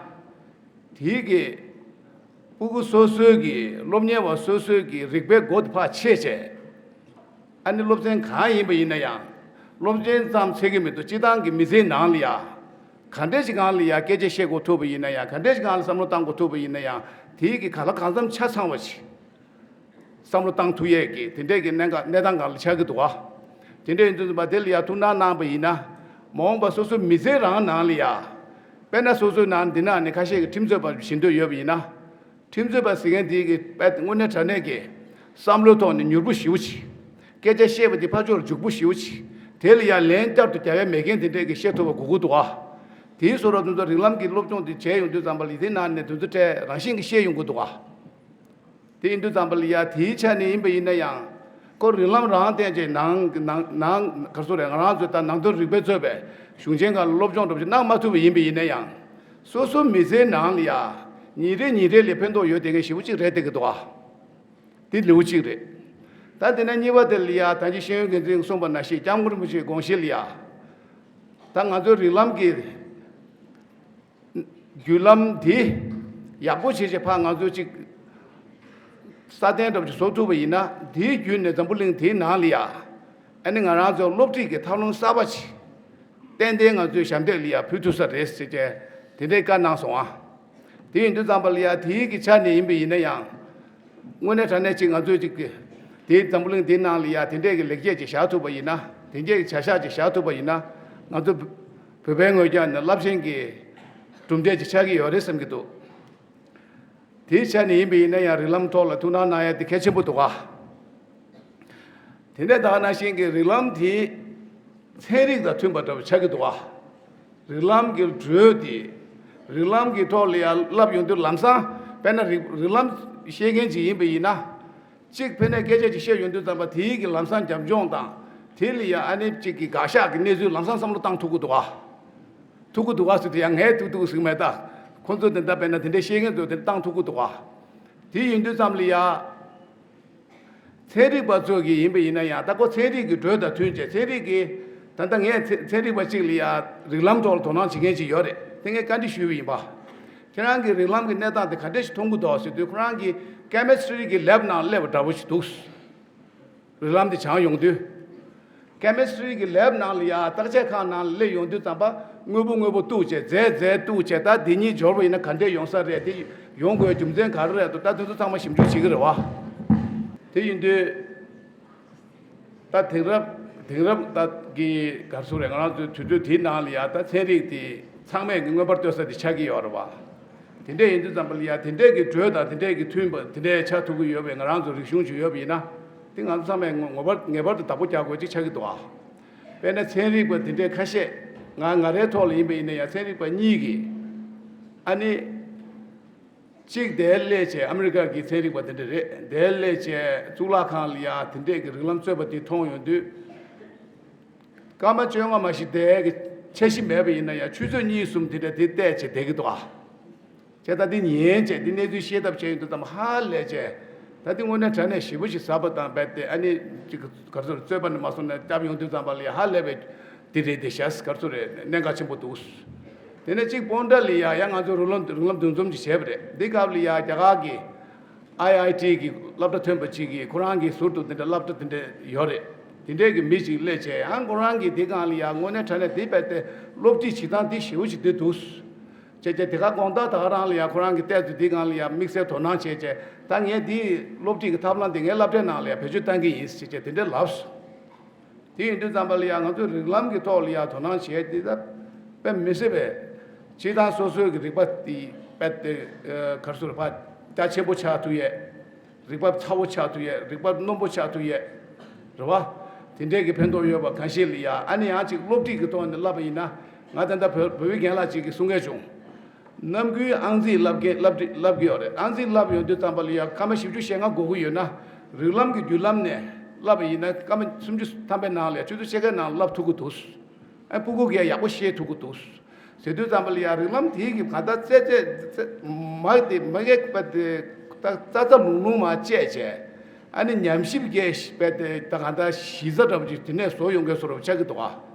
དེའི་གི་སྤུ་གུ་སོ་སོའི་གི་སློབ་གཉེར་བ་སོ་སོའི་གི་རིག་པའི་སྒོ་དེ་ཕར་ཕྱེ་བྱས། ཨ་ནི་སློབ་ཚན་གང་ཡིན་པ་ཡིན་ན་ཡང་། སློབ་ཚན་ཙམ་ཚད་ཀྱི་མི་འདུག་སྤྱིར་བཏང་གི་མི་ཚེའི་ནང་ལ་ཡ། ག་འདྲས་ཞིག་སྒང་ལ་ཡ་སྐད་ཆ་བཤད་དགོས་ཐུབ་པ་ཡིན་ན་ཡང་། ག་འདྲས་ཞིག་སྒང་ལ་བསམ་བློ་བཏང་དགོས་ཐུབ་པ་ཡིན་ན་ཡང་། དེའི་གི་གང་ལ་གང་འཚམ་ཆ་ཚང་བ་ཞིག་བསམ་བློ་བཏང་ཐུབ་ཡས་ཀྱི་དེ་འདྲས་ཀྱི་གནད་འགག་གནས་སྟངས་སྒང་ལ་ཆགས་ཀྱི་འདུག་བ། དེ་འདྲས་ཡིན་དུས་ཙམ་པ་དེ་ལ་ཡ་ཐུགས་སྣང་གནང་པ་ཡིན་ན། མ་འོངས་པ་སོ་སོའི་མི་ཚེ་རང་ནང་ལ་ཡ། དཔེར་ན་སོ་སོའི་ནང་འདི་ནང་ནས་ཁ་ཤས་ཀྱི་ཁྲིམས་རྩོད་པ་བྱེད་འདོད་ཡོད་པ་ཡིན་ན། ཁྲིམས་རྩོད་པ་ཟེར་མཁན་དེ་གི་དཔེ་དངོས་གནས་དྲང་གནས་ཀྱི་བསམ་བློའི་ཐོག་ནས་མྱུར་པོ་ཞེ་པོ་ཅིག་སྐད་ཆ་བཤད་པ་དེ་ཕར་ཕྱོགས་ལ་འཇུག་པོ་ཞེ་པོ་ཅིག་དེ་ལ་ཡང་ལན་བསྐྱར་དུ་རྒྱབ་ཡ་མེད་མཁན་དེ་འདྲས་ཀྱི་བཤད་ཐུབ་པ་དགོས་ཀྱི་འདུག་ག་དེའི་བཟོ་འདྲ་དེ་ཚོ་རིགས་ལམ་གྱི་སློབ་སྦྱོང་དེ་བྱས་ཡོང་དུས་ཙམ་པ་ལ་དེ་ནང་ནས་དེ་ཚོ་ཕྲན་རང་བཞིན་གྱིས་ཤེས་ཡོང་གི་འདུག་ག་དེ་ཡིན་དུས་ཙམ་པ་ལ་ཡ་དེའི་ཆ་ནས་ཡིན་པ་ཡིན་ན་ཡང་། ཁོ་རིགས་ལམ་རང་བསྟན་གྱི་ནང་ནང་ནང་ག་རེ་ཟེར་རེད། ང་རང་ཚོའི་ད་ནང་དོན་རིག་པས་གཙོས་པའི་གཞུང་ཆེན་སྒང་ལ་སློབ་སྦྱོང་འདྲ་པོ་ཞིག་གནང་མ་ཐུབ་པ་ཡིན་པ་ཡིན་ན་ཡང་། སོ་སོ་མི་ཚེའི་ནང་ལ་ཡ། ཉིན་རེ་ཉིན་རེ་ལ་ཕན་ཐོགས་ཡོད་བསྡད་མཁན་ཞེ་པོ་ཅིག་རེད་བསྡད་ཀྱི་འདུག་ག་དེ་ལེའུ་གཅིག་རེད། ད་དེ་ནས་གཉིས་པ་དེ་ལ་ཡ་ད་ཅི་ཤེས་ཡོན་འགན་འཛིན་གསུངས་པ་ནང་བཞིན་སྐྱབས་མགོན་རིན་པོ་ཆེའི་དགོངས་གཞི་ལ་ཡ། ད་ང་ཚོའི་རིགས་ལམ་གྱི་བརྒྱུད་ལམ་འདི་ཡག་པོ་བྱས་བྱས་ཕར་ང་ཚོས་ཅིག་སྲ་བརྟན་འདྲ་པོ་ཅིག་བཟོ་ཐུབ་པ་ཡིན་ན། དེའི་བརྒྱུད་ནས་འཛམ་བུ་གླིང་འདིའི་ནང་ལ་ཡ། ཨ་ནི་ང་རང་ཚོའི་སློབ་ཁྲིད་ཀྱི་ཐབས་ལམ་གསར་པ་ཅིག་ཏན་ཏན་ང་ཚོའི་ཞབས་འདེགས་ལ་ཡ་ཕུལ་ཐུབ་ས་རེད་ཟེར་བྱས་དེ་འདྲའི་བཀའ་གནང་སོང་ཨ། དེ་ཡིན་དུས་ཙམ་པ་ལ་ཡ་དེའི་གི་ཆ་ནས་ཡིན་པ་ཡིན་ན་ཡང་། དངོས་གནས་དྲང་གནས་ཅིག་ང་ཚོས་ཅིག་གི་དེའི་འཛམ་བུ་གླིང་འདིའི་ནང་ལ་ཡ་དེ་འདྲས་ཀྱི་ལེགས་སྐྱེས་ཅིག་བཞག་ཐུབ་པ་ཡིན་ན། དེ་འདྲས་ཀྱི་བྱ་གཞག་ཅིག་བཞག་ཐུབ་པ་ཡིན་ན། ང་ཚོ་བོད་པའི་ངོས་ཀྱང་ནི་རླབས་ཆེན་གྱི་གྲུབ་འབྲས་ཅིག་ཆགས་ཀྱི་ཡོད་རེད་བསམ་གྱི་འདུག་དེའི་ཆ་ནས་ཡིན་པ་ཡིན་ན་ཡང་རིགས་ལམ་ཐོག་ལ་ཐུགས་སྣང་གནང་ཡ་དེ་གལ་ཆེན་པོ་འདུག་ག་དེ་ནས་ད་ག་ནང་བཞིན་གྱི་རིགས་ལམ་དེ་ཚན་རིག་དང་མཐུན་པ་འདྲ་བོ་ཆགས་ཀྱི་འདུག་ག་རིགས་ལམ་གྱི་འགྲོས་དེ། རིགས་ལམ་གྱི་ཐོག་ལ་ཡང་བསླབ་ཡོང་དུས་ལམ་སང་། དཔེར་ན་རིགས་རིགས་ལམ་ཤེས་མཁན་ཅིག་ཡིན་པ་ཡིན་ན། གཅིག་ཕ་ནས་སྐད་ཆ་ཅིག་བཤད་ཡོང་དུས་ཙམ་པ་དེའི་གི་ལམ་སང་རྒྱབ་ལྗོངས་དང་། དེ་ལ་ཡང་ཨ་ནི་གཅིག་གི་དགག་བཞག་གི་གནས་ཚུལ་ལམ་སང་བསམ་བློ་བཏང་ཐུབ་ཀྱི་འདུག་ག་ཐུབ་ཀྱི་འདུག་ག་ཟེར་དུས་ཡང་ངས་ཐུབ་ཐུབ་ཟེར་གྱི་མེད་ད། ཁོང་ཚོ་དེ་འདྲ་དཔེར་ན་དེ་འདྲའི་ཤེས་མཁན་ཚོ་དེ་འདྲ་བཏང་ཐུབ་ཀྱི་འདུག་ག་དེ་ཡིན་དུས་ཙམ་ལ་ཡ། ཚན་རིག་པ་ཚོ་གིས་ཡིན་པ་ཡིན་ན་ཡང་། ད་ཁོ་ཚན་རིག་གི་འགྲོས་དང་མཐུན་བྱས། ཚན་རིག་གི། ད་ལྟ་ངས་ཚན་ཚན་རིག་པ་གཅིག་ལ་ཡ་རིགས་ལམ་ཐོག་ལ་དོ་སྣང་བྱེད་མཁན་ཅིག་ཡོད་རེད། དེ་ངས་བཀའ་འདྲི་ཞུས་པ་ཡིན་པ། ཁྱེད་རང་གིས་རིགས་ལམ་གྱི་གནས་སྟངས་དེ་ག་འདྲ་ཞིག་མཐོང་གི་འདུག་ཟེར་དུས། ཁོ་རང་གིས་ཀེ་མི་སི་ཊི་རི་གི་ལེབ་ནང་སླེབས་པ་འདྲ་པོ་ཞིག་འདུག་རིགས་ལམ་དེ་སྦྱངས་ཡོང་དུས། ཀེ་མི་སི་ཊི་རི་གི་ལེབ་ནང་ལ་ཡ་བརྟག་དཔྱད་ཁང་ནང་ལ་སླེབས་ཡོང་དུས་ཙམ་པ། དངོས་པོ་དངོས་པོ་གཏུགས་བྱས། རྫས་རྫས་གཏུགས་བྱས། ད་འདི་གཉིས་སྦྱོར་བ་ཡིན་ན་ག་འདྲས་ཡོང་ས་རེད། དེ་ཡོང་དགོས་རྒྱུ་མཚན་ག་རེ་རེད་འདུག་ད་དེ་ཚོ་ཚང་མ་ཞིབ་འཇུག་བྱེད་ཀྱི་རེད་བ། དེ་ཡིན་དུས། ད་དེང་རབས་དེང་རབས་ད་གི་ག་རེ་ཟེར་རེད། ང་རང་ཚོའི་དུས་ཚོད་དེའི་ནང་ལ་ཡ་ད་ཚན་རིག་དེ་ཚང་མས་ཀྱི་མངོན་པར་བསྟོད་ས་དེ་ཆགས་ཀྱི་ཡོད་རེད་བ། དེ་འདྲས་ཡིན་དུས་ཙམ་པ་ལ་ཡ་དེ་འདྲས་ཀྱི་འགྲོས་དང་དེ་འདྲས་ཀྱི་མཐུན་པ་དེ་འདྲས་ཆགས་ཐུབ་ཀྱི་ཡོད་པའི་ང་རང་ཚོ་རིག་གཞུང་ཅིག་ཡོད་པ་ཡིན་ན། དེ་ང་ཚོ་ཚང་མས་ངོ་ངོ་བར་ངེས་པར་དུ་བདག་པོ་རྒྱག་དགོས་ཅིག་ཆགས་ཀྱི་འདུག་ཨ། དཔེར་ན་ཚན་རིག་པ་དེ་འདྲས་ཁ་ཤས་ང་ང་རའི་ཐོག་ལ་ཡིན་པ་ཡིན་ན་ཡང་ཚན་རིག་པ་གཉིས་ཀྱིས་ཨ་ནི། གཅིག་དེར་སླེབས་བྱས་ཨ་མི་རི་ཀ་གི་ཚན་རིག་པ་དེ་འདྲ་རེད། དེར་སླེབས་བྱས་གཙུག་ལག་ཁང་ལ་ཡ་དེ་འདྲས་ཀྱི་རིགས་ལམ་རྩོད་པ་དེ་མཐོང་ཡོང་དུས། སྐར་མ་བཅོ་ལྔ་མ་ཞིག་དེ་གི་འཆར་གཞི་མེད་པ་ཡིན་ན་ཡང་ཆུ་ཚོད་གཉིས་གསུམ་དེ་འདྲ་དེ་བལྟས་བྱས་བསྡད་ཀྱི་འདུག་ཨ། བྱས་ད་འདི་ཉན་བྱས་འདི་གནས་ཚུལ་ཤེས་ཐབས་བྱས་ཡོང་དུས་ཙམ་ཧ་ལས་བྱས། ད་འདི་དངོས་གནས་དྲང་གནས་ཞེ་པོ་ཞིག་ཟབ་པ་དང་རྦད་དེ་ཨ་ནི་ཅིག་ག་རེ་ཟེར་རྩོད་པ་ནས་མ་སོང་ནས་བརྒྱབ་ཡོང་དུས་ཙམ་པ་ལ་ཡ་ཧ་ལས་པའི་འདི་རེད་དེ་ཤ་ག་རེ་ཟེར་རེད། གནད་འགག་ཆེན་པོ་འདུག་དེ་ནས་གཅིག་སྤོན་ཊ་ལ་ཡ་ཡ་ང་ཚོ་རིགས་ལམ་རིགས་ལམ་འདུ་འཛོམས་ཅིག་བྱས་པ་རེད། འདི་སྐབས་ལ་ཡ་རྒྱ་གར་གྱི་ཨའི་ཨའི་ཊི་གི་སློབ་གྲྭ་ཐོན་པ་གཅིག་གིས་ཁོ་རང་གི་ཟུར་དུ་འདི་འདྲ་སློབ་གྲྭ་འདི་འདྲ་ཡོད་རེད། འདི་འདྲས་ཀྱི་མི་གཅིག་སླེབས་བྱས་ཡང་ཁོ་རང་གིས་འདི་སྒང་ལ་ཡ་དངོས་གནས་དྲང་གནས་འདི་རྦད་དེ་སློབ་ཁྲིད་བྱེད་སྟངས་འདི་ཞེ་པོ་ཅིག་འདི་འདུག་བྱས་བྱས་དེ་ག་དགོང་དག་ད་ག་རང་ལ་ཡ་ཁོ་རང་གིས་ཏོག་ཙམ་འདི་སྒང་ལ་ཡ་དམིགས་བསལ་དོ་སྣང་བྱས་བྱས་ད་ངས་འདི་སློབ་ཁྲིད་ཀྱི་ཐབས་ལམ་འདི་ངའི་སློབ་གྲྭའི་ནང་ལ་ཡ་བེད་སྤྱོད་གཏང་གི་ཡིན་ཟེར་བྱས་དེ་འདྲས་ལབ་སོང་། དེ་ཡིན་དུས་ཙམ་པ་ལ་ཡ་ང་ཚོས་རིགས་ལམ་གྱི་ཐོག་ལ་ཡ་དོ་སྣང་བྱས་དེ་ད་དཔེ་མི་སྲིད་པའི་སྤྱིར་བཏང་སོ་སོའི་གི་རིག་པ་དེ་དཔེ་དེ་ག་རེ་ཟེར་བ་རྒྱ་ཆེན་པོ་ཆགས་ཐུབ་ཡས། རིག་པ་ཚ་བོ་ཆགས་ཐུབ་ཡས། རིག་པ་རྣོན་པོ་ཆགས་ཐུབ་ཡས། རེད་བ། དེ་འདྲས་ཀྱི་ཕན་ཐོགས་ཡོད་པ་གང་ཤེས་ལ་ཡ་ཨ་ནི་ཡང་ཅིག་སློབ་ཁྲིད་ཀྱི་ཐོག་ནས་བསླབ་པ་ཡིན་ན། ང་ད་ལྟ་བོད་བོད་པའི་རྒན་ལགས་ཅིག་གིས་གསུང་མཁན་བྱུང་། ནམ་རྒྱུན་ཨང་རྩིས་བསླབ་མཁན་བསླབ་ཁྲིད་བསླབ་ཀྱི་ཡོད་རེད། ཨང་རྩིས་བསླབ་ཡོང་དུས་ཙམ་པ་ལ་ཡ་སྐར་མ་བཞི་བཅུ་ཞེ་ལྔ་འགོར་གྱི་ཡོད་ན། རིགས་ལམ་གྱི་བརྒྱུད་ལམ་ནས་བསླབ་པ་ཡིན་ན་སྐར་མ་སུམ་ཅུ་ཐམ་པའི་ནང་ལ་ཆུ་ཚོད་ཕྱེད་ཀའི་ནང་བསླབ་ཐུབ་ཀྱི་འདུག་ཨ་སྤུ་གུ་གིས་ཡག་པོ་ཤེས་ཐུབ་ཀྱི་འདུག་ཟེར་དུས་ཙམ་པ་ལ་ཡ་རིགས་ལམ་དེའི་གི་ག་ད་རྩེ་རྩེ་རྩེ་མ་དེ་མ་གས་པ་དེ་ད་རྩ་རྩ་ལུང་ལུང་མ་བཅད་བྱས། ཨ་ནི་ཉམས་ཞིབ་རྒྱས་པ་དེ་ད་ག་ད་གཞི་རྩ་འདྲ་པོ་ཅིག་དེ་ནས་བཟོ་ཡོང་མཁན་བཟོ་འདྲ་པོ་ཆགས་ཀྱི་འདུག་ཨ།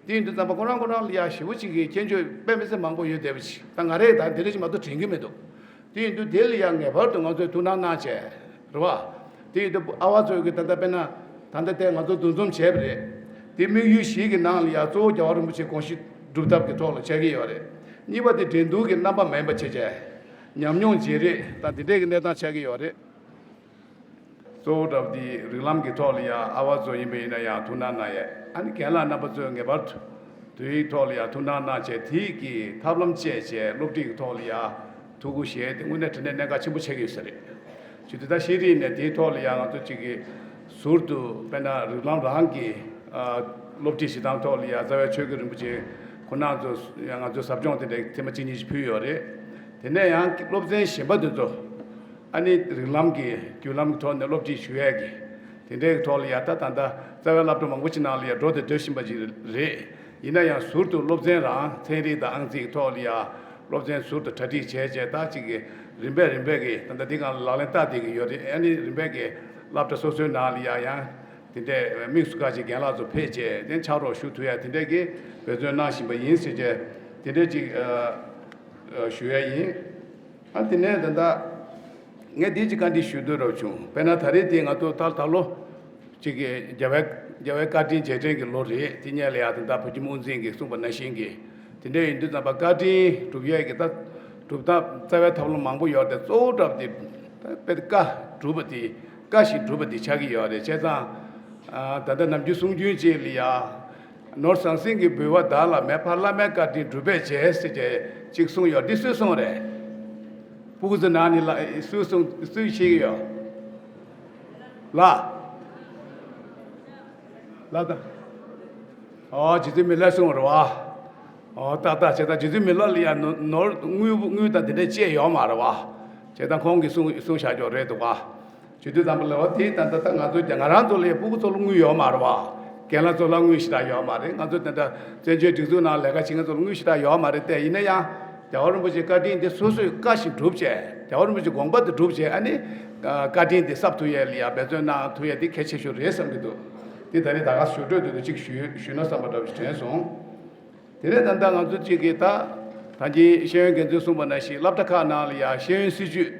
དེ་ཡིན་དུས་ཙམ་པ་ཁོ་རང་ཁོ་རང་ལ་ཡ་ཞེ་པོ་ཅིག་གི་ཁྱད་ཆོས་དཔེ་མི་སྲིད་མང་པོ་ཡོད་བསྡད་པ་ཅིག་ད་ང་རས་ད་འདི་འདྲ་ཅིག་མ་གཏོགས་དྲན་གྱི་མི་འདུག་དེ་ཡིན་དུས་དེ་ལ་ཡང་ངེས་པར་དུ་ང་ཚོས་ཐུགས་སྣང་གནང་བྱས། རེད་བ། དེ་ཡིན་དུས་ཨ་བ་ཚོས་ཀྱི་ད་ལྟ་དཔེར་ན་ད་ལྟ་དེ་ང་ཚོ་འདུ་འཛོམས་བྱས་པ་རེད། དེ་དམིགས་ཡུལ་བཞི་གི་ནང་ལ་ཡང་གཙོ་བོ་རྒྱལ་བ་རིན་པོ་ཆེའི་དགོངས་གཞི་སྒྲུབ་ཐབས་ཀྱི་ཐོག་ལ་ཆགས་ཀྱི་ཡོད་རེད། གཉིས་པ་དེ་འགྲན་བསྡུར་གྱི་རྣམ་པ་མེད་པ་བྱས་བྱས། ཉམས་མྱོང་བརྗེ་རེས་དང་དེ་འདྲས་ཀྱི་གནས་སྟངས་ཆགས་ཀྱི་ཡོད་རེད། གཙོ་བོ་འདྲ་པོ་དེ་རིགས་ལམ་གྱི་ཐོག་ལ་ཡང་ཨ་བ་ཚོ་ཡིན་པ་ཡིན་ན་ཡང་ཐུགས་སྣང་གནང་ཡས། ཨ་ནི་རྒན་ལགས་རྣམ་པ་ཚོས་ངེས་པར་དུ་དེའི་ཐོག་ལ་ཡང་ཐུགས་སྣང་གནང་བྱས་དེའི་གི་ཐབས་ལམ་སྤྱད་བྱས་སློབ་ཁྲིད་ཀྱི་ཐོག་ལ་ཡང་ཐུགས་ཁུར་བཞེས་ཏེ་དངོས་གནས་དྲང་གནས་གནད་འགག་ཆེན་པོ་ཆགས་ཀྱི་ཡོད་ས་རེད། བྱེད་དུས་ད་ཤེས་རིག་ནས་དེའི་ཐོག་ལ་ཡང་ང་ཚོ་གཅིག་གི་ཟུར་དུ་དཔེར་ན་རིགས་ལམ་རང་གི་ཨ་སློབ་ཁྲིད་བྱེད་སྟངས་ཐོག་ལ་ཡང་རྩ་བའི་ཆོས་རྒྱལ་རིན་པོ་ཆེ་ཁོང་རྣམ་ཚོ་ཡང་ང་ཚོའི་ཟབ་སྦྱོང་དེ་འདྲ་ཐེངས་མ་གཅིག་གཉིས་ཤིག་ཕུལ་ཡོད་རེད། དེ་ནས་ཡང་སློབ་ཚན་གཞན་པ་དེ་ཚོ། ཨ་ནི་རིགས་ལམ་གྱི་བརྒྱུད་ལམ་གྱི་ཐོག་ནས་སློབ་ཁྲིད་ཞུ་ཡས་ཀྱི་དེ་འདྲའི་ཐོག་ལ་ཡ་ད་ད་ལྟ་རྩ་བའི་སློབ་གྲྭ་མང་པོ་ཅིག་ནང་ལ་ཡ་འགྲོ་དང་འགྲོ་བཞིན་པ་ཅིག་རེད། ཡིན་ན་ཡང་ཟུར་དུ་སློབ་ཚན་རང་ཚན་རིག་དང་ཨང་རྩིས་ཀྱི་ཐོག་ལ་ཡ་སློབ་ཚན་ཟུར་དུ་གྲ་སྒྲིག་བྱས་བྱས་ད་ཅིག་གི་རིམ་པས་རིམ་པས་ཀྱི་ད་ལྟ་འདི་སྒང་ལ་ལག་ལེན་བསྟར་བསྡད་ཀྱི་ཡོད་རེད། ཨ་ནི་རིམ་པས་ཀྱི་སློབ་གྲྭ་སོ་སོའི་ནང་ལ་ཡ་ཡང་དེ་འདྲའི་དམིགས་སུ་བཀར་བྱས་རྒན་ལགས་ཚོ་ཕེབས་བྱས་དེ་ཕྱག་རོགས་ཞུ་ཐུབ་ཡ་དེ་འདྲའི་གི་འབད་བརྩོན་གནང་བཞིན་པ་ཡིན་ཟེར་བྱས་དེ་འདྲའི་ཅིག་ཞུ་ཡ་ཡིན། ཨ་དེ་ནས་ད་ལྟ་ངས་འདི་ཅིག་བཀའ་འདྲི་ཞུ་འདོད་རབ་བྱུང་། དཔེར་ན་ད་རེས་དེ་ང་ཚོ་ད་ད་ལོ་ཅིག་གི་རྒྱལ་བའི་རྒྱལ་བའི་བཀའ་དྲིན་རྗེས་དྲན་གྱི་ལོ་རེད། དེ་སྔོན་ལ་ཡང་ད་ལྟ་བུ་ཁྱིམ་དབུ་འཛིན་གྱིས་གསུངས་པ་ནང་བཞིན་གྱི་དེ་འདྲ་ཡིན་དུས་ཙམ་པ་བཀའ་དྲིན་སྒྲུབ་ཡས་ཀྱི་ད་སྒྲུབ་ཐབས་རྩ་བའི་ཐབས་ལམ་མང་པོ་ཡོད་དེ་གཙོ་བོ་གྲབས་དེ་ད་དཔེ་བཀའ་སྒྲུབ་པ་དེ་བཀའ་བཞིན་སྒྲུབ་པ་དེ་ཆགས་ཀྱི་ཡོད་རེད། བྱས་ཙང་ད་ལྟ་ནམ་རྒྱུན་གསུང་རྒྱུན་ཅིག་ལ་ཡ། ནོར་ཟང་ཟིང་གི་འབུལ་བ་བདག་ལ་མེད། ཕ་བླ་མའི་བཀའ་དྲིན་སྒྲུབ་པས་བྱས་ཟེར་བྱས་ཅིག་གསུངས་ཡོད། འདི་སུས་གསུངས་རེད། སྤུ་གུ་ཚོ་ནང་ནས་ལ་སུས་གསུངས་སུས་ཤེས་ཀྱི་ཡོད། ལ། ལ་ད། ཨོ་རྗེ་བཙུན་མི་ལས་གསུངས་རེད་བ། ཨོ་ཏག་ཏག་བྱས་ད་རྗེ་བཙུན་མི་ལ་ལ་ཡ་ནོར་ནོར་དངུལ་དངུལ་དང་དེ་འདྲ་བཅས་ཡོད་མ་རེད་བ། བྱས་ད་ཁོང་གིས་གསུངས་གསུངས་བཞག་ཆོག་རེད་འདུག་བ། བྱེད་དུས་ཙམ་པ་ལ་འོ་དེ་ད་ལྟ་ད་ང་ཚོ་རྒྱ་ང་རང་ཚོ་ལ་སྤུ་གུ་ཚོ་ལ་དངུལ་ཡོད་མ་རེད་བ། རྒན་ལགས་ཚོ་ལ་དངུལ་ཞེ་དྲག་ཡོད་མ་རེད། ང་ཚོ་དེ་འདྲ་བཙན་བྱོལ་སྒྲིག་འཛུགས་ནང་ལས་ཀ་བྱེད་མཁན་ཚོ་ལ་དངུལ་ཞེ་དྲག་ཡོད་མ་རེད་དེ། ཡིན་ན་ཡང་རྒྱལ་བ་རིན་པོ་ཆེའི་བཀའ་དྲིན་དེ་སོ་སོས་བཀའ་བཞིན་བསྒྲུབས་བྱས། རྒྱལ་བ་རིན་པོ་ཆེའི་དགོངས་པ་དེ་བསྒྲུབས་བྱས། ཨ་ནི་བཀའ་དྲིན་དེ་གསབ་ཐུབ་ཡས་ལ་ཡ་འབད་བརྩོན་གནང་ཐུབ་ཡས་དེ་གལ་ཆེ་ཤོས་རེད་བསམ་གྱི་འདུག་དེ་ད་རེས་ད་ག་ཞུ་འདོད་འདུག་ཅིག་ཞུ་ཞུས་ན་བསམ་པ་འདྲ་བོ་ཞིག་དྲན་སོང་། དེ་ནས་ད་ལྟ་ང་ཚོ་གཅིག་གིས་ད་ད་གིན་ཤེས་ཡོན་འགན་འཛིན་གསུངས་པ་ནང་བཞིན་སློབ་གྲྭ་ཁག་ནང་ལ་ཡང་ཤེས་ཡོན་སྲིད་བྱུས།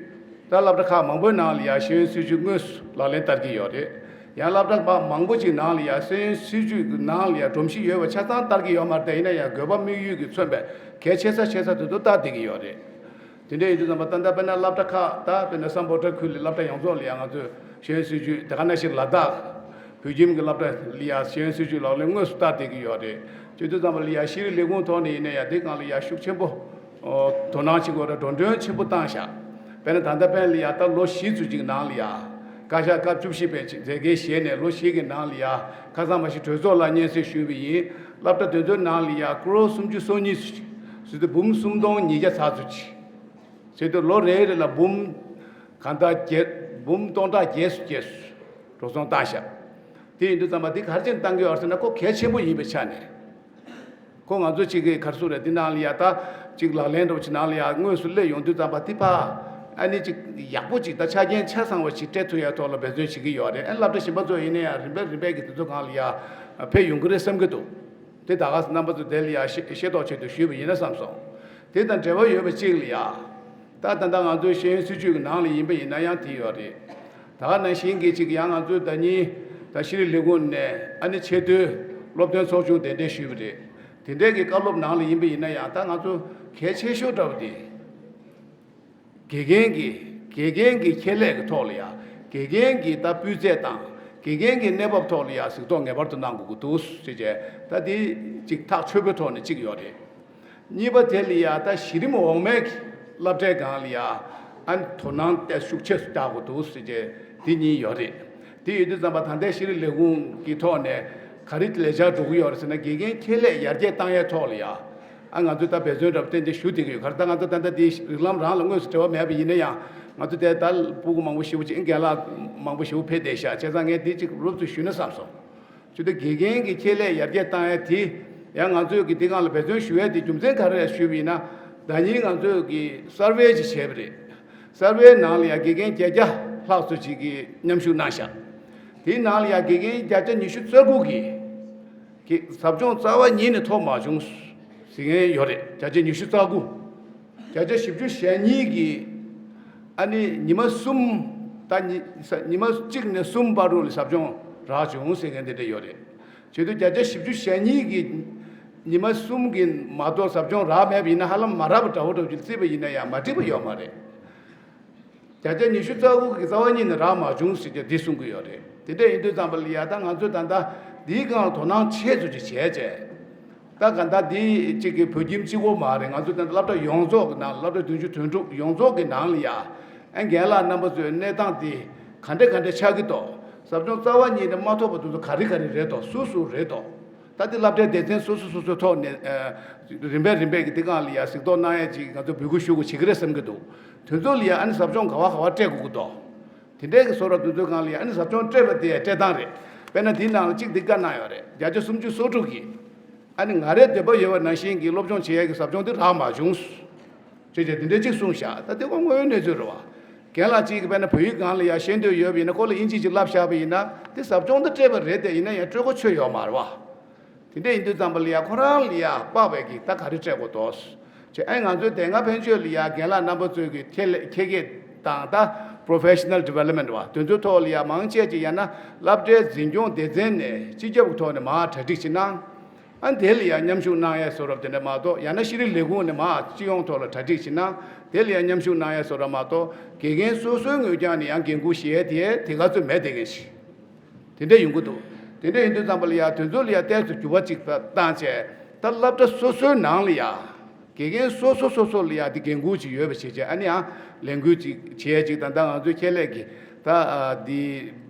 ད་སློབ་གྲྭ་ཁག་མང་པོའི་ནང་ལ་ཡང་ཤེས་ཡོན་སྲིད་བྱུས་དངོས་སུ་ལག་ལེན་བསྟར་གྱི་ཡོད་རེད། ཡང་སློབ་གྲྭ་མང་པོ་ཅིག་ནང་ལ་ཡང་ཤེས་ཡོན་སྲིད་བྱུས་ཀྱི་ནང་ལ་ཡང་སྒྲོམ་གཞི་ཡོད་པ་ཆ་ཚང་བསྟར་གྱི་ཡོད་མ་རེད་དེ། ཡིན་ན་ཡང་དགོས་པ་དམིགས་ཡུལ་གྱིས་མཚོན་པའི་གལ་ཆེ་ས་ཆེ་ས་དེ་ཚོ་བསྟར་བསྡད་ཀྱི་ཡོད་རེད། དེ་འདྲ་ཡིན་དུས་ཙམ་པ་ད་ལྟ་དཔེར་ན་སློབ་གྲྭ་ཁག་ད་དཔེར་ན་སམ་བྷོ་ཊ་ཁུལ་ལ་སློབ་གྲྭ་ཡོངས་རྫོགས་ལ་ཡང་ང་ཚོས་ཤེས་ཡོན་སྲིད་བྱུས་དེ་ག་ནང་བཞིན་ལ་དྭགས། བོད་ཁྱིམ་གྱི་སློབ་གྲྭ་ལ་ཡ་ཤེས་ཡོན་སྲིད་བྱུས་ལག་ལེན་དངོས་སུ་བསྟར་བསྡད་ཀྱི་ཡོད་རེད། བྱེད་དུས་ཙམ་པ་ལ་ཡ་ཤེས་རིག་ལས་ཁུངས་ཐོག་ནས་ཡིན་ན་ཡང་དེ་སྒང་ལ་ཡ་ཤུགས་ཆེན་པོ་དོ་སྣང་བྱེད་དགོས་རེད། འགྲོ་གྲོན་ཆེན་པོ་བཏང་ཤག་དཔེར་ན་ད་ལྟ་ཕན་ལ་ཡ་ད་ལོ་བཞི་ཙམ་ཅིག་ནང་ལ་ཡ་བཀའ་ཤག་སྐབས་བཅུ་བཞི་པའི་མཛད་འགན་བཞེས་ནས་ལོ་བཞི་གི་ནང་ལ་ཡ་ཁ་སང་མ་གཞི་གྲོས་ཚོགས་ལ་སྙན་སེང་ཞུས་པ་ཡིན། སློབ་གྲྭ་དེ་ཚོའི་ནང་ལ་ཡ་ཀུ་རོ་སུམ་ཅུ་སོ་གཉིས་ཙམ་ཅིག་ཟེར་དུས་འབུམ་སུམ་སྟོང་ཉིས་བརྒྱ་ཙམ་ཙམ་ཅིག་ཟེར་དུས་ལོ་རེ་རེ་ལ་འབུམ་གང་ལྟར་བརྒྱད་འབུམ་སྟོང་ཕྲག་བརྒྱད་ཙམ་བརྒྱད་ཙམ་འགྲོ་སོང་བཏང་ཤག་དེ་ཡིན་དུས་ཙམ་པ་འདི་ག་རེ་བྱས་ནས་བཏང་གི་ཡོད་ཟེར་ན་ཁོ་གལ་ཆེན་པོ་ཡིན་པའི་ཆ་ནས། ཁོ་ང་ཚོ་གཅིག་གི་ག་རེ་ཟེར་རེད། འདི་ནང་ལ་ཡ་ད་གཅིག་ལག་ལེན་འདྲ་བོ་ཅིག་ནང་ལ་ཡ་དངོས་སུ་སླེབས་ཡོང་དུས་ཙམ་པ་འདི་ཕ་ཨ་ནི་གཅིག་ཡག་པོ་གཅིག་ད་ཆ་རྐྱེན་ཆ་ཚང་བ་ཞིག་སྤྲད་ཐུབ་ཡ་ཐོག་ལ་འབད་བརྩོན་བྱེད་ཀྱི་ཡོད་རེད། ཨ་ནི་སློབ་གྲྭ་གཞན་པ་ཚོ་ཡིན་ན་ཡང་རིམ་པས་རིམ་པས་ཀྱི་དེ་ཚོ་སྒང་ལ་ཡ་ཕེབས་ཡོང་གི་རེད་བསམ་གྱི་འདུག་དེ་ད་ག་ས་རྣམ་པ་ཚོ་དེ་ལ་ཡ་ཤེས་ཤེས་རྟོགས་ཆེད་དུ་ཞུས་པ་ཡིན་ན་བསམ་སོང་། དེ་དང་འབྲེལ་བ་ཡོད་པ་གཅིག་ལ་ཡ། ད་ད་ལྟ་ང་ཚོའི་ཤེས་ཡོན་སྲིད་བྱུས་ཀྱི་ནང་ལ་ཡིན་པ་ཡིན་ན་ཡང་དེ་ཡོད་རེད། ད་ག་ནང་བཞིན་གྱི་གཅིག་ཡང་ང་ཚོའི་ཟླ་ཉིན་ད་ཤེས་རིག་ལས་ཁུངས་ནས་ཨ་ནི་ཆེས་མཐོའི་སློབ་སྟོན་ཚོགས་ཆུང་གདན་འདྲེན་ཞུས་པ་རེད། དེ་འདྲའི་གི་བཀའ་སློབ་ནང་ལ་ཡིན་པ་ཡིན་ན་ཡང་ད་ང་ཚོ་གལ་ཆེ་ཤོས་འདྲ་བོ་དེ། དགེ་རྒན་གྱི་དགེ་རྒན་གྱི་ཁྱད་ལས་ཀྱི་ཐོག་ལ་ཡ་དགེ་རྒན་གྱི་ད་སྤུས་ཚད་དང་དགེ་རྒན་གྱི་གནས་བབ་ཐོག་ལ་ཡ་གཟིགས་རྟོག་ངེས་པར་དུ་གནང་དགོས་ཀྱི་འདུག་ཟེར་བྱས་ད་དེ་གཅིག་ཐག་ཆོད་པོའི་ཐོག་ནས་གཅིག་ཡོད་རེད། གཉིས་པ་དེ་ལ་ཡ་ད་གཞི་རིམ་འོག་མའི་སློབ་གྲྭའི་སྒང་ལ་ཡ་ཨ་ནི་དོ་སྣང་ཏོག་ཙམ་ཤུགས་ཆེ་རྒྱག་དགོས་འདུག་ཟེར་བྱས་དེ་གཉིས་ཡོད་རེད། དེ་ཡོད་དུས་ཙམ་པ་ད་ལྟའི་ཤེས་རིག་ལས་ཁུངས་ཀྱི་ཐོག་ནས་ག་རེ་ལས་འཆར་འགྲོ་གི་ཡོད་རེད་ཟེར་ན་དགེ་རྒན་ཁྱད་ལས་ཡར་རྒྱས་བཏང་ཡའི་ཐོག་ལ་ཡ། ཨ་ང་ཚོས་ད་འབད་བརྩོན་རབ་ཏན་ཏན་ཞུ་བསྡད་ཀྱི་ཡོད། ག་རེ་ད་ང་ཚོ་ད་ལྟ་དེ་རིགས་ལམ་རང་ལ་དངོས་སུ་འབྲེལ་བ་མེད་པ་ཡིན་ན་ཡང་ང་ཚོ་དེ་ད་སྤུ་གུ་མང་པོ་ཞེ་པོ་ཅིག་རྒན་ལགས་མང་པོ་ཞེ་པོ་ཕེབས་བསྡད་ཤག་བྱས་ཙང་ངས་འདི་ཅིག་རོབ་ཙམ་ཞུས་ན་བསམ་སོང་། ཅི་སྟེ་དགེ་རྒན་གྱི་ཁྱད་ལས་ཡར་རྒྱས་བཏང་ཡ་དེ་ཡང་ང་ཚོས་ཀྱི་འདི་སྒང་ལ་འབད་བརྩོན་ཞུ་ཡ་དེ་རྒྱུ་མཚན་ག་རེ་རེད་ཞུས་པ་ཡིན་ན། ཟླ་ཉིན་ང་ཚོས་ཀྱི་སར་ཝེ་ཅིག་བྱས་པ་རེད། སར་ཝེ་ནང་ལ་ཡང་དགེ་རྒན་བརྒྱད་བརྒྱ་ལྷག་ཙམ་ཅིག་གིས་མཉམ་ཞུགས་གནང་ཤག་དེའི་ནང་ལ་ཡང་དགེ་རྒན་བརྒྱ་ཆ་ཉི་ཤུ་རྩ་དགུ་གིས་གི་ཟབ་སྦྱོང་རྩ་བ་ཉིད་ནས་ཐོབ་མ་བྱུང་ཟེར་མཁན་ཡོད་རེད། བརྒྱ་ཆ་ཉི་ཤུ་རྩ་དགུ། བརྒྱ་ཆ་བཞི་བཅུ་ཞེ་གཉིས་ཀྱིས་ཨ་ནི་ཉི་མ་གསུམ་ད་ཉི་ཉི་མ་གཅིག་ནས་གསུམ་བར་དུ་ལ་ཟབ་སྦྱོང་རག་བྱུང་ཟེར་མཁན་དེ་འདྲ་ཡོད་རེད། བྱེད་དུས་བརྒྱ་ཆ་བཞི་བཅུ་ཞེ་གཉིས་ཀྱིས་ཉི་མ་གསུམ་གྱི་མ་གཏོགས་ཟབ་སྦྱོང་རག་མེད་པ་ཡིན་ན་ཧ་ལམ་མ་རག་པ་འདྲ་བོ་འདྲ་བོ་ཅིག་བརྩིས་པ་ཡིན་ན་ཡང་མ་འགྲིག་པ་ཡོད་མ་རེད། བརྒྱ་ཆ་ཉི་ཤུ་རྩ་དགུ་གི་རྩ་བ་ཉིད་ནས་རག་མ་བྱུང་ཟེར་གྱི་འདི་གསུང་གི་ཡོད་རེད། དེ་འདྲ་ཡིན་དུས་ཙམ་པ་ལ་ཡ་ད་ང་ཚོས་ད་ལྟ་འདིའི་སྒང་ལ་དོ་སྣང་ཆེ་ཙམ་ཅིག་བྱས་བྱས། ད་ག་ད་འདི་གཅིག་གི་བོད་ཁྱིམ་གཅིག་པོ་མ་རེད། ང་ཚོ་ད་ལྟ་སློབ་གྲྭ་ཡོངས་རྫོགས་ཀྱི་ནང་སློབ་གྲྭ་བདུན་ཅུ་དོན་དྲུག་ཡོངས་རྫོགས་ཀྱི་ནང་ལ་ཡ་ཨ་རྒན་ལགས་རྣམ་པ་ཚོའི་གནས་སྟངས་འདི་ག་འདྲ་ག་འདྲ་ཆགས་ཀྱི་འདུག་ཟབ་སྦྱོང་རྩ་བ་ཉིད་ནས་མ་ཐོབ་པ་དེ་ཚོ་ག་རེ་ག་རེ་རེད་འདུག་སུ་སུ་རེད་འདུག་ད་འདི་སློབ་གྲྭའི་སྡེ་ཚན་སོ་སོ་སོ་སོའི་ཐོག་ནས་ཨ་རིམ་པས་རིམ་པས་ཀྱི་འདི་སྒང་ལ་ཡ་གཟིགས་རྟོག་གནང་ཡ་ཅིག་ང་ཚོ་འབོད་སྐུལ་ཞུ་དགོས་བྱེད་ཀྱི་རེད་བསམ་གྱི་འདུག་དེ་ཚོ་ལ་ཡ་ཨ་ནི་ཟབ་སྦྱོང་ག་བ་ག་བ་སྤྲད་དགོས་ཀྱི་འདུག་དེ་འདྲའི་གི་བཟོ་འདྲ་དེ་ཚོའི་སྒང་ལ་ཡ་ཨ་ནི་ཟབ་སྦྱོང་སྤྲད་པ་དེ་སྤྲད་སྟངས་རེད། དཔེར་ན་འདིའི་ནང་ལ་གཅིག་འདི་བཀའ་གནང་ཡོད་རེད། བརྒྱ་ཆ་སུམ་ཅུ་སོ་དྲུག་གིས་ཨ་ནི་ང་རའི་འདོད་པ་ཡོད་པ་ནང་བཞིན་གྱི་སློབ་སྦྱོང་བྱེད་ཡས་ཀྱི་ཟབ་སྦྱོང་འདི་རག་མ་བྱུང་། ཅེས་བྱས་འདི་འདྲའི་གཅིག་གསུངས་ཤག་ད་དེ་ཁོ་དངོས་ཡོད་གནས་ཚུལ་རེད་བ། རྒན་ལགས་གཅིག་གིས་དཔེར་ན་བོད་ཡིག་སྒང་ལ་ཡ་ཤེས་འདོད་ཡོད་པ་ཡིན་ན་ཁོ་ལ་དབྱིན་ཇི་ཅིག་བསླབ་བཞག་པ་ཡིན་ན་དེ་ཟབ་སྦྱོང་འདི་སྤྲད་པ་རེད་དེ་ཡིན་ན་ཡང་སྤྲོད་གོ་ཆོད་ཡོད་མ་རེད་བ། དེ་འདྲ་ཡིན་དུས་ཙམ་པ་ལ་ཡ་ཁོ་རང་ལ་ཡ་དཔག་པའི་གི་ད་ག་རེ་སྤྲད་དགོས་འདུག་ཅེས། ཨ་ང་ཚོའི་དེ་སྔ་ཕན་ཆོད་ལ་ཡ་རྒན་ལགས་རྣམ་པ་ཚོའི་གི་ཁྱད་ལས་ཁྱད་ཁྱད་དང་ད་professional development་བ་དེ་ཚོའི་ཐོག་ལ་ཡ་མང་ཆེ་ཅིག་ཡང་ན་སློབ་གྲྭའི་འཛིན་སྐྱོང་སྡེ་ཚན་ནས་སྤྱི་ཁྱབ་ཀྱི་ཐོག་ནས་མར་གྲ་སྒྲིག་བྱེད་ན། ཨ་དེ་ལ་ཡ་མཉམ་ཞུགས་གནང་ཡས་བཟོ་འདྲ་དེ་འདྲ་མ་གཏོགས་ཡང་ན་ཤེས་རིག་ལས་ཁུངས་ནས་མར་སྤྱི་ཡོངས་ཐོག་ལ་གྲ་སྒྲིག་བྱེད་ན་དེ་ལ་ཡ་མཉམ་ཞུགས་གནང་ཡས་བཟོ་འདྲ་མ་གཏོགས་དགེ་རྒན་སོ་སོའི་ངོས་རྒྱང་ནས་ཡང་འགན་འཁུར་བཞེས་ཡས་དེ་དེ་ག་ཚོད་མེད་བསྡད་མཁན་ཞིག་དེ་འདྲ་ཡོང་གི་འདུག་དེ་འདྲ་ཡིན་དུས་ཙམ་པ་ལ་ཡ་དེ་ཚོ་ལ་ཡ་ཏོག་ཙམ་འགྱུར་བ་ཅིག་བཏང་བྱས་ད་སློབ་གྲྭ་སོ་སོའི་ནང་ལ་ཡ་དགེ་རྒན་སོ་སོ་སོ་སོ་ལ་ཡ་དེ་འགན་འཁུར་ཅིག་ཡོད་པ་བྱས་བྱས་ཨ་ནི་ཡང་ལས་འགུལ་ཅིག་བྱས་ཅིག་ད་ལྟ་ང་ཚོའི་ཁྱད་ལས་ཀྱི་ད་དེ་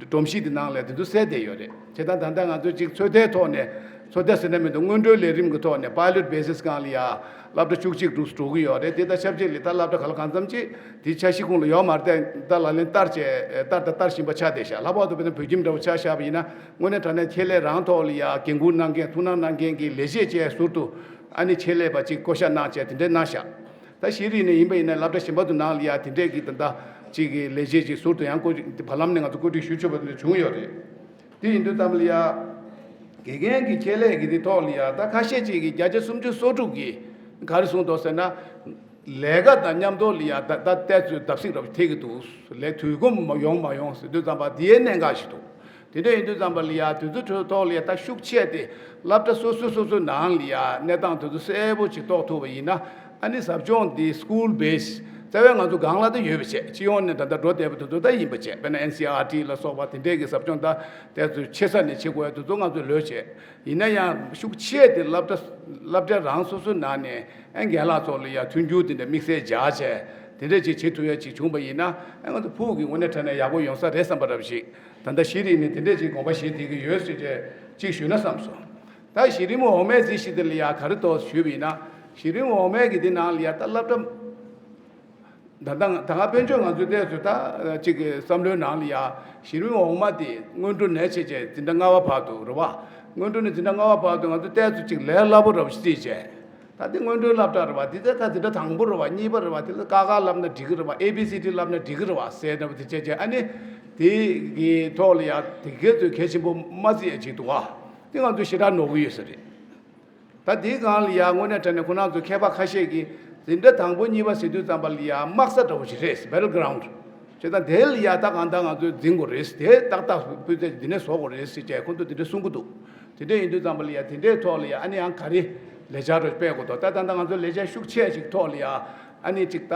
སྒྲོམ་གཞི་དེ་ནང་ལ་དེ་ཚོ་གསལ་བསྡད་ཡོད་རེད། བྱས་ཙང་ད་ལྟ་ང་ཚོ་ཅིག་ཚོད་ལྟའི་ཐོག་ནས་ཚོད་ལྟ་ཟེར་ན་མི་འདུག་སྔོན་འགྲོའི་ལས་རིམ་གྱི་ཐོག་ནས་pilot basis་སྒང་ལ་ཡ་སློབ་གྲྭ་བཅུ་གཅིག་འགྲོ་འགྲོ་གི་ཡོད་རེད། དེ་དང་ཆབས་ཅིག་ལ་ད་སློབ་གྲྭ་ག་ལ་གང་འཚམ་ཅིག་དེ་འཆར་གཞི་ཁོངས་ལ་ཡོད་མ་རེད། ད་ལག་ལེན་བསྟར་བྱས་བསྟར་དང་བསྟར་བཞིན་པ་ཆགས་བསྡད་ཤག་ལྷག་པར་དུ་དཔེར་ན་བོད་ཁྱིམ་འདྲ་བོ་ཆ་བཞག་པ་ཡིན་ན་དངོས་གནས་དྲང་གནས་ཁྱད་ལས་རང་ཐོག་ལ་ཡ་འགན་འཁུར་གནང་མཁན་ཐུགས་སྣང་གནང་མཁན་གྱི་ལས་བྱེད་བཅས་ཟུར་དུ་ཨ་ནི་ཆེད་ལས་པ་ཅིག་བསྐོ་བཞག་གནང་བྱས་དེ་འདྲས་གནང་ཤག་ད་ཤེས་རིག་ནས་ཡིན་པ་ཡིན་ན་སློབ་གྲྭ་གཞན་པ་ཚོ་ནང་ལ་ཡ་དེ་འདྲས་ཀྱི་ད་ལྟ་ཅིག་གི་ལས་བྱེད་ཅིག་ཟུར་དུ་ཡང་བསྐོ་བར་ལམ་ནས་ང་ཚོ་བཀོད་སྒྲིག་ཞུ་ཆོག་པ་དེ་འདྲ་བྱུང་ཡོད་རེད། དེ་ཡིན་དུས་ཙམ་པ་ལ་ཡ་དགེ་རྒན་གྱི་ཁྱད་ལས་ཀྱི་དེ་ཐོག་ལ་ཡ་ད་ཁ་ཤས་ཅིག་གིས་བརྒྱ་ཆ་སུམ་ཅུ་སོ་དྲུག་གིས་ག་རེ་གསུངས་འདུག་ཟེར་ན། ལས་ཀ་དང་མཉམ་དུ་ལ་ཡ་ད་ད་ལྟ་ཚོད་བརྡབ་གསིག་རབ་ཐེབས་ཀྱི་འདུག་ལས་དུས་ཁོམ་མ་ཡོང་མ་ཡོང་ཟེར་དུས་ཙམ་པ་དེའི་གནད་འགག་ཞིག་འདུག་དེ་འདྲ་ཡིན་དུས་ཙམ་པ་ལ་ཡ་དུས་ཚོད་ཁྲོད་ཐོག་ལ་ཡ་ད་ཤུགས་ཆེ་སྟེ་སློབ་གྲྭ་སོ་སོ་སོ་སོའི་ནང་ལ་ཡ་གནས་སྟངས་དེ་ཚོ་གསལ་པོ་ཞིག་རྟོགས་ཐུབ་པ་ཡིན་ན་ཨ་ནི་ཟབ་སྦྱོང་འདི་school base དེ་བས་ང་ཚོ་སྒང་ལ་ད་ཡོད་པ་བྱས། སྤྱི་ཡོངས་ནས་ད་ལྟ་འགྲོ་བསྡད་པ་དེ་ཚོ་ད་ཡིན་པ་བྱས། དཔེར་ན་ཨེན་སི་ཨར་ཊི་ལ་སོགས་པ་དེ་འདྲས་ཀྱི་ཟབ་སྦྱོང་ད་དེ་ཚོ་ཆེ་ས་ནས་བྱེད་དགོས་ཡ་དེ་ཚོ་ང་ཚོས་ལོས་བྱས། ཡིན་ན་ཡང་ཤུགས་ཆེ་དེ་སློབ་གྲྭ་སློབ་གྲྭ་རང་སོ་སོའི་ནང་ནས་ཨེ་རྒན་ལགས་ཚོ་ལ་ཡ་མཐུན་འགྱུར་དེ་འདྲ་དམིགས་བསལ་སྦྱར་བྱས་དེ་འདྲས་ཅིག་བྱེད་ཐུབ་ཡ་ཅིག་བྱུང་པ་ཡིན་ན། ཨེ་ང་ཚོ་ཕྲུ་གུ་གི་དངོས་གནས་དྲང་གནས་ཡག་པོ་ཡོང་ས་རེད་བསམ་པ་འདྲ་པོ་ཞིག་ད་ལྟ་གཞི་རིམ་ནས་དེ་འདྲས་ཅིག་དགོངས་པ་བཞེས་བསྡད་ཀྱི་ཡོད་ཟེར་བྱས་ཅིག་ཞུས་ན་བསམ་སོང་། ད་གཞི་རིམ་འོག་མའི་རྩིས་གཞི་དེ་ལ་ཡ་ག་རེ་འདུག་ཞུས་པ་ཡིན་ན། གཞི་རིམ་འོག་མའི་གི་དེ་ནང་ལ་ཡ་ད་སློབ་གྲྭ་ད་ལྟ་ད་སྔ་དཔལ་འབྱོར་ང་ཚོའི་ལྟས་ཚོད་ད་ཅིག་གི་བསམ་བློའི་ནང་ལ་ཡ་གཞི་རིམ་འོག་མ་དེ་སྔོན་འགྲོ་ནས་བྱས་བྱས་འཛིན་གྲྭ་ལྔ་པ་བར་དུ་རེད་བ། སྔོན་འགྲོ་ནས་འཛིན་གྲྭ་ལྔ་པ་བར་དུ་ང་ཚོའི་ལྟས་ཚོད་ཅིག་ལས་སླ་པོ་རེད་བ་རྩིས་བྱས། ད་འདི་སྔོན་འགྲོའི་སློབ་གྲྭ་རེད་བ། འདི་ད་ད་འཛིན་གྲྭ་དང་པོ་རེད་བ། གཉིས་པ་རེད་བ། དེ་ལ་ཀ་ཁ་བསླབ་ན་འགྲིག་གི་རེད་བ། ཨེ་བི་སི་ཌི་བསླབ་ན་འགྲིག་གི་རེད་བ་ཟེར་ནས་དེ་བྱས་བྱས། ཨ་ནི་དེ་གི་ཐོག་ལ་ཡ་དེ་གའི་ཚོད་གལ་ཆེན་པོ་མ་བརྩི་ཡ་ཅིག་འདུག་བ། དེ་ང་ཚོ་ཞེ་དྲག་ནོར་གི་ཡོད་ས་རེད། ད་དེའི་སྒང་ལ་ཡ་དངོས་གནས་དྲང་གནས་ཁོ་རང་ཚོ་མཁས་པ་ཁ་ཤས་ཀྱིས་འཛིན་གྲྭ་དང་པོ་གཉིས་པ་ཟེར་དུས་ཙམ་པ་ལ་ཡ་དམག་ས་འདྲ་བོ་ཞིག་རེད། བྷེ་ཊལ་གྷི་རའུན་ཌི། བྱས་ཙང་དེ་ལ་ཡ་ད་གང་ལྟར་ང་ཚོས་འཛིན་དགོས་རེད། དེ་ཏག་ཏག་སྤུས་ཚད་འདི་ནས་བཟོ་དགོས་རེད་ཟེར་བྱས་ཁོང་ཚོས་དེ་འདྲ་གསུང་གི་འདུག་དེ་འདྲ་ཡིན་དུས་ཙམ་པ་ལ་ཡ་དེ་འདྲའི་ཐོག་ལ་ཡ་ཨ་ནི་ཡང་ག་རེ་ལས་འཆར་རོ་སྤེལ་དགོས་འདུག་ད་ད་ལྟ་ང་ཚོ་ལས་འཆར་ཤུགས་ཆེ་ཞིག་ཐོག་ལ་ཡ་ཨ་ནི་ཅིག་ད་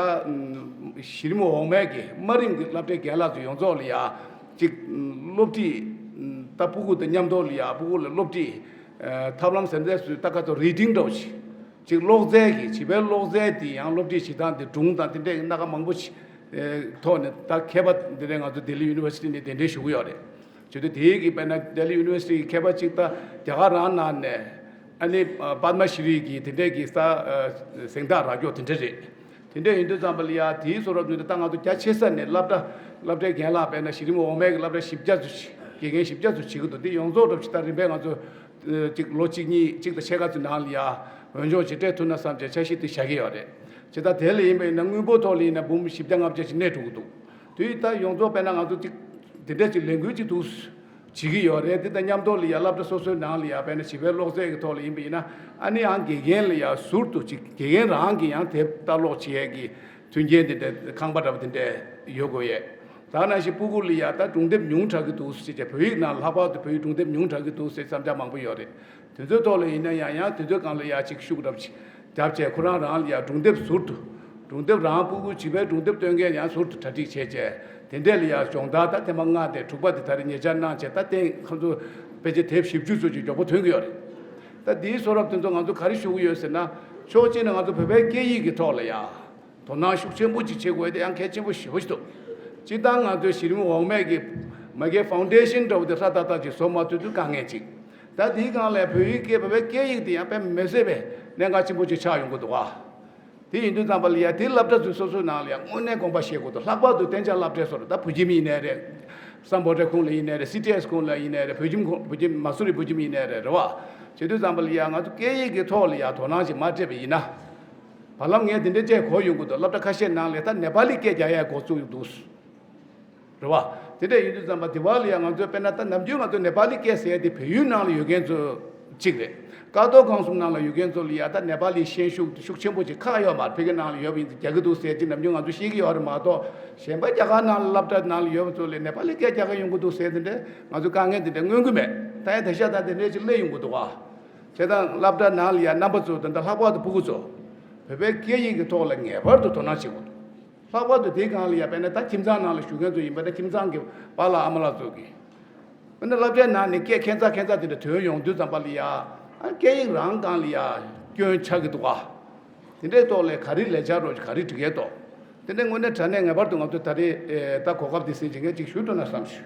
གཞི་རིམ་འོག་མའི་གི་དམའ་རིམ་གྱི་སློབ་གྲྭའི་རྒན་ལགས་ཚོ་ཡོངས་རྫོགས་ལ་ཡ་ཅིག་སློབ་ཁྲིད་ད་སྤུ་གུ་དང་མཉམ་དུ་ལ་ཡ་སྤུ་གུ་ལ་སློབ་ཁྲིད་ཐབས་ལམ་ཟེར་འདྲ་སུ་ད་ག་ཚོད་རི་ཌིང་འདྲ་བོ་ཞིག་ཅིག་ཀློག་རྩལ་གྱི་བྱིས་པའི་ཀློག་རྩལ་དེ་ཡང་སློབ་ཁྲིད་བྱེད་སྟངས་དེ་སྒྲུང་དང་དེ་འདྲའི་སྣ་ཁ་མང་པོ་ཞིག་ཐོག་ནས་ད་མཁས་པ་དེ་འདྲའི་ང་ཚོ་ལྡི་ལི་ཡུ་ནི་ཝར་སི་ཊི་ནས་གདན་འདྲེན་ཞུ་གི་ཡོད་རེད། བྱེད་དུས་དེའི་གི་དཔེར་ན་ལྡི་ལི་ཡུ་ནི་ཝར་སི་ཊི་གི་མཁས་པ་གཅིག་ད་རྒྱ་གར་རང་ནང་ནས་ཨ་ནི་པདྨ་ཤྲི་གི་དེ་འདྲའི་གི་ས་གཟེངས་རྟགས་རག་རྒྱུ་དེ་འདྲ་རེད། དེ་འདྲ་ཡིན་དུས་ཙམ་པ་ལ་ཡ་དེའི་བཟོ་འདྲ་དེ་ད་ང་ཚོ་རྒྱ་ཆེ་ས་ནས་སློབ་གྲྭ་སློབ་གྲྭའི་རྒན་ལགས་དཔེར་ན་གཞི་རིམ་འོག་མའི་གི་སློབ་གྲྭ་བཞི་བརྒྱ་ཙམ་ཞིག་དགེ་རྒན་བཞི་བརྒྱ་ཙམ་བྱེད་ཀྱི་འདུག་དེ་ཡོངས་རྫོགས་གྲུབ་ཅིག་ད་རིམ་པས་ང་ཚོ་ཅིག་ལོ་གཅིག་གཉིས་གཅིག་དང་ཕྱེད་ཀ་ཙམ་ནང་ལ་ཡ་འོས་སྦྱོང་ཅིག་སྤྲད་ཐུབ་ན་བསམ་བྱས་འཆར་གཞི་དེ་བཞག་གི་ཡོད་རེད། ཇི་ལྟར་དེ་ལ་ཡིན་པ་ཡིན་ན་དངུལ་འབོར་ཐོག་ལ་ཡིན་ན་འབུམ་བཞི་བརྒྱ་ལྔ་བརྒྱ་ཅིག་གནས་འགྲོ་གི་འདུག་དུས་ད་ཡོངས་རྫོགས་དཔེར་ན་ང་ཚོ་ཅིག་དེ་འདྲ་ཅིག་ལས་འགུལ་ཅིག་འདུག་བྱེད་ཀྱི་ཡོད་རེད། དེ་དང་མཉམ་དུ་ལ་ཡ་སློབ་གྲྭ་སོ་སོའི་ནང་ལ་ཡ་དཔེར་ན་བྱིས་པའི་ཀློག་རྩལ་གྱི་ཐོག་ལ་ཡིན་པ་ཡིན་ན་ཨ་ནི་ཡང་དགེ་རྒན་ལ་ཡ་ཟུར་དུ་ཅིག་དགེ་རྒན་རང་གིས་ཡང་དེབ་ལྟ་ཀློག་བྱེད་ཡས་ཀྱི་མཐུན་རྐྱེན་དེ་འདྲ་ཁང་པ་འདྲ་པོ་དེ་འདྲ་ཡོད་དགོས་ཡས། ད་ནང་བཞིན་སྤུ་གུ་ལ་ཡ་ད་སྒྲུང་དེབ་ཉུང་དྲགས་ཀྱི་འདུག་ཟེར་བྱས། བོད་ཡིག་ནང་ལྷག་པར་དུ་བོད་ཡིག་སྒྲུང་དེབ་ཉུང་དྲགས་ཀྱི་འདུག་ཟེར་བསམ་འཆར་མང་པོ་ཡོད་རེད། དེ་ཚོའི་ཐོག་ལ་ཡིན་ན་ཡང་ཡང་དེ་ཚོའི་སྒང་ལ་ཡ་ཅིག་ཤུགས་རྒྱབ་བྱས་བྱས་ཁོ་རང་རང་ལ་ཡ་སྒྲུང་དེབ་ཟུར་དུ་སྒྲུང་དེབ་རང་སྤུ་གུ་བྱིས་པའི་སྒྲུང་དེབ་སྟོན་མཁན་ཡང་ཟུར་དུ་གྲ་སྒྲིག་བྱས་བྱས་དེ་འདྲས་ལ་ཡ་སྦྱོང་བརྡར་ད་ཐེངས་མ་ལྔ་དེ་དྲུག་པ་དེ་ད་རེས་ཉེ་ཆར་གནང་བྱས། ད་ཐེངས་ཁོང་ཚོ་ཕལ་ཆེར་དེབ་བཞི་བཅུ་ཙམ་ཅིག་མགྱོགས་པོ་ཐོན་གྱི་ཡོད་རེད། ད་འདིའི་བཟོ་འདྲ་དེ་ཚོ་ང་ཚོ་ག་རེ་ཞུ་གི་ཡོད་ཟེར་ན། ཕྱོགས་གཅིག་ནས་ང་ཚོ་བོད་པའི་སྐད་ཡིག་གི་ཐོག་ལ་ཡ། དོ་སྣང་ཤུགས་ཆེན་པོ་ཅིག་བྱེད་དགོས་དེ་ཡང་གལ་ཆེན་པོ་ཞེ་པོ་ཞིག་འདུག་སྤྱིར་བཏང་ང་ཚོའི་གཞི་རིམ་འོག་མའི་གི་མ་གི་ཕའུན་ཌེ་ཤན་འདྲ་བོ་དེ་ཧྲ་ཏག་ཏག་ཅིག་བཟོ་མ་ཐུབ་དུས་དཀའ་ངལ་ཅིག་ད་དེའི་སྒང་ལ་བོད་ཡིག་སྐད་བོད་པའི་སྐད་ཡིག་དེ་ཡང་དཔེ་མི་སྲིད་པའི་གནད་འགག་ཆེན་པོ་ཅིག་ཆགས་ཡོང་གི་འདུག་ག་དེ་ཡིན་དུས་ཙམ་པ་ལ་ཡ་དེ་སློབ་གྲྭ་ཚོའི་སོ་སོའི་ནང་ལ་ཡ་དངོས་གནས་དགོངས་པ་བཞེས་དགོས་འདུག་ལྷག་པར་དུ་གཏན་འཇགས་སློབ་གྲྭའི་སོ་རུ་ད་བོད་ཁྱིམ་ཡིན་ནའི་རེད། སམ་བྷོ་ཊ་ཁུལ་ལ་ཡིན་ནའི་རེད། སི་ཊི་ཨེས་ཁུལ་ལ་ཡིན་ནའི་རེད། བོད་ཁྱིམ་ཁུལ་བོད་ཁྱིམ་མ་སུ་རི་བོད་ཁྱིམ་ཡིན་ནའི་རེད། རེད་བ། བྱེད་དུས་ཙམ་པ་ལ་ཡ་ང་ཚོ་སྐད་ཡིག་གི་ཐོག་ལ་ཡ་དོ་སྣང་ཞིག་མ་སྤྲད་པ་ཡིན་ན། བར་ལམ་ངས་དེ་འདྲའི་བཅས་གོ་ཡོང་གི་འདུག་སློབ་གྲྭ་ཁ་ཤས་ནང་ལ་ད་ནེ་པ་ལི་སྐད་རྒྱག་ཡ་འགོ་བཙུགས་འདུག་རེད་བ། དེ་འདྲ་ཡིན་དུས་ཙམ་པ་དེ་བ་ལ་ཡང་ང་ཚོས་དཔེར་ན་ད་ནམ་རྒྱུན་ང་ཚོ་ནེ་པ་ལི་སྐད་ཟེར་ཡ་དེ་བལ་ཡུལ་ནང་ལ་ཡོད་མཁན་ཚོ་གཅིག་རེད། ཀ་རྡོར་སྒང་གསུམ་ནང་ལ་ཡོད་མཁན་ཚོ་ལ་ཡ་ད་ནེ་པ་ལི་ཤན་ཤུགས་ཤུགས་ཆེན་པོ་ཅིག་ཁག་ཡོད་མ་རེད། ཕ་གི་ནང་ལ་ཡོད་པ་ཡིན་ཙང་རྒྱག་གི་འདུག་ཟེར་གྱི་ནམ་རྒྱུན་ང་ཚོ་ཤེས་ཀྱི་ཡོད་རེད་མ་གཏོགས། གཞན་པ་རྒྱ་གར་ནང་ལ་སློབ་གྲྭ་ནང་ལ་ཡོད་པ་ཚོ་ལ་ནེ་པ་ལི་སྐད་རྒྱག་གི་ཡོང་གི་འདུག་ཟེར་དེ་འདྲ་ང་ཚོ་དཀའ་ངལ་དེ་འདྲ་མངོན་གྱི་མེད། ད་ཡང་ད་ཆ་ད་དེ་འདྲ་ཅིག་སླེབས་ཡོང་གི་འདུག་ག་བྱས་ཙང་སློབ་གྲྭ་ནང་ལ་ཡ་རྣམ་པ་ཚོ་ད་ལྟ་ལྷག་པར་དུ་སྤུ་གུ་ཚོ་བོད་པའི་སྐད་ཡིག་གི་ཐོག་ལ་ངེས་པར་དུ་དོ་སྣང་བྱེད་དགོས་འདུག་ལྷག་པར་དུ་དེའི་སྒང་ལ་ཡ་དཔེར་ན་ད་ཁྱིམ་ཚང་ནང་ལ་བཞུགས་མཁན་ཚོ་ཡིན་པ་ན་ཁྱིམ་ཚང་གི་པཱ་ལགས་ཨ་མ་ལགས་ཚོ་གིས་དཔེར་ན་སློབ་གྲྭའི་ནང་ནས་སྐད་ཁྱད་མཚར་ཁྱད་མཚར་དེ་འདྲ་ཐོན་ཡོང་དུས་ཙམ་པ་ལ་ཡ་ཨ་སྐད་ཡིག་རང་སྒང་ལ་ཡ་སྐྱོན་ཆགས་ཀྱི་འདུག་ག་དེ་འདྲའི་ཐོག་ལ་ག་རེ་ལས་འཆར་རོགས་ག་རེ་སྒྲིག་ཡས་ཐོག་དེ་འདྲའི་དངོས་གནས་དྲང་གནས་ངེས་པར་དུ་ང་ཚོ་ད་རེས་ཨེ་ད་གོ་སྐབས་འདི་ཟིན་བྱེད་མཁན་ཅིག་ཞུ་ཐུབ་ན་བསམ་ཞུ།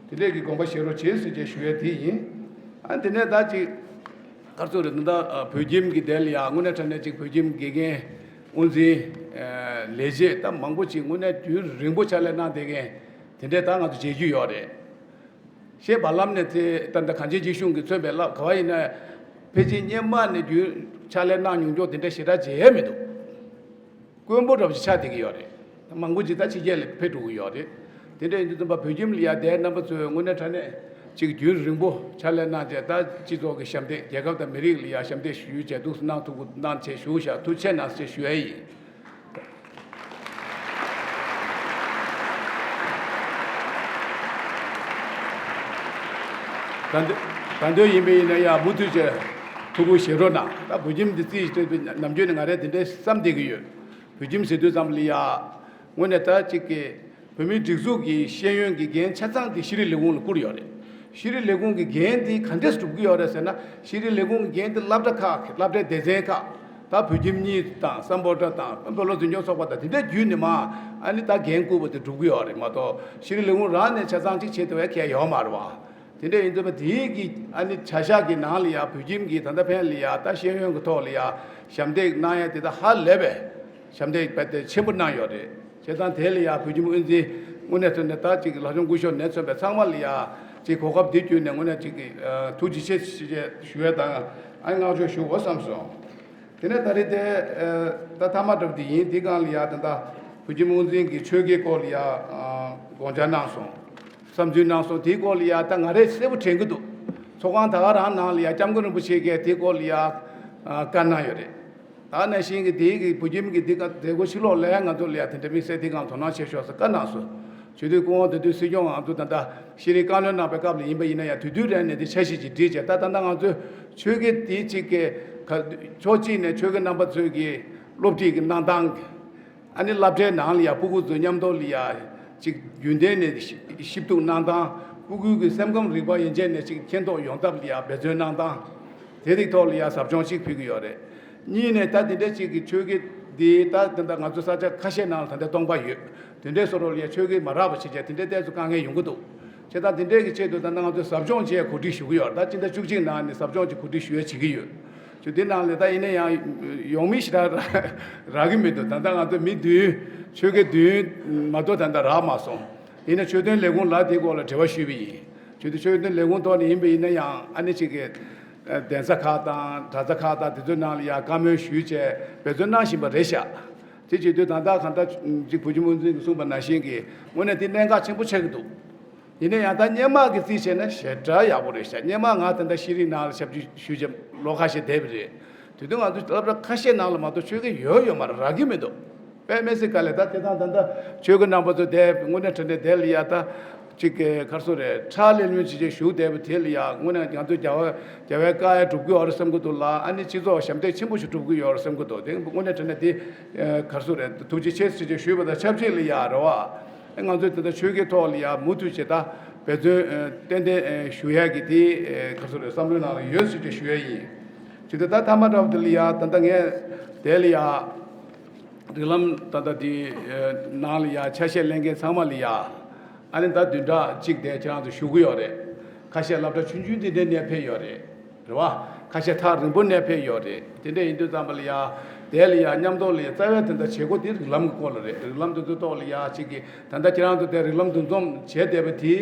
དེ་འདྲས་ཀྱི་དགོངས་པ་བཞེས་རོགས་བྱེད་ཟེར་བྱས་ཞུ་ཡས་དེ་ཡིན། ཨ་དེ་ནས་ད་ཅིག་ག་རེ་ཟེར་དགོས་རེད། ད་ལྟ་བོད་ཁྱིམ་གྱི་དེ་ལ་ཡ་དངོས་གནས་དྲང་གནས་ཅིག་བོད་ཁྱིམ་དགེ་རྒན་དབུ་འཛིན་ལས་བྱེད་ད་མང་པོ་ཅིག་དངོས་གནས་རྒྱུན་རིང་པོ་ཕྱག་ལས་གནང་བསྡད་མཁན་དེ་འདྲས་ད་ང་ཚོ་མཇལ་རྒྱུ་ཡོད་རེད། ཤེས་པ་ལམ་ནས་དེ་ད་ལྟ་གངས་ཅན་སྐྱིད་གཤོངས་ཀྱི་མཚོན་པའི་རླབས་ག་བ་ཡིན་ན་ཕལ་ཆེར་སྔོན་མ་ནས་རྒྱུན་ཕྱག་ལས་གནང་མྱོང་མྱོང་དེ་འདྲ་ཞེ་དྲག་མཇལ་ཡས་མི་འདུག་དཀོན་པོ་འདྲ་པོ་ཞིག་ཆགས་བསྡད་ཀྱི་ཡོད་རེད། མང་པོ་ཅིག་ད་ཕྱི་རྒྱལ་ལ་ཕེབས་འགྲོ་གི་ཡོད་རེད། དེ་འདྲ་ཡིན་དུས་ཙམ་པ་བོད་ཁྱིམ་ལ་ཡ་དེ་རྣམ་པ་ཚོས་དངོས་གནས་དྲང་གནས་ཅིག་རྒྱུན་རིང་པོ་ཕྱག་ལས་གནང་བྱས་ད་སྤྱི་ཚོགས་ཀྱི་ཞབས་འདེགས་རྒྱལ་ཁབ་དང་མི་རིགས་ལ་ཡ་ཞབས་འདེགས་ཞུ་ཡས་བྱས་འདུག་གནང་ཐུབ་གནང་བྱས་བཞུགས་ཤག་ཐུགས་རྗེ་གནང་ཞེས་ཞུ་ཡས་ཡིན། ད་འདོད་ད་འདོད་ཡིན་པ་ཡིན་ན་ཡ་མུ་མཐུད་བྱས་ཐུགས་ཁུར་བཞེས་རོགས་གནང་། ད་བོད་ཁྱིམ་འདི་རྩིས་ནམ་རྒྱུན་ནས་ང་རས་དེ་འདྲའི་བསམ་བསྡད་ཀྱི་ཡོད། བོད་ཁྱིམ་ཟེར་དུས་ཙམ་ལ་ཡ། དངོས་གནས་ད་ཅིག་གི་བོད་མིའི་སྒྲིག་འཛུགས་ཀྱི་ཤེས་ཡོན་གྱི་འགན་ཆ་ཚང་དེ་ཤེས་རིག་ལས་ཁུངས་ལ་བསྐུར་ཡོད་རེད། ཤེས་རིག་ལས་ཁུངས་ཀྱི་འགན་དེ་ག་འདྲས་སྒྲུབ་ཀྱི་ཡོད་རེད་ཟེར་ན། ཤེས་རིག་ལས་ཁུངས་ཀྱི་འགན་དེ་སློབ་གྲྭ་ཁག་སློབ་གྲྭའི་སྡེ་ཚན་ཁག་ད་བོད་ཁྱིམ་གཉིས་དང་སམ་བྷོ་ཊ་དང་བོད་སློབ་འཛིན་སྐྱོང་ཚོགས་པ་དང་དེ་འདྲ་བརྒྱུད་ནས་མ་ཨ་ནི་ད་འགན་བསྐུར་བ་དེ་སྒྲུབ་ཀྱི་ཡོད་རེད་མ་གཏོགས། ཤེས་རིག་ལས་ཁུངས་རང་ནས་ཆ་ཚང་གཅིག་བྱེད་ཐུབ་པའི་ཁེ་ཡོད་མ་རེད་བ། དེ་འདྲ་ཡིན་དུས་དེའི་གི་ཨ་ནི་བྱ་གཞག་གི་ནང་ལ་ཡ་བོད་ཁྱིམ་གྱི་ད་ལྟ་ཕན་ལ་ཡ་ད་ཤེས་ཡོན་གྱི་ཐོག་ལ་ཡ་ཞབས་འདེགས་གནང་ཡ་དེ་ད་ཧ་ལས་པའི་ཞབས་འདེགས་རྦད་དེ་ཆེན་པོ་གནང་ཡོད་རེད། བྱས་ཙང་དེ་ལ་ཡ་བོད་ཁྱིམ་དབུ་འཛིན་དངོས་གནས་ཐོག་ནས་ད་ཅིག་ལྷ་ལྕམ་སྐུ་ཞབས་ནས་མཚོན་པའི་ཚང་མ་ལ་ཡ་ཅིག་གོ་སྐབས་འདི་བརྒྱུད་ནས་དངོས་གནས་ཅིག་གི་ཐུགས་རྗེ་ཆེ་ཞུ་ཞུ་ཡ་དང་ཨ་ནི་བསྔགས་བརྗོད་ཞུ་དགོས་བསམ་སོང་། དེ་ནས་ད་རེས་དེ་ད་མཐའ་མ་འདྲ་པོ་དེ་ཡིན། དེ་སྒང་ལ་ཡ་ད་ལྟ་བོད་ཁྱིམ་དབུ་འཛིན་གྱི་ཆོས་དགེ་སྐོར་ལ་ཡ་དགོངས་འཆར་གནང་སོང་། བསམ་ཚུལ་གནང་སོང་། དེའི་སྐོར་ལ་ཡ་ད་ང་རས་གསལ་པོ་དྲན་གྱི་འདུག་ཚོགས་ཁང་ད་ག་རང་ནང་ལ་ཡ་སྐྱབས་མགོན་རིན་པོ་ཆེ་གིས་དེའི་སྐོར་ལ་ཡ་བཀའ་གནང་ཡོད་རེད། ད་ནང་བཞིན་གྱི་དེའི་གི་བོད་ཁྱིམ་གྱི་འདི་ག་མཛད་སྒོ་ཕྱི་ལོགས་ལ་ཡ་ང་ཚོ་ལ་ཡ་དེ་འདྲ་དམིགས་བསལ་དེ་སྒང་དོ་སྣང་བྱེད་ཤོག་ཟེར་བཀའ་གནང་སོང་། བྱེད་དུས་སྐུ་ངོ་དེ་དུས་སྲིད་སྐྱོང་ང་ཚོ་ད་ལྟ་ཤེས་རིག་བཀའ་བློན་གནང་པའི་སྐབས་ལ་ཡིན་པ་ཡིན་ན་ཡང་དུས་དུས་རེ་ནས་དེ་འཆར་གཞི་ཅིག་བསྒྲིགས་བྱས། ད་ད་ལྟ་ང་ཚོས་ཆོས་དགེ་དེ་གཅིག་གི་ཕྱོགས་གཅིག་ནས་ཆོས་དགེ་རྣམ་པ་ཚོས་ཀྱི་སློབ་ཁྲིད་ཀྱི་གནང་སྟངས། ཨ་ནི་སློབ་གྲྭའི་ནང་ལ་ཡ་སྤུ་གུ་ཚོ་མཉམ་དུ་ལ་ཡ་ཅིག་རྒྱུན་ལྡན་ནས་ཞིབ་འཇུག་གནང་སྟངས། སྤུ་གུ་གི་སེམས་ཁམས་རིག་པ་ཡན་ཆད་ནས་ཅིག་མཁྱེན་རྟོགས་ཡོང་ཐབས་ལ་ཡ་འབད་བརྩོན་གནང་སྟངས། དེ་རིགས་ཐོག་ལ་ཡ་ཟབ་སྦྱོང་ཞིག་ཕུལ་གྱི་ཡོད་རེད། གཉིས་ནས་ད་དེ་འདྲ་ཅིག་གི་ཆོས་དགེ་འདི་ད་དེ་འདྲ་ང་ཚོ་ས་ཆ་ཁ་ཤས་ནང་ལ་ད་ལྟ་སྟོང་པ་ཡོད། དེ་འདྲའི་བཟོ་འདྲ་ལ་ཡ་ཆོས་དགེ་མ་རག་པ་བྱེད་ཆེད་དེ་འདྲའི་ཏོག་ཙམ་དཀའ་ངལ་ཡོང་གི་འདུག་བྱས་ཙང་དེ་འདྲའི་གི་ཆེད་དུ་ད་ལྟ་ང་ཚོས་ཟབ་སྦྱོང་བྱེད་གོ་སྒྲིག་ཞུ་གི་ཡོད། ད་སྤྱི་ཟླ་བཅུ་གཅིག་ནང་ནས་ཟབ་སྦྱོང་གྱི་གོ་སྒྲིག་ཞུ་ཡ་བྱེད་ཀྱི་ཡོད། ཆུ་དེ་ནང་ལས་ད་ཡིན་ན་ཡང་ཡོང་མི་ཞེ་དྲག་རག་གི་མི་འདུག་ད་ལྟ་ང་ཚོ་མི་བདུན། ཆོས་དགེ་བདུན་མ་གཏོགས་ད་ལྟ་རག་མ་སོང་། ཡིན་ན་ཆོས་དོན་ལས་ཁུངས་ལ་དེའི་སྐོར་ལ་དྲི་བ་ཞུས་པ་ཡིན། ཆོས་དོན་ཆོས་དོན་ལས་ཁུངས་ཐོག་ནས་ཡིན་པ་ཡིན་ན་ཡང་ཨ་ནི་ཅིག་གི་གདན་ས་ཁག་དང་གྲྭ་ས་ཁག་དང་དེ་ཚོའི་ནང་ལ་ཡང་བཀའ་མོལ་ཞུས་བྱས་འབད་བརྩོན་གནང་བཞིན་པ་རེད་ཤག་དེ་བྱེད་དུས་ད་ལྟ་གང་ལྟར་ཅིག་བུ་ཆུང་དབུ་འཛིན་གྱིས་གསུངས་པ་ནང་བཞིན་གྱི་དངོས་གནས་དེ་གནད་འགག་ཆེན་པོ་ཆགས་ཀྱི་འདུག་ཡིན་ན་ཡང་ད་སྔོན་མ་གི་རྩིས་བྱས་ན་ཞེ་དྲག་ཡག་པོ་རེད་ཤག་སྔོན་མ་ང་ད་ལྟ་ཤེས་རིག་ནང་ལ་ཞབས་ཕྱི་ཞུས་བྱས་ལོ་ཁ་ཤས་བསྡད་པ་རེད། དེ་དུས་ང་ཚོ་སློབ་གྲྭ་ཁ་ཤས་ནང་ལ་མ་གཏོགས་ཆོས་དགེ་ཡོད་ཡོད་མ་རེད། རག་གི་མི་འདུག་དཔེ་མི་སྲིད་དཀའ་ལས། ད་དེ་དང་ད་ལྟ་ཆོས་དགེ་རྣམ་པ་ཚོ་དེ་དངོས་གནས་དྲང་གནས་དེ་ལ་ཡ་ད་ཅིག་ག་རེ་ཟེར་དགོས་རེད། ཁྲག་ལེན་ལེན་བྱེད་བྱེད་ཞུ་བསྡད་པ་དེ་ལ་ཡ་དངོས་གནས་ང་ཚོ་རྒྱལ་བ་རྒྱལ་བའི་བཀའ་ཡང་སྒྲུབ་ཀྱི་ཡོད་རེད་བསམ་གྱི་འདུག་ལ། ཨ་ནི་སྤྱི་ཚོགས་ཞབས་འདེགས་ཆེན་པོ་ཞིག་སྒྲུབ་ཀྱི་ཡོད་རེད་བསམ་གྱི་འདུག་དེ་དངོས་གནས་དྲང་གནས་དེ་ག་རེ་ཟེར་དགོས་རེད། ཐུགས་རྗེ་ཆེ་ཟེར་བྱས་ཞུས་པ་དང་ཆབས་ཅིག་ལ་ཡ་རེད་བ། ང་ཚོས་དེ་ལྟར་ཆོས་ཀྱི་ཐོག་ལ་ཡ་མུ་མཐུད་བྱེད་ད་འབད་བརྩོན་ཏན་ཏན་ཞུ་ཡ་གི་དེ་ག་རེ་ཟེར་དགོས་རེད། བསམ་བློའི་ནང་ལ་ཡོད་ཟེར་བྱས་ཞུ་ཡ་ཡིན། བྱས་ཏེ་ད་མཐའ་མ་འདྲ་པོ་དེ་ལ་ཡ་ད་ལྟ་ངས་དེ་ལ་ཡ་རིགས་ལམ་ད་ལྟ་དེ་ནང་ལ་ཡ་ཆ་ཤས་ལེན་མཁན་ཚང་མ་ལ་ཡ་ཨ་ནི་ད་བདུན་ཕྲག་གཅིག་དེ་ཁྱེད་རང་ཚོ་བཞུགས་ཀྱི་ཡོད་རེད། ཁ་ཤས་སློབ་གྲྭ་ཆུང་ཆུང་དེ་འདྲའི་ནས་ཕེབས་ཡོད་རེད། རེད་བ། ཁ་ཤས་ཐག་རིང་པོ་ནས་ཕེབས་ཡོད་རེད། དེ་འདྲ་ཡིན་དུས་ཙམ་པ་ལ་ཡ་དེ་ལ་ཡ་མཉམ་དུ་ལ་ཡ་རྩ་བའི་དེ་འདྲ་བྱེད་སྒོ་དེ་རིགས་ལམ་གྱི་སྐོར་ལ་རེད། རིགས་ལམ་དེ་ཚོའི་ཐོག་ལ་ཡ་གཅིག་གི་ད་ལྟ་ཁྱེད་རང་ཚོ་དེ་རིགས་ལམ་འདུ་འཛོམས་བྱས་བསྡད་པ་དེ་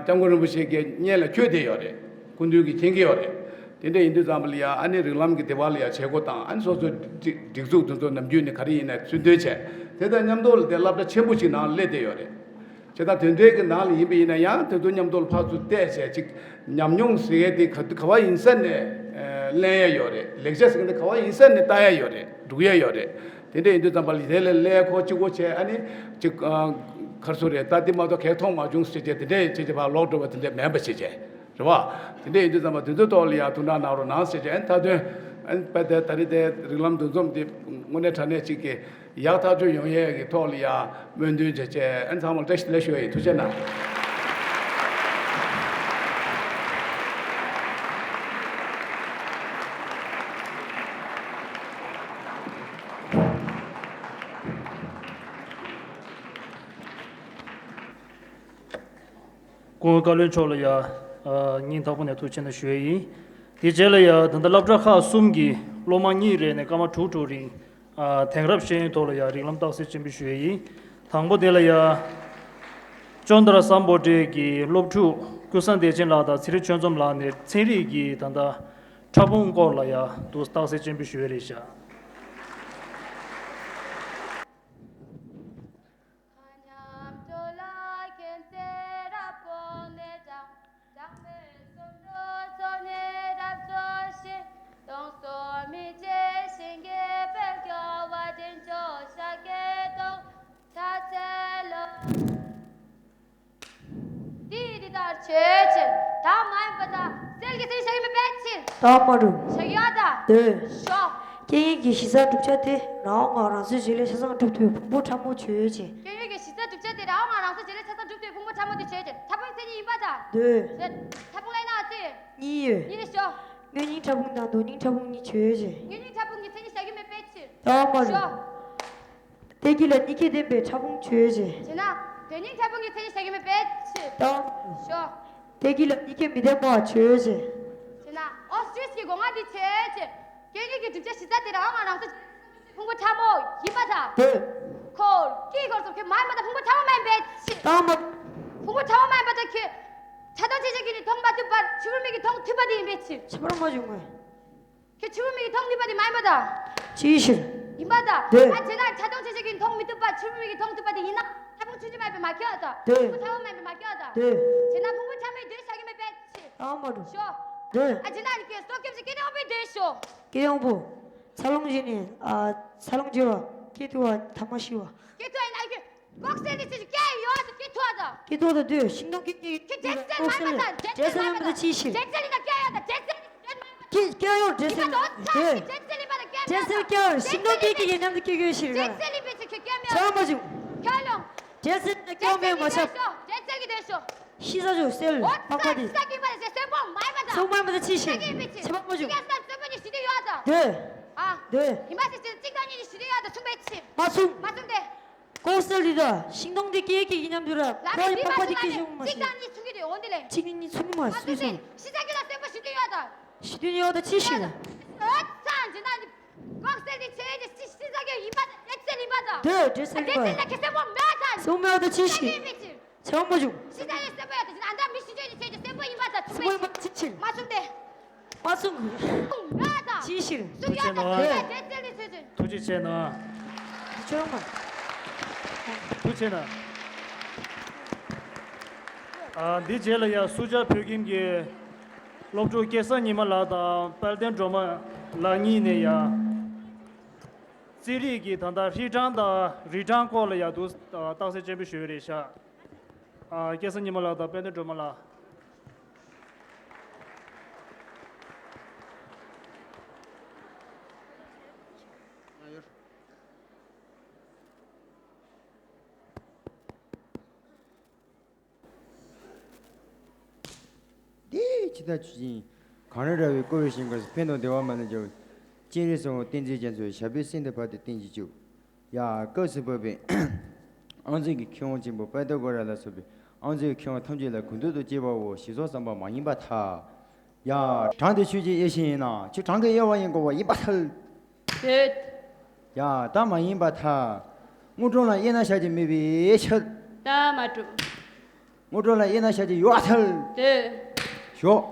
སྐྱབས་མགོན་རིན་པོ་ཆེ་གི་སྙན་ལ་འཁྱོལ་བསྡད་ཡོད་རེད། སྐུ་མདུན་གྱིས་མཁྱེན་གྱི་ཡོད་རེད། དེ་འདྲ་ཡིན་དུས་ཙམ་པ་ལ་ཡ་ཨ་ནི་རིགས་ལམ་གྱི་དེ་བ་ལ་ཡ་བྱེད་སྒོ་དང་ཨ་ནི་སོ་སོའི་སྒྲིག་སྒྲིག་འཛུགས་དེ་ཚོ་ནམ་རྒྱུན་ནས་ག་རེ་ཡིན་ནའི་ཚུལ་མཐུན་བྱས། དེ་དང་མཉམ་དུ་ལ་དེ་སློབ་གྲྭ་ཆེན་པོ་ཞིག་ནང་སླེབས་བསྡད་ཡོད་རེད། བྱས་ཙང་དེ་འདྲའི་གི་ནང་ལ་ཡིན་པ་ཡིན་ན་ཡང་དེ་ཚོ་མཉམ་དུ་ལ་ཕར་ཚུར་བལྟས་བྱས་ཅིག་ཉམས་མྱོང་ཟེར་མཁན་དེ་ག་ག་བ་ཡིན་ས་ནས་ཨ་ལེན་ཡ་ཡོད་རེད། ལེགས་ཆ་ཟེར་མཁན་དེ་ག་བ་ཡིན་ས་ནས་ལྟ་ཡ་ཡོད་རེད། སྒྲུག་ཡ་ཡོད་རེད། དེ་འདྲ་ཡིན་དུས་ཙམ་པ་ལ་དེ་ལ་ཀླད་ཀོར་གཅིག་པོ་བྱས་ཨ་ནི་ཅིག་ཨ་ག་རེ་ཟེར་དགོས་རེད། ད་འདི་མ་གཏོགས་གང་ཡང་མཐོང་མ་བྱུང་ཟེར་བྱས་དེ་འདྲ་བྱས་བྱས་ཕར་ལོག་འགྲོ་བ་དེ་འདྲ་མིན་པ་བྱས་བྱས། རེད་བ། དེ་འདྲ་ཡིན་དུས་ཙམ་པ་དེ་ཚོའི་ཐོག་ལ་ཡ་ཐུགས་སྣང་གནང་རོགས་གནང་ཟེར་བྱས་ཨ་ནི་མཐའ་དོན་ཨ་ནི་དཔེ་དེ་ད་རེས་དེ་རིགས་ལམ་འདུ་འཛོམས་དེ་དངོས་གནས་དྲང་གནས་ཅིག་གི་ཡག་ཐག་ཆོད་ཡོང་ཡས་ཀྱི་ཐོག་ལ་ཡ་སྨོན་འདུན་བྱས་བྱས་ཨ་ནི་ཚང་མར་བཀྲ་ཤིས་བདེ་ལེགས་ཞུ་བ་ཡིན། ཐུགས་རྗེ་གནང་། སྐུ་ངོ་བཀའ་བློན་མཆོག་ལ་ཡ་ཨ་སྙིང་ཐག་པ་ནས་ཐུགས་རྗེ་ཆེ་གནང་ཞུ་ཡས་ཡིན། དེ་རྗེས་ལ་ཡ་ད་ལྟ་སློབ་གྲྭ་ཁག་གསུམ་གྱི་སློབ་མ་གཉིས་རེ་ནས་སྐར་མ་དྲུག་དྲུག་རིང་ཨ་དེང་རབས་ཤེས་ཡོན་ཐོག་ལ་ཡ་རིགས་ལམ་རྟགས་གསལ་སྤྱན་འབུལ་ཞུ་ཡས་ཡིན། དང་པོ་དེ་ལ་ཡ་ཅོན་དར་སམ་བྷོ་ཊའི་གི་སློབ་ཕྲུག་ཀུན་བཟང་བདེ་ཆེན་ལགས་དང་ཚེ་རིང་ཆོས་འཛོམས་ལགས་ནས་ཚན་རིག་གི་ད་ལྟ་ཕྲ་ཕུང་སྐོར་ལ་ཡ་འདུག་རྟགས་གསལ་སྤྱན་འབུལ་ཞུ་ཡས་རེད་ཤག་འདི་འདི་ལྟར་ཆོས་ཅན། ད་མ་ཡིན་པ་དང་གསེར་གྱི་སྲིན་བཞག་གི་མེད་པའི་ཕྱིར། ད་མ་རུང་། བཞག་ཡོད་ད། འདོད། ཤོག་སྐད་ཡིག་གི་གཞི་རྩ་གྲུབ་ཆ་དེ་རང་དབང་ངང་རང་སོའི་བྱེད་ལས་ཆ་ཚང་གྲུབ་ཐུབ་པའི་ཕུང་པོ་ཕྲ་མོ་ཆོས་ཅན། སྐད་ཡིག་གི་གཞི་རྩ་གྲུབ་ཆ་དེ་རང་དབང་ངང་རང་སོའི་བྱེད་ལས་ཆ་ཚང་གྲུབ་ཐུབ་པའི་ཕུང་པོ་ཕྲ་མོ་དེ་ཆོས་ཅན། ཕྲ་ཕུང་མཚན་ཉིད་ཡིན་པར་ཐལ། འདོད། ཕྲ་ཕུང་ལ་ཡིན་ན་ཨ་ཙི། གཉིས་ཡོད། གཉིས་རེད་ཤོག་དངོས་གཉིས་ཕྲ་ཕུང་དང་དོན་གཉིས་ཕྲ་ཕུང་གཉིས་ཆོས་ཅན། དངོས་གཉིས་ཕྲ་ཕུང་གི་མཚན་ཉིད་བཞག་གི་མེད་པའི་ཕྱིར། ལྟ་བ་མ་རེད། ཤོག་གཏད་ཀྱི་ལ་གཉིས་ཀས་བརྟེན་པའི་ཕྲ་ཕུང་ཆོས་ཅན། བྱས་ན། དོན་གཉིས་ཕྲ་ཕུང་གི་མཚན་ཉིད་བཞག་གི་མེད་པའི་ཕྱིར། ལྟ་བ། ཤོག་གཏད་ཀྱི་ལ་གཉིས་ཀས་མི་ལྡན་པ་ཆོས་ཅན། བྱས་ན། ཨོ་སུས་ཀྱི་སྒོ་ང་འདི་ཆོས་ཅན། སྐད་ཡིག་གི་གྲུབ་ཆ་གཞི་རྩ་དེ་རང་དབང་ངང་རང་སོ། ཕུང་པོ་ཕྲ་མོ་ཡིན་པར་ཐལ། འདོད། ཁོ། ཀྱི་སྐོར་སོགས་ཁྱོད་མ་ཡིན་པར་ཐལ། ཕུང་པོ་ཕྲ་མོ་མ་ཡིན་པའི་ཕྱིར། ལྟ་བ་མ། ཕུང་པོ་ཕྲ་མོ་མ་ཡིན་པར་ཐལ། ཁྱོད། ཆ་དང་ཆ་བྱད་ཀྱིས་ནི་མཐོང་མ་ཐུབ་པར་ཕྱི་པོ་མིག་གིས་མཐོང་ཐུབ་པ་དེ་ཡིན་པའི་ཕྱིར། ཕྱི་པོ་མ་བྱུང་ངོ་། ཁྱོད་ཕྱི་པོ་མིག་གིས་མཐོང་ནུས་པ་དེ་མ་ཡིན་པར་ཐལ། ཅིའི་ཕྱིར། ཡིན་པར་ཐལ། འདོད། ཨ་བྱས་ན་ཆ་དང་ཆ་བྱད་ཀྱིས་མཐོང་མི་ཐུབ་པར་ཕྱི་པོ་མིག་གིས་མཐོང་ཐུབ་པ་དེ་ཡིན་ན་ཕྲ་ཕུང་ཆུང་ཆུང་མ་ཡིན་པས་མ་ཁྱབ་པར་ཐལ། འདོད། ཕུང་པོ་ཕྲ་མོ་མ་ཡིན་པས་མ་ཁྱབ་པར་ཐལ། འདོད། བྱས་ན་ཕུང་པོ་ཕྲ་མོའི་འདོད་བཞག་གི་མེད་པའི་ཕྱིར། ལྟ་བ་མ་རེད། ཤོག་འདོད། ཨ་བྱས་ན་ནི་ཁྱོད་སོ་སྐྱེམས་ཀྱི་སྐད་ཡོང་བའི་འདོད་ཤོག་སྐད་ཡོང་པོ། འཚར་ལོངས་བྱས་ནས། ཨ། འཚར་ལོངས་བྱས་པ། སྐྱེ་ཐུབ་པ་ཐ་མ་ཤི་བ། སྐྱེ་ཐུབ་པ་ཡིན་ན་ཁྱོད། ལྐོག་གསལ་འདི་ཚོས་སྐད་ཡོད་དེ་སྐྱེ་ཐུབ་པ་དང་། སྐྱེ་ཐུབ་པ་དང་འདོད། ཤིང་སྡོང་སྐད་ཀྱི་ཁྱོད་འདྲེ་རྩལ་མ་ཡིན་པར་ཐལ། འདྲེ་རྩལ་མ་ཡིན་པར་ཐལ། ཅི་ཕྱིར། འདྲེ་རྩལ་ཡིན་ན་སྐད་ཡོད་དང་འདྲེ་རྩལ་ཡིན་ན་སྐད་མ་ཡིན་པར་ཐལ། སྐད་སྐད་ཡོད་འདྲེ་ཡིན་པ་རྩལ། དང་འདྲེ་རྩལ་ཡིན་པ་དང་སྐད་མ་ཡིན་པར་ཐལ། འདྲེ་རྩལ་སྐད་ཡོད། ཤིང་སྡོང་སྐད་ཀྱི་ཡིན་ནམ་དུ་སྐད་ཀྱི་ཡོད་ཕྱིར། འདྲེ་རྩལ་ཡིན་པའི་ཚེ་ཁྱོད་སྐད་མ་ཡོད། ཆ་མ་བྱུང་། ཁྱོད་ལོང་། འདྲེ་རྩལ་ཡིན་ན་སྐད་མ་ཡོད་མ་ཆགས། འདྲེ་རྩལ་གྱི་འདོད་ཤོག་ཤི་ས་ཆོག་སེལ། འོ་ད་ཁ་དེ། ཤི་ས་སྐད་མ་ཡོད་སེལ་པོ་མ་ཡིན་པར་ཐལ། སེལ་པོ་མ་ཡིན་པར་ཐལ། ཅི་ཕྱིར། ཤི་ས་སྐད་མ་ཡོད་སེལ་པོ་ཡིན་པའི་ཚེ་སེལ་པོ་མ་ཡིན་པར་ཐལ། ཤི་ས་སྐད་མ་ཡོད་སེལ་པོ་ཡིན་པའི་ཚེ་སེལ་པོ་ཡིན་པར་ཐལ། འདོད། ཨ། འདོད། ཡིན་པ་ཟེར་ཚེ་གཅིག་དང་གཉིས་ནི་ཞི་བདེ་ཡོད་དང་མཚུངས་པའི་ཕྱིར། མ་མཚུངས། མ་མཚུངས་ཏེ། ལྐོག་གསལ་འདི་དག་ཤིང་སྡོང་འདི་སྐད་ཀྱི་ཡིན་ནམ་དུ་ར། ལ་ཁོ་ཡི་པགས་པ་འདི་སྐད་ཅིག་མ་གཅིག་ཤེས། དང་གཉིས་མཚུངས་ཀྱི་འདི་འོ་འདི་ལས། གཅིག་གཉིས་གཉིས་མཚུངས་མ་མ་སུས་མཚུངས་ཏེ། སོང་། ཤི་ས་སྐད་ལ་སེམས་པ་ཞི་བདེ་ཡོད་དང་། ཞི་བདེ་ཡོད་དང་ཅི་ཤེས། ཨོ་ཚང་ཇི་ན་ལྐོག་གསལ་འདི་ཆོས་ཅན། ཤི་ཤི་ས་སྐད་ཡིན་པ་དང་འདྲེ་རྩལ་ཡིན་པ་དང་། འདོད། འདྲེ་རྩལ་ཡིན་པ། འདྲེ་རྩལ་ལ་ཁྱེད་སེམས་པ་མེད་དང་། སེམས་པ་མེད་དང་ཅི་ཤེས། ཡིན་མི་ཕྱིར། ཆ་མ་བྱུང་། ཤི་ས་ཡི་སེམས་པ་ཡོད་དང་ཇི་ན་ཨ་འདྲ་མི་ཤི་ཆོས་ཅན་ཆོས་ཅན་སེམས་པ་ཡིན་པ་དང་མཚུངས་པའི་ཕྱིར། མ་མཚུངས་ཏེ། མ་གསུངས། མ་གསུངས། ཡོད་དང་། ཅི་ཕྱིར། གསུངས་ཡོད་དང་། ཐུགས་རྗེ་ཆེ་གནང་། ཐུགས་རྗེ་ཆེ་གནང་། ཐུགས་རྗེ་ཆེ་གནང་། ཨ། འདི་རྗེས་ལ་ཡང་སུ་ཇཱ་བོད་ཁྱིམ་གྱི་སློབ་ཕྲུག་སྐལ་བཟང་ཉི་མ་ལགས་དང་དཔལ་ལྡན་སྒྲོལ་མ་ལགས་གཉིས་ནས་ཡང་རྩིས་རིག་གི་ད་ལྟ་ཧྲིལ་གྲངས་དང་རིལ་གྲངས་སྐོར་ལ་ཡང་དུ་རྟགས་གསལ་སྤྱན་འབུལ་ཞུ་ཡི་རེད་ཤག་ཨ། སྐལ་བཟང་ཉི་མ་ལགས་དང་དཔལ་ལྡན་སྒྲོལ་མ་ལགས། འདི་ཇི་ལྟར་ཆོས་ཅན། གངས་རི་ར་བས་བསྐོར་བའི་ཞིང་ཁམས་སུ། ཕན་དང་བདེ་བ་མ་ལུས་འབྱུང་བའི། སྤྱན་རས་གཟིགས་དབང་བསྟན་འཛིན་རྒྱ་མཚོ་ཡི། ཞབས་པད་སྲིད་མཐའི་བར་དུ་བརྟན་གྱུར་ཅིག་ཡ། སྐབས་སུ་བབས་པའི་ཨང་རྩིས་ཀྱི་མཁས་དབང་ཆེན་པོ་དཔལ་ལྡན་སྐོར་ར་ལ་སོགས་པའི་ཨང་རྩིས་ཀྱི་མཁས་དབང་ཐམས་ཅད་ལ་གུས་འདུད་དང་བཅས་པའོ། ཞེས་སོགས་བསམ་པ་མ་ཡིན་པར་ཐལ། ཡ། གྲངས་དེ་ཆོས་ཅན་དབྱེ་ཞིག་ཡིན་ན། ཁྱོད་གྲངས་ཀྱི་དབྱེ་བ་ཡིན་དགོས་པ་ཡིན་པར་ཐལ། འདོད། ཡ། ད་མ་ཡིན་པར་ཐལ། དངོས་གྲངས་ལ་དབྱེ་ན་བྱ་རྒྱུ་མེད་པའི་ཕྱིར། ད་མ་གྲུབ། དངོས་གྲངས་ལ་དབྱེ་ན་བྱ་རྒྱུ་ཡོད་པར་ཐལ། འདོད། ཞོག་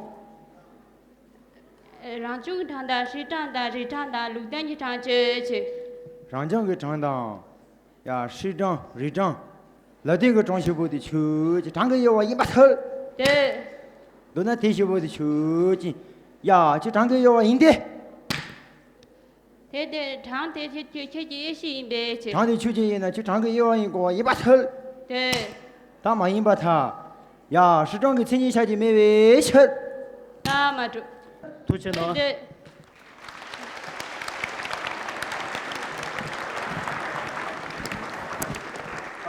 རང་བྱུང་གི་གྲངས་དང་ཧྲིལ་གྲངས་དང་རིལ་གྲངས་དང་ལུགས་ལྡན་གྱི་གྲངས་ཆོས་ཅན། རང་བྱུང་གི་གྲངས་དང་། ཡ། ཧྲིལ་གྲངས་རིལ་གྲངས། ལུགས་ལྡན་གྱི་གྲངས་བཞི་པོ་དེ་ཆོས་ཅན། གྲངས་ཀྱི་དབྱེ་བ་ཡིན་པར་ཐལ། འདོད། མདོར་ན་དེ་བཞི་པོ་དེ་ཆོས་ཅན། ཡ། ཁྱོད་གྲངས་ཀྱི་དབྱེ་བ་ཡིན་ཏེ། དེ་དེ་གྲངས་དེ་ཁྱོད་ཁྱོད་ཁྱོད་ཀྱི་དབྱེ་གཞི་ཡིན་པའི་ཕྱིར། གྲངས་དེ་ཆོས་ཅན་ཡིན་ན་ཁྱོད་གྲངས་ཀྱི་དབྱེ་བ་ཡིན་དགོས་པ་ཡིན་པར་ཐལ། འདོད། ད་མ་ཡིན་པར་ཐལ། ཡ། ཧྲིལ་གྲངས་ཀྱི་མཚན་ཉིད་བྱ་རྒྱུ་མེད་པའི་ཕྱིར། ད་མ་གྲུབ། ཐུགས་རྗེ་གནང་། འདོད།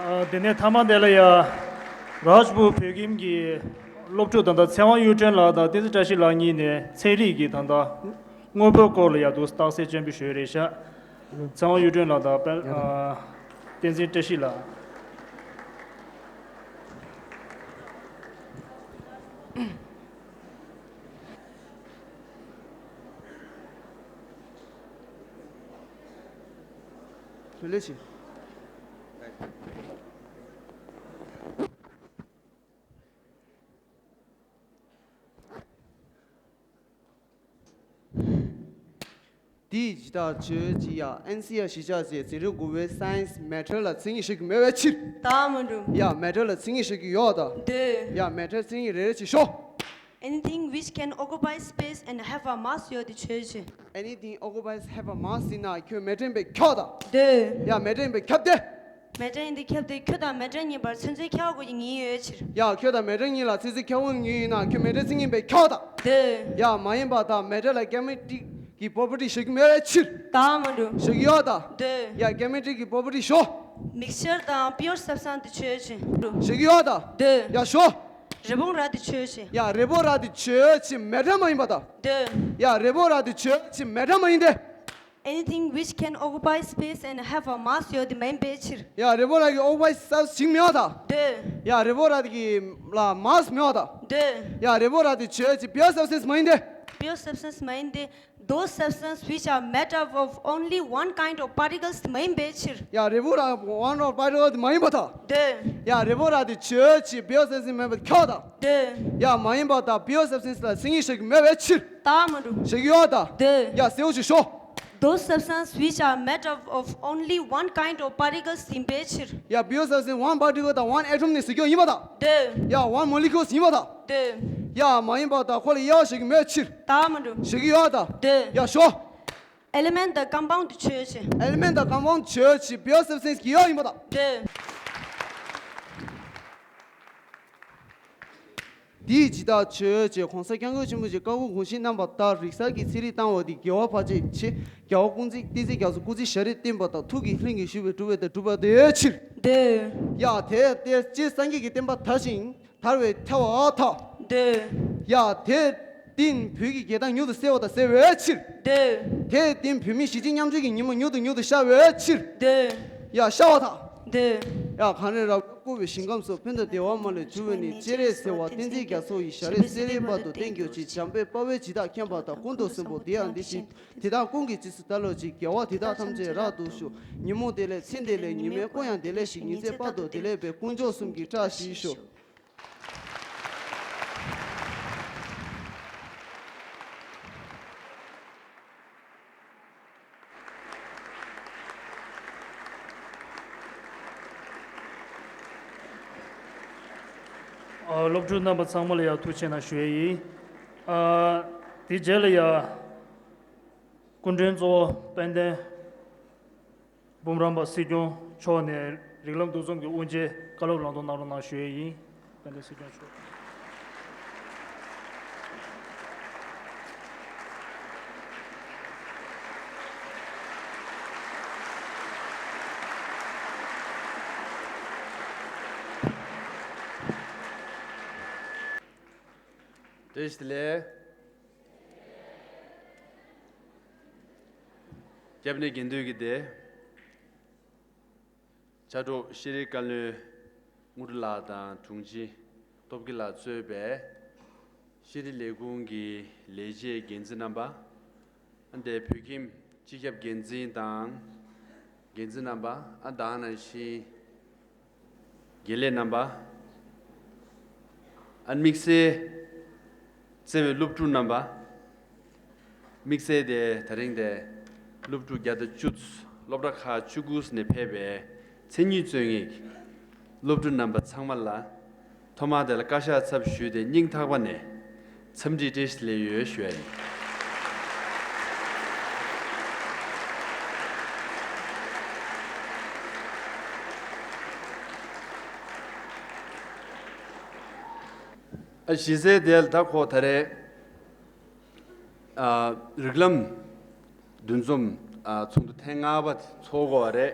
ཨ། དེ་ནས་མཐའ་མ་དེ་ལ་ཡ། རཱཇ་པུར་བོད་ཁྱིམ་གྱི་སློབ་ཕྲུག་ད་ལྟ་ཚེ་དབང་གཡུ་སྒྲོན་ལགས་དང་བསྟན་འཛིན་བཀྲ་ཤིས་ལགས་གཉིས་ནས་ཚན་རིག་གི་ད་ལྟ་དངོས་པོའི་སྐོར་ལ་ཡ་དུ་རྟགས་གསལ་སྤྱན་འབུལ་ཞུ་ཡི་རེད་ཤག་ཚེ་དབང་གཡུ་སྒྲོན་ལགས་དང་དཔལ། ཨ། བསྟན་འཛིན་བཀྲ་ཤིས་ལགས། ལེགས་ཤིག་དེ་ཇི་ལྟར་ཆོས་ཅན། ཡ། ཨན་སི་ཨར་གཞིས་ཆགས་སའི་འཛིན་རིམ་དགུ་པའི་སའེན་སི་མེ་ཊར་ལ་མཚན་ཉིད་བཞག་གི་མེད་པའི་ཕྱིར། ད་མ་འགྲུབ། ཡ། མེ་ཊར་ལ་མཚན་ཉིད་བཞག་གི་ཡོད་དང་། འདོད། ཡ། མེ་ཊར་མཚན་ཉིད་རེ་རེ་བྱས་ཤོག Anything which can occupy space and have a mass ཡོད་དེ་ཆོས་ཅན། Anything occupies have a mass ཡིན་ན་ཁྱོད་མེ་ཊར་ཡིན་པས་ཁྱབ་དང་། འདོད། ཡ། མེ་ཊར་ཡིན་པས་ཁྱབ་སྟེ། མེ་ཊར་ཡིན་དེ་ཁྱབ་སྟེ་ཁྱོད་དང་མེ་ཊར་གཉིས་བར་ཚོད་འཛིན་ཁྱབ་པ་དགོས་ཀྱི་ཉིད་ཡོད་ཕྱིར། ཡ། ཁྱོད་དང་མེ་ཊར་གཉིས་ལ་ཚོད་འཛིན་ཁྱབ་པ་དགོས་ཀྱི་ཉིད་ཡིན་ན་ཁྱོད་མེ་ཊར་མཚན་ཉིད་ཡིན་པས་ཁྱབ་དང་། འདོད། ཡ། མ་ཡིན་པར་ཐལ། མེ་ཊར་ལ་ཀེ་མེ་ཊིག་གི་པོ་པར་ཊི་ཞུ་གི་མེད་པའི་ཕྱིར། ད་མི་འགྲོ། ཞུ་གི་ཡོད་ད། འདོད། ཡ་གེ་མེ་ཊིག་གི་པོ་པར་ཊི་ཞོ། མིག་སི་ཅར་དང་པིའུར་སབ་སི་ཊན་སི་དེ་ཆོས་ཅན། ཞུ་གི་ཡོད་ད། འདོད། ཡ་ཞོ། རི་བོང་རྭ་དེ་ཆོས་ཅན། ཡ་རི་བོང་རྭ་དེ་ཆོས་ཅན་མེ་ཊལ་མ་ཡིན་པ་ད། འདོད། ཡ་རི་བོང་རྭ་དེ་ཆོས་ཅན་མེ་ཊལ་མ་ཡིན་ཏེ། Anything which can occupy space and have a mass ཡོད་དེ་མ་ཡིན་པའི་ཕྱིར། ཡ་རི་བོང་རྭ་གི་ཨོ་ཀུ་པའི་སི་པེ་སི་ཞིག་མེད་པ་ད། འདོད། ཡ་རི་བོང་རྭ་དེ་གི་ལ་མ་སི་མེད་པ་ད། འདོད། ཡ་རི་བོང་རྭ་དེ་ཆོས་ཅན་པིའུར་སབ་སི་ཊན་སི་མ་ཡིན་ཏེ། པིའུར་སབ་སི་ཊན་སི་མ་ཡིན་ཏེ། Those substances which are made up of only one kind of particles མ་ཡིན་པའི་ཕྱིར། ཡ་རི་བོང་རྭ་ཝན་ཀའིན་ཌི་པར་ཊི་ཀལ་དེ་མ་ཡིན་པ་ད། འདོད། ཡ་རི་བོང་རྭ་དེ་ཆོས་ཅན་པིའུར་སབ་སི་ཊན་སི་མེད་པ་ཁྱོད་ད། འདོད། ཡ་མ་ཡིན་པ་ད་པིའུར་སབ་སི་ཊན་སི་ལ་མཚན་ཉིད་བཞག་གི་མེད་པའི་ཕྱིར། ད་མི་འགྲོ། བཞག་གི་ཡོད་ད། འདོད། ཡ་གསལ་བོ་ཞིག་ཤོག Those substances which are made up of only one kind of particles ཡིན་པའི་ཕྱིར། ཡ་པིའུར་སབ་སི་ཊན་སི་ཝན་པར་ཊི་ཀལ་དང་ཝན་ཨེ་ཊོམ་ནས་བཟོས་ཀྱང་ཡིན་པ་ད། འདོད། ཡ་ཝན་མོ་ལི་ཀུལ་ཡིན་པ་ད། འདོད། ཡ་མ་ཡིན་པ་ད་ཁོ་ལ་དབྱེ་བ་བཞག་གི་མེད་ཕྱིར། ད་མི་འགྲོ། བཞག་གི་ཡོད་ད། འདོད། ཡ་ཞོ། ཨེ་ལི་མེན་ཊི་དང་ཀམ་པའུན་ཌི་ཆོས་ཅན། ཨེ་ལི་མེན་ཊི་དང་ཀམ་པའུན་ཌི་ཆོས་ཅན་པིའུར་སབ་སི་ཊན་སི་གི་ཡོད་ཡིན་པ་ད། འདོད། དེའི་ཇི་ལྟར་ཆོས་ཅན། །གོང་ས་སྐྱབས་མགོན་ཆེན་པོ་མཆོག་བཀའ་དགོངས་དགོངས་གཞི་བསྣམས་པ་ལྟར་རིག་གསར་གྱི་ཚན་རིག་བཏང་བ་འདི་རྒྱལ་བ་བར་ཆད་ཆེ། རྒྱལ་བ་ཀུན་བརྩེགས་བསྟན་འཛིན་རྒྱ་མཚོ་སྐུ་ཚེ་ཞབས་རིམ་བརྟན་པ་དང་ཐུགས་ཀྱི་ལྷུན་གྱིས་ཞུགས་པའི་སྒྲུབ་པ་དང་གྲུབ་པ་དེའི་ཕྱིར། འདོད། ཡ་དེ་ལྟར་སྤྱིར་སངས་རྒྱས་ཀྱི་བསྟན་པ་དར་ཞིང་དར་བའི་ཐལ་བ་དག་འདོད། ཡ་དེ་བརྟེན་བོད་ཀྱི་རྒྱལ་དར་མྱུར་དུ་གསལ་བ་དང་གསལ་བའི་ཕྱིར། འདོད། དེ་བརྟེན་བོད་མིའི་གཞིས་བྱེས་མཉམ་འབྲེལ་གྱི་ཉིན་མོ་མྱུར་དུ་མྱུར་དུ་ཤར་བའི་ཕྱིར། འདོད། ཡ་ཤར་བ་དང་། འདོད། ཡ་གངས་རི་རབ་བསྐོར་བའི་ཞིང་ཁམས་སུ། །ཕན་དང་བདེ་བ་མ་ལུས་འབྱུང་བའི་གནས། །སྤྱན་རས་གཟིགས་དབང་བསྟན་འཛིན་རྒྱ་མཚོ་ཡི། །ཞབས་པད་སྲིད་མཐའི་བར་དུ་བརྟན་གྱུར་ཅིག །འཇམ་དཔལ་དཔའ་བོས་ཇི་ལྟར་མཁྱེན་པ་དང་། །ཀུན་ཏུ་གསུམ་པོ་དེ་ཡང་འདི་ཡིན། །དེ་དག་ཀུན་གྱི་རྗེས་སུ་བདག་སློབ་ཅིང་། །རྒྱལ་བ་དེ་དག་ཐམས་ཅད་རབ་ཏུ་བཞུགས། །ཉིན་མོ་བདེ་ལེགས་མཚན་བདེ་ལེགས། །ཉི་མའི་འཁོར་ཡང་བདེ་ལེགས་ཤིང་། །ཉིན་མཚན་དཔག་ཏུ་བདེ་ལེགས་པའི། །དཀོན་མཆོག་གསུམ་གྱི་བཀྲ་ཤིས་ཤོག་ཨ། སློབ་ཕྲུག་རྣམ་པ་ཚང་མ་ལ་ཡང་ཐུགས་རྗེ་གནང་ཞུ་ཡས་ཡིན། ཨ། དེ་རྗེས་ལ་ཡང་སྐུ་མགྲོན་གཙོ་བོ་དཔལ་ལྡན་འབུམ་རམས་པ་སྲིད་སྐྱོང་མཆོག་ནས་རིགས་ལམ་འདུ་འཛོམས་ཀྱི་དབུ་འབྱེད་བཀའ་སློབ་ལམ་སྟོན་གནང་རོགས་གནང་ཞུ་ཡས་ཡིན། དཔལ་ལྡན་སྲིད་སྐྱོང་མཆོག་བཀྲ་ཤིས་བདེ་ལེགས། སྐྱབས་གནས་དགེ་འདུན་གྱི་སྡེ། ཕྱག་རོགས་ཤེས་རིག་བཀའ་བློན་དངོས་གྲུབ་ལགས་དང་དྲུང་ཆེ་སྟོབས་རྒྱལ་ལགས་གཙོས་པའི་ཤེས་རིག་ལས་ཁུངས་ཀྱི་ལས་བྱེད་འགན་འཛིན་རྣམ་པ། འདས་བོད་ཁྱིམ་སྤྱི་ཁྱབ་འགན་འཛིན་དང་འགན་འཛིན་རྣམ་པ། ཨ། དེ་ནང་བཞིན་དགེ་ལས་རྣམ་པ། ཨ། དམིགས་བསལ་བརྩེ་བའི་སློབ་ཕྲུག་རྣམ་པ། དམིགས་བསལ་དེ་དེ་རིང་དེ་སློབ་ཕྲུག་བརྒྱ་དང་བཅུ། སློབ་གྲྭ་ཁག་བཅུ་དགུ་ནས་ཕེབས་པའི་མཚན་ཉིད་རྩོད་མཁན་སློབ་ཕྲུག་རྣམ་པ་ཚང་མ་ལ་ཐོག་མར་དེ་ལ་བཀའ་ཤག་ཚབ་ཞུས་ཏེ་སྙིང་ཐག་པ་ནས་འཚམས་འདྲི་བཀྲ་ཤིས་བདེ་ལེགས་ཡོད་ཞུ་ཡ་ཡིན། ཨ། གཞི་རྩའི་དེ་ལ་ད་ཁོ་ད་རེས། ཨ། རིགས་ལམ་འདུ་འཛོམས། ཨ། ཚོགས་འདུ་ཐེངས་ལྔ་པ་ཚོགས་དགོས་པ་རེད།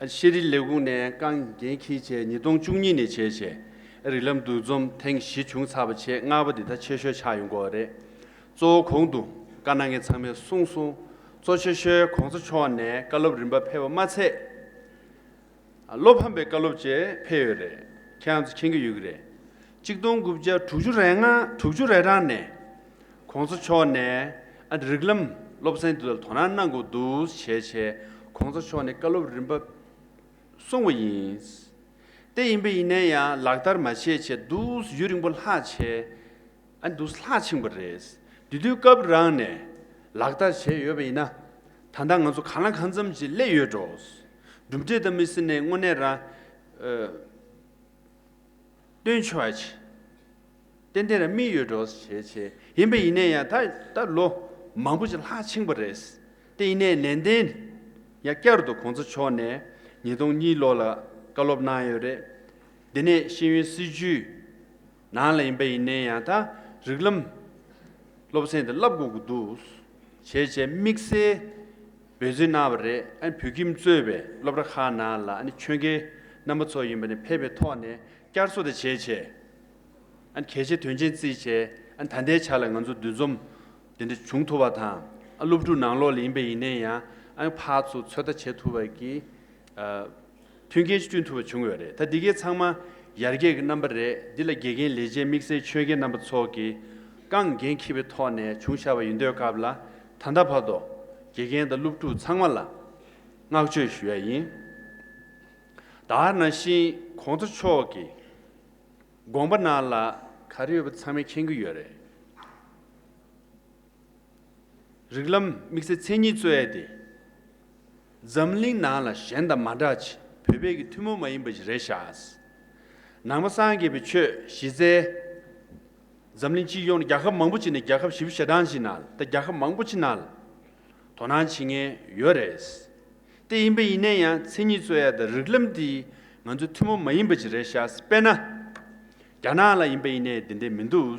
ཨ། ཤེས་རིག་ལས་ཁུངས་ནས་རྐང་འགན་འཁྱེར་བྱས་ཉིས་སྟོང་བཅུ་གཉིས་ནས་བྱས་བྱས་རིགས་ལམ་འདུ་འཛོམས་ཐེངས་བཞི་བྱུང་ཚར་བ་བྱས་ལྔ་པ་འདི་ད་ཆེ་ཤོས་ཆགས་ཡོང་དགོས་པ་རེད། གཙོ་བོ་གོང་དུ་བཀའ་གནང་མཁན་ཚང་མས་གསུངས་སོང་། གཙོ་ཆེ་ཤོས་གོང་ས་མཆོག་ནས་བཀའ་སློབ་རིམ་པ་ཕེབས་པ་མ་ཚད། བློ་ཕམ་པའི་བཀའ་སློབ་ཅིག་ཕེབས་ཡོད་རེད། ཁྱེད་རང་ཚོ་མཁྱེན་གྱི་ཡོད་ཀྱི་རེད། གཅིག་སྟོང་དགུ་བརྒྱ་དྲུག་ཅུ་རེ་ལྔ། དྲུག་ཅུ་རེ་གྲངས་ནས་གོང་ས་མཆོག་ནས། ཨ། རིགས་ལམ་སློབ་ཚན་འདི་ལ་དོ་སྣང་གནང་དགོས་འདུག་བྱས་བྱས་གོང་ས་མཆོག་ནས་བཀའ་སློབ་རིམ་པ་གསུངས་པ་ཡིན། དེ་ཡིན་པ་ཡིན་ན་ཡང་ལག་བསྟར་མ་བྱས་བྱས་འདུག་ཡུན་རིང་པོ་ལྷག་བྱས། ཨ། འདུག་ལྷག་ཕྱིན་པ་རེད། དེ་དུས་སྐབས་རང་ནས་ལག་བསྟར་བྱས་ཡོད་པ་ཡིན་ན། ད་ལྟ་ང་ཚོ་གང་ལ་གང་འཚམ་ཅིག་སླེབས་ཡོད་འགྲོ། གྲུབ་འབྲས་དང་མི་སྲིད་ནས་དངོས་གནས་རང་། ཨ། སྟོན་ཆོག་ཡ་ཅིག་ཏན་ཏན་རང་རྨིས་ཡོད་འགྲོ་བྱས་བྱས། ཡིན་པ་ཡིན་ན་ཡང་ད་ད་ལོ་མང་པོ་ཅིག་ལྷག་ཕྱིན་པ་རེད། དེ་ཡིན་ནའི་ནན་ཏན་ཡང་བསྐྱར་དུ་གོང་ས་མཆོག་ནས་ཉིས་སྟོང་གཉིས་ལོ་ལ་བཀའ་སློབ་གནང་ཡོད་རེད། དེ་ནས་ཤེས་ཡོན་སྲིད་བྱུས་ནང་ལ་ཡིན་པ་ཡིན་ནའི་ཡང་ད་རིགས་ལམ་སློབ་ཚན་དེ་བསླབ་དགོས་ཀྱི་འདུག་བྱས་བྱས་དམིགས་བསལ་འབད་བརྩོན་གནང་བ་རེད། ཨ་ནི་བོད་ཁྱིམ་གཙོས་པའི་སློབ་གྲྭ་ཁག་ནང་ལ་ཨ་ནི་ཆོས་དགེ་རྣམ་པ་ཚོ་ཡིན་པ་ནས་ཕེབས་པའི་ཐོག་ནས་བསྐྱར་གསོ་དང་བྱས་བྱས། ཨ་ནི་གལ་ཆེ་དོན་ཆེན་བརྩིས་བྱས། ཨ་ནི་ད་ལྟའི་ཆ་ལ་ང་ཚོ་འདུ་འཛོམས་དེ་འདྲ་བྱུང་ཐུབ་པ་དང་། ཨ་སློབ་ཕྲུག་ནང་ལོགས་ལ་ཡིན་པ་ཡིན་ནའི་ཡང་ཨ་ནི་ཕར་ཚུར་ཚོད་ལྟ་བྱེད་ཐུབ་པ་གི་ཨ་མཐུན་རྐྱེན་བསྐྲུན་ཐུབ་པ་བྱུང་ཡོད་རེད། ད་འདི་གའི་ཚང་མ་ཡར་རྒྱས་ཀྱི་རྣམ་པ་རེད། འདི་ལ་དགེ་རྒན་ལས་བྱེད་དམིགས་བསལ་ཆོས་དགེ་རྣམ་པ་ཚོ་གིས་རྐང་འགན་འཁྱེར་བའི་ཐོག་ནས་བྱུང་བཞག་པ་ཡིན་དུས་སྐབས་ལ། ད་ལྟ་བར་དུ་དགེ་རྒན་དང་སློབ་ཕྲུག་ཚང་མ་ལ་བསྔགས་བརྗོད་ཞུ་ཡ་ཡིན། ད་ག་ནང་བཞིན་གོང་ས་མཆོག་གི་དགོངས་པ་ནང་ལ་ག་རེ་ཡོད་པ་ཚང་མས་མཁྱེན་གྱི་ཡོད་རེད། རིགས་ལམ་དམིགས་བསལ་མཚན་ཉིད་རྩོད་ཡས་དེ་འཛམ་གླིང་ནང་ལ་གཞན་དང་མ་འདྲ་ཅིག་བོད་པའི་གི་ཐུན་མོང་མ་ཡིན་པ་ཞིག་རེད་ཤག། ནང་པ་སངས་རྒྱས་པའི་ཆོས་གཞི་རྩའི་འཛམ་གླིང་སྤྱི་ཡོངས་ནས་རྒྱལ་ཁབ་མང་པོ་ཅིག་ནས། རྒྱལ་ཁབ་བཞི་བཅུ་ཞེ་གྲངས་ཅིག་ནང་ལ། ད་རྒྱལ་ཁབ་མང་པོ་ཅིག་ནང་ལ་དོ་སྣང་བྱེད་མཁན་ཡོད་རེད། དེ་ཡིན་པ་ཡིན་ན་ཡང་མཚན་ཉིད་རྩོད་ཡ་དང་རིགས་ལམ་འདི་ང་ཚོའི་ཐུན་མོང་མ་ཡིན་པ་ཅིག་རེད་ཤག། དཔེར་ན། རྒྱ་ནག་ལ་ཡིན་པ་ཡིན་ནའི་འདི་འདྲ་མི་འདུག།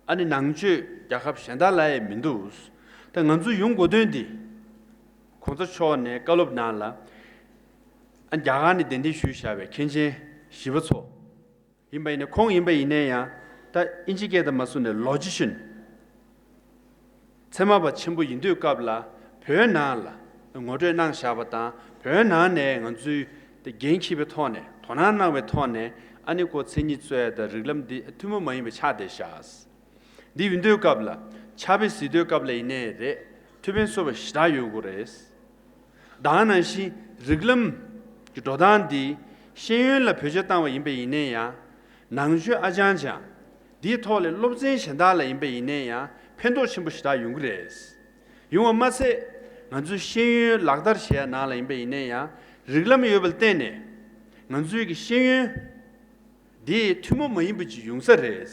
ཨ་ནི་ནང་ཆོས་རྒྱལ་ཁབ་གཞན་དག་ལ་ཡང་མི་འདུག། ད་ང་ཚོ་ཡོང་དགོས་དོན་འདི། གོང་ས་མཆོག་ནས་བཀའ་སློབ་ནང་ལ། ཨ་རྒྱ་གར་ནས་གདན་འདྲེན་ཞུས་བཞག་པའི་མཁན་ཆེན་བཞི་པ་ཚོ་ཡིན་པ་ཡིན་ན། ཁོང་ཡིན་པ་ཡིན་ན་ཡང་ད་ཨིན་ཇི་སྐད་དུ་མ་སོང་ནས་ལོ་ཇི་ཤན། ཚད་མ་པ་ཆེན་པོ་ཡིན་དུས་སྐབས་ལ། བོད་ནང་ལ་ངོ་སྤྲོད་གནང་བཞག་པ་དང་། བོད་ནང་ནས་ང་ཚོའི་དེ་འགན་འཁྱེར་བའི་ཐོག་ནས། དོ་སྣང་གནང་བའི་ཐོག་ནས། ཨ་ནི་ཁོ་མཚན་ཉིད་རྩོད་ཡ་དང་རིགས་ལམ་འདི་ཐུན་མོང་མ་ཡིན་པ་ཆགས་བསྡད་ཤག། འདི་ཡིན་དུས་སྐབས་ལ་ཕྱག་དཔེ་གཟིགས་དུས་སྐབས་ལ་ཡིན་ནའི་རེད། ཐུགས་ཕན་གསོས་པ་ཞེ་དྲག་ཡོད་དགོས་རེད། ད་ག་ནང་བཞིན་རིགས་ལམ་གྱི་འགྲོ་སྟངས་འདི་ཤེས་ཡོན་ལ་བེད་སྤྱོད་བཏང་བ་ཡིན་པ་ཡིན་ན་ཡང་། ནང་ཆོས་ཨ་ཅང་ཅང་། འདིའི་ཐོག་ལས་སློབ་ཚན་གཞན་དག་ལ་ཡིན་པ་ཡིན་ན་ཡང་ཕན་ཐོགས་ཆེན་པོ་ཞེ་དྲག་ཡོང་གི་རེད། ཡོང་བ་མ་ཚད། ང་ཚོའི་ཤེས་ཡོན་ལག་བསྟར་བྱེད་ཡ་ནང་ལ་ཡིན་པ་ཡིན་ན་ཡང་། རིགས་ལམ་ཡོད་པ་ལ་བརྟེན་ནས་ང་ཚོའི་གི་ཤེས་ཡོན་འདི་ཐུན་མོང་མ་ཡིན་པ་ཅིག་ཡོང་ས་རེད།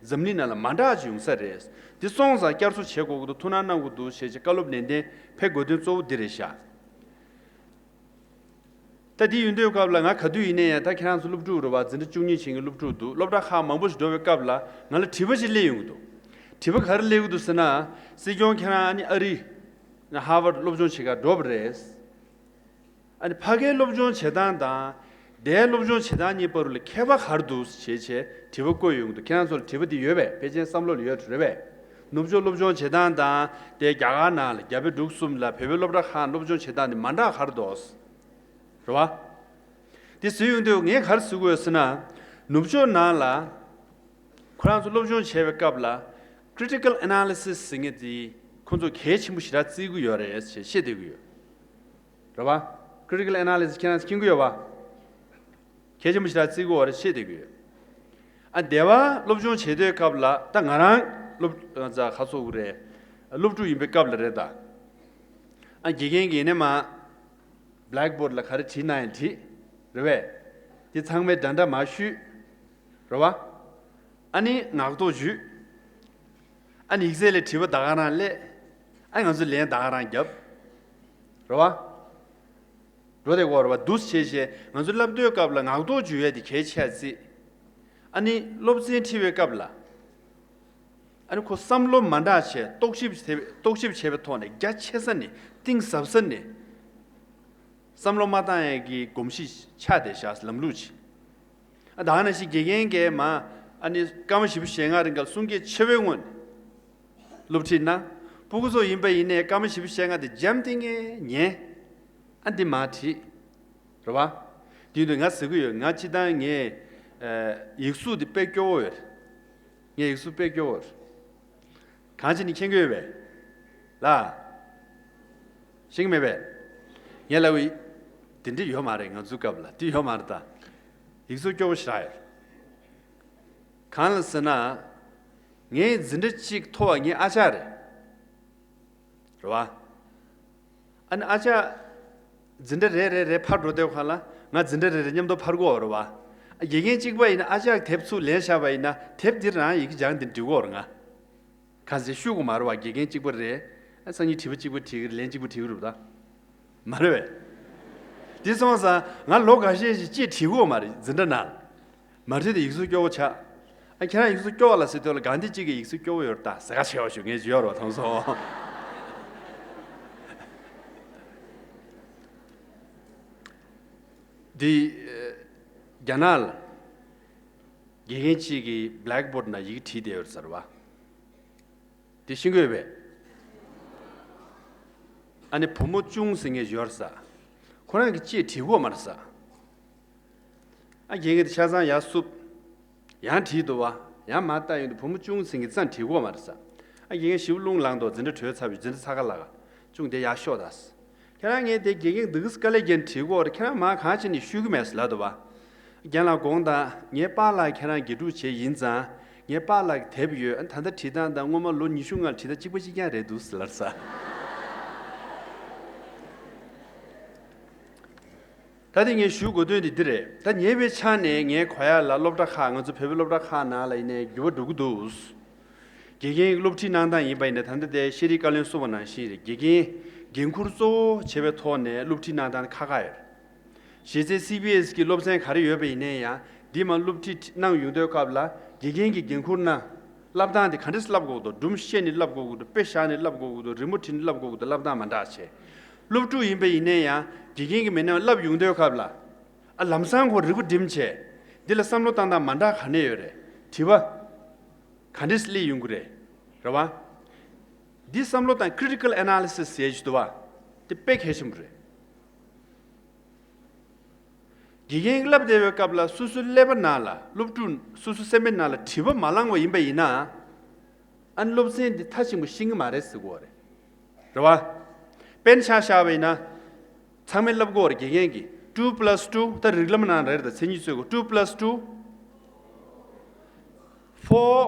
འཛམ་གླིང་ནང་ལ་མ་འདྲ་ཅིག་ཡོང་ས་རེད། འདི་སོང་ཙང་བསྐྱར་གསོ་བྱེད་དགོས་ཀྱི་འདུག། ཐུགས་སྣང་གནང་དགོས་འདུག་ཞེས་བྱས་བཀའ་སློབ་ནན་ཏན་ཕེབས་དགོས་དོན་གཙོ་བོ་འདི་རེད་ཤག། ད་འདི་ཡིན་དུས་སྐབས་ལ་ང་ག་དུས་ཡིན་ནའི་ཡང་། ད་ཁྱེད་རང་ཚོ་སློབ་ཕྲུག་རེད་བ། འཛིན་གྲྭ་བཅུ་གཉིས་ཆེན་གྱི་སློབ་ཕྲུག་འདུག། སློབ་གྲྭ་ཁག་མང་པོ་ཞིག་འགྲོ་བའི་སྐབས་ལ་ང་ལ་དྲི་བ་ཞིག་སླེབས་ཡོང་གི་འདུག། དྲི་བ་ག་རེ་སླེབས་ཀྱི་འདུག་ཟེར་ན། སྲིད་སྐྱོང་ཁྱེད་རང་ཨ་ནི་ཨ་རི་ཧར་ཝར་སློབ་སྦྱོང་བྱེད་གར་འགྲོ་བ་རེད། ཨ་ནི་ཕ་གིའི་སློབ་སྦྱོང་བྱེད་སྟངས་དང་འདིའི་སློབ་སྦྱོང་བྱེད་སྟངས་གཉིས་བར་ལ་ཁྱད་པར་ག་རེ་འདུག་ཞེས་བྱས་དྲི་བ་བཀོད་ཡོང་གི་འདུག། ཁྱེད་རང་ཚོ་ལ་དྲི་བ་འདི་ཡོད་པས། ཕལ་ཆེར་བསམ་བློ་ལ་ཡོད་རེད་པས། ནུབ་ཕྱོགས་སློབ་སྦྱོང་བྱེད་སྟངས་དང་དེ་རྒྱ་གར་ནང་ལ་རྒྱ་བལ་འབྲུག་གསུམ་ལ་བོད་པའི་སློབ་གྲྭ་ཁག་སློབ་སྦྱོང་བྱེད་སྟངས་འདི་མ་འདྲ་ག་རེ་འདུག། རེད་བ། དེ་ཟེར་ཡོང་དུས་ངས་ག་རེ་ཟེར་གྱི་ཡོད་ཟེར་ན། ནུབ་ཕྱོགས་ནང་ལ་ཁོ་རང་ཚོ་སློབ་སྦྱོང་བྱེད་པའི་སྐབས་ལ་critical analysis་ཟེར་མཁན་དེ་ཁོ་ཚོ་གལ་ཆེན་པོ་ཞེ་དྲག་བརྩི་གི་ཡོད་རེད་ཞེས་བཤད་བསྡད་ཀྱི་ཡོད། རེད་བ། critical analysis་ཁྱེད་རང་ཚོ་མཁྱེན་གྱི་ཡོད་བ། གལ་ཆེན་པོ་ཞེ་དྲག་བརྩི་གི་ཡོད་རེད་བཤད་བསྡད་ཀྱི་ཡོད། ཨ་སྡེ་བ་སློབ་སྦྱོང་བྱེད་དུས་སྐབས་ལ། ད་ང་རང་སློབ་ཨ་ཙ་ཁ་སོ་གི་རེད། སློབ་ཕྲུག་ཡིན་པའི་སྐབས་ལ་རེད་ད། ཨ་དགེ་རྒན་གྱིས་ནས་མ་blackboard་ལ་ག་རེ་བྲིས་ན་ཡང་བྲིས། རེད་བས། དེ་ཚང་མའི་འདྲ་འདྲ་མར་བཤུས། རེད་བ། ཨ་ནི་ངག་ཐོག་འཇུས། ཨ་ནི་ཡིག་ཚད་ལས་དྲི་བ་ད་ག་རང་སླེབས། ཨ་ང་ཚོ་ལན་ད་ག་རང་རྒྱབ། རེད་བ། འགྲོ་བསྡད་ཀྱི་ཡོད་རེད་བ། འདུག་སེ་བྱས་བྱས་ང་ཚོ་བསླབ་དུས་སྐབས་ལ་ངག་ཐོག་འཇུག་ཡས་དེ་གལ་ཆེ་བརྩི། ཨ་ནི་སློབ་ཚན་ཁྲིད་པའི་སྐབས་ལ། ཨ་ནི་ཁོ་བསམ་བློ་མ་འདྲ་བྱས། རྟོག་ཞིབ་བྱས། རྟོག་ཞིབ་བྱས་པའི་ཐོག་ནས་རྒྱ་ཆེ་ས་ནས་གཏིང་ཟབ་ས་ནས་བསམ་བློ་མ་བཏང་ཡས་ཀྱི་གོམས་གཤིས་ཆགས་བསྡད་བཞག། ལམ་ལུགས་ཅིག། ཨ་ད་ག་ནང་བཞིན་དགེ་རྒན་གྱིས་མ་ཨ་ནི་སྐར་མ་བཞི་བཅུ་ཞེ་ལྔ་རིང་ག་ལ་གསུང་སྐད་ཆེ་བོའི་ངང་ནས་སློབ་ཁྲིད་གནང་། སྤུ་གུ་ཚོ་ཡིན་པ་ཡིན་ནའི་སྐར་མ་བཞི་བཅུ་ཞེ་ལྔ་དེ་འཇམ་ཐིང་ངེ་ཉན། ཨ་འདི་མར་ཁྲིད། རེད་བ། དེ་ཡིན་དུས་ང་ཟེར་གྱི་ཡོད། ང་སྤྱིར་བཏང་ངས་ཨ་ཡིག་གཟུགས་དེ་དཔེ་སྐྱོ་བོ་ཡོད་རེད། ངས་ཡིག་གཟུགས་དཔེ་སྐྱོ་བོ་རེད། གང་བྱས་ནས་མཁྱེན་གྱི་ཡོད་པས། ལགས། ཤེས་ཀྱི་མེད་པས། ངས་ལབ་ཀྱི། དེ་འདྲ་ཡོད་མ་རེད། ང་ཚོའི་སྐབས་ལ་དེ་ཡོད་མ་རེད་ད། ཡིག་གཟུགས་སྐྱོ་བོ་ཞེ་དྲག་ཡོད། གང་ལ་ཟེར་ན། ངའི་འཛིན་གྲྭ་གཅིག་མཐོ་བ་ངའི་ཨ་ཅག་རེད། རེད་བ། ཨ་ནི་ཨ་ཅག་འཛིན་གྲྭ་རེ་རེ་རེ་ཕར་འགྲོ་དུས་སྒང་ལ་ང་འཛིན་གྲྭ་རེ་རེ་མཉམ་དུ་ཕར་འགྲོ་གི་ཡོད་རེད་བ། ཨ་དགེ་རྒན་གཅིག་པ་ཡིན་ན་ཨ་ཅག་དེབ་ཚུར་ལེན་བཞག་པ་ཡིན་ན་དེབ་འདི་རང་ཡི་གེ་སྦྱངས་དེ་འབྲི་གི་ཡོད་རེད་ང་། གང་ཟེར་ཤོད་དགོས་མ་རེད་བ། དགེ་རྒན་གཅིག་པ་རེད། ཨ་སང་ཉིན་དྲི་བ་གཅིག་པ་དྲི་གི་རེད། ལན་གཅིག་པ་དྲི་གི་རེད་ད། མ་རེད་བས། དེ་སོང་ཙང་ང་ལོ་འགའ་ཤས་ཤིག་ཅིག་དྲི་གི་ཡོད་མ་རེད་འཛིན་གྲྭ་ནང་། མ་དྲིས་དེ་ཡིག་གཟུགས་སྐྱོ་བོ་ཆགས། ཨ་ཁྱེད་རང་ཡིག་གཟུགས་སྐྱོ་བ་ལ་ཟེར་དུས་ལ་གང་དེ་གཅིག་གི་ཡིག་གཟུགས་སྐྱོ་བོ་ཡོད་རེད་ད་ཟེར་ག་བྱས་པ་ཞུ་ངས་བརྗོད་ཡོད་རེད་བ་དང་སོང་། འདི་རྒྱ་ནག་ལ་དགེ་རྒན་གཅིག་གིས་བྷེ་ལེག་བྷོར་ཌི་ནང་ཡི་གེ་བྲིས་བསྡད་ཡོད་ཟེར་བ། དེ་ཤེས་ཀྱི་ཡོད་པས། ཨ་ནི་བུ་མོ་ཅུང་ཟེར་མཁན་ཡོད་ས། ཁོ་རང་གིས་ཅིག་བྲིས་གོ་མ་རེད་ས། ཨ་རྒན་གྱིས་དེ་ཆ་ཚང་ཡར་བསུབ། ཡང་བྲིས་འདུག་བ། ཡང་མར་ལྟ་ཡོང་དུས་བུ་མོ་ཅུང་ཟེར་མཁན་རྩ་བྲིས་གོ་མ་རེད་ས། ཨ་རྒན་གྱིས་ཞིབ་རླུང་ལངས་འདུག་འཛིན་གྲྭ་གྲོལ་ཚར་བའི་འཛིན་གྲྭ་ཚ་ཁ་ལ་ག་ཅུང་དེ་ཡར་ཤོག་ད། ཁྱེད་རང་ངས་དེ་དགེ་རྒན་འདུག་ག་ལས་རྒན་བྲིས་གོ་རེད། ཁྱེད་རང་མ་གང་བྱས་ནས་ཤོད་ཀྱི་མེད་ཟེར་ལབ་འདུག་བ། རྒན་ལགས་དགོངས་དག་ངའི་པཱ་ལགས་ཁྱེད་རང་དགེ་ཕྲུག་བྱས་ཡིན་ཙང་ངའི་པཱ་ལགས་ཀྱིས་དེབ་ཡོད། ཨ་ད་ལྟ་བྲིས་སྟངས་དང་སྔོན་མ་ལོ་ཉི་ཤུ་སྔར་བྲིས་སྟངས་གཅིག་པ་གཅིག་རྐྱང་རེད་འདུག་ཟེར་ལབ་ས། ད་དེ་ངས་ཞུ་དགོས་དོན་དེ་འདི་རེད། ད་ཉེ་བའི་ཆ་ནས་ངས་གོ་ཡ་ལ་སློབ་གྲྭ་ཁག་ང་ཚོ་བོད་པའི་སློབ་གྲྭ་ཁག་ནང་ལ་ཡིན་ནའི་འགྱུར་བ་འགྲོ་གི་འདུག་དགེ་རྒན་སློབ་ཁྲིད་གནང་སྟངས་ཡིན་པ་ཡིན་ན་ད་ལྟ་དེ་ཤེས་རིག་བཀའ་བློན་གསུངས་པ་ནང་བཞིན་རེད། དགེ་རྒན་འགན་འཁུར་གཙོ་བོ་བྱེད་པའི་ཐོག་ནས་སློབ་ཁྲིད་གནང་སྟངས་ཁག་ཁག་ཡོད། གཞི་རྩའི་སི་བི་ཨེ་སི་གི་སློབ་ཚན་ག་རེ་ཡོད་པ་ཡིན་ནའི་ཡང་འདི་མ་སློབ་ཁྲིད་གནང་ཡོང་དུས་སྐབས་ལ་དགེ་རྒན་གྱི་འགན་འཁུར་ན། བསླབ་སྟངས་དེ་ག་འདྲས་བསླབ་དགོས་འདུག་སྒྲུང་བཤད་ནས་བསླབ་དགོས་འདུག་དཔེ་བཞག་ནས་བསླབ་དགོས་འདུག་རི་མོ་བྲིས་ནས་བསླབ་དགོས་འདུག་བསླབ་སྟངས་མ་འདྲ་བྱས། སློབ་ཕྲུག་ཡིན་པ་ཡིན་ནའི་ཡང་དགེ་རྒན་གྱི་མི་སྣ་བསླབ་ཡོང་དུས་སྐབས་ལ། ཨ་ལམ་སང་ཁོ་རིག་པ་སྒྲིམ་བྱས། འདི་ལ་བསམ་བློ་བཏང་སྟངས་མ་འདྲ་ག་ནས་ཡོད་རེད། དྲི་བ། ག་འདྲས་སླེབས་ཡོང་གི་རེད། རེད་བ། འདི་བསམ་བློ་བཏང་critical analysis ཟེར་གྱི་འདུག་བ། འདི་དཔེ་གལ་ཆེན་པོ་རེད། དགེ་རྒན་བསླབ་བསྡད་པའི་སྐབས་ལ་སོ་སོའི་ཀླད་པ་ནང་ལ་སློབ་ཕྲུག་སོ་སོའི་སེམས་པའི་ནང་ལ་དྲི་བ་མ་ལངས་པ་ཡིན་པ་ཡིན་ན། ཨ་ནི་སློབ་ཚན་འདི་མཐའ་ཕྱིན་པ་ཤེས་ཀྱི་མ་རེད་ཟེར་གོ་རེད། རེད་བ། དཔེར་ན་ཆ་བཞག་པ་ཡིན་ན། ཚང་མས་བསླབ་གོ་རེད་དགེ་རྒན་གྱིས་two plus two ད་རིགས་ལམ་ནང་རེད་ད་མཚན་ཉིད་རྩོད་དགོས། two plus two four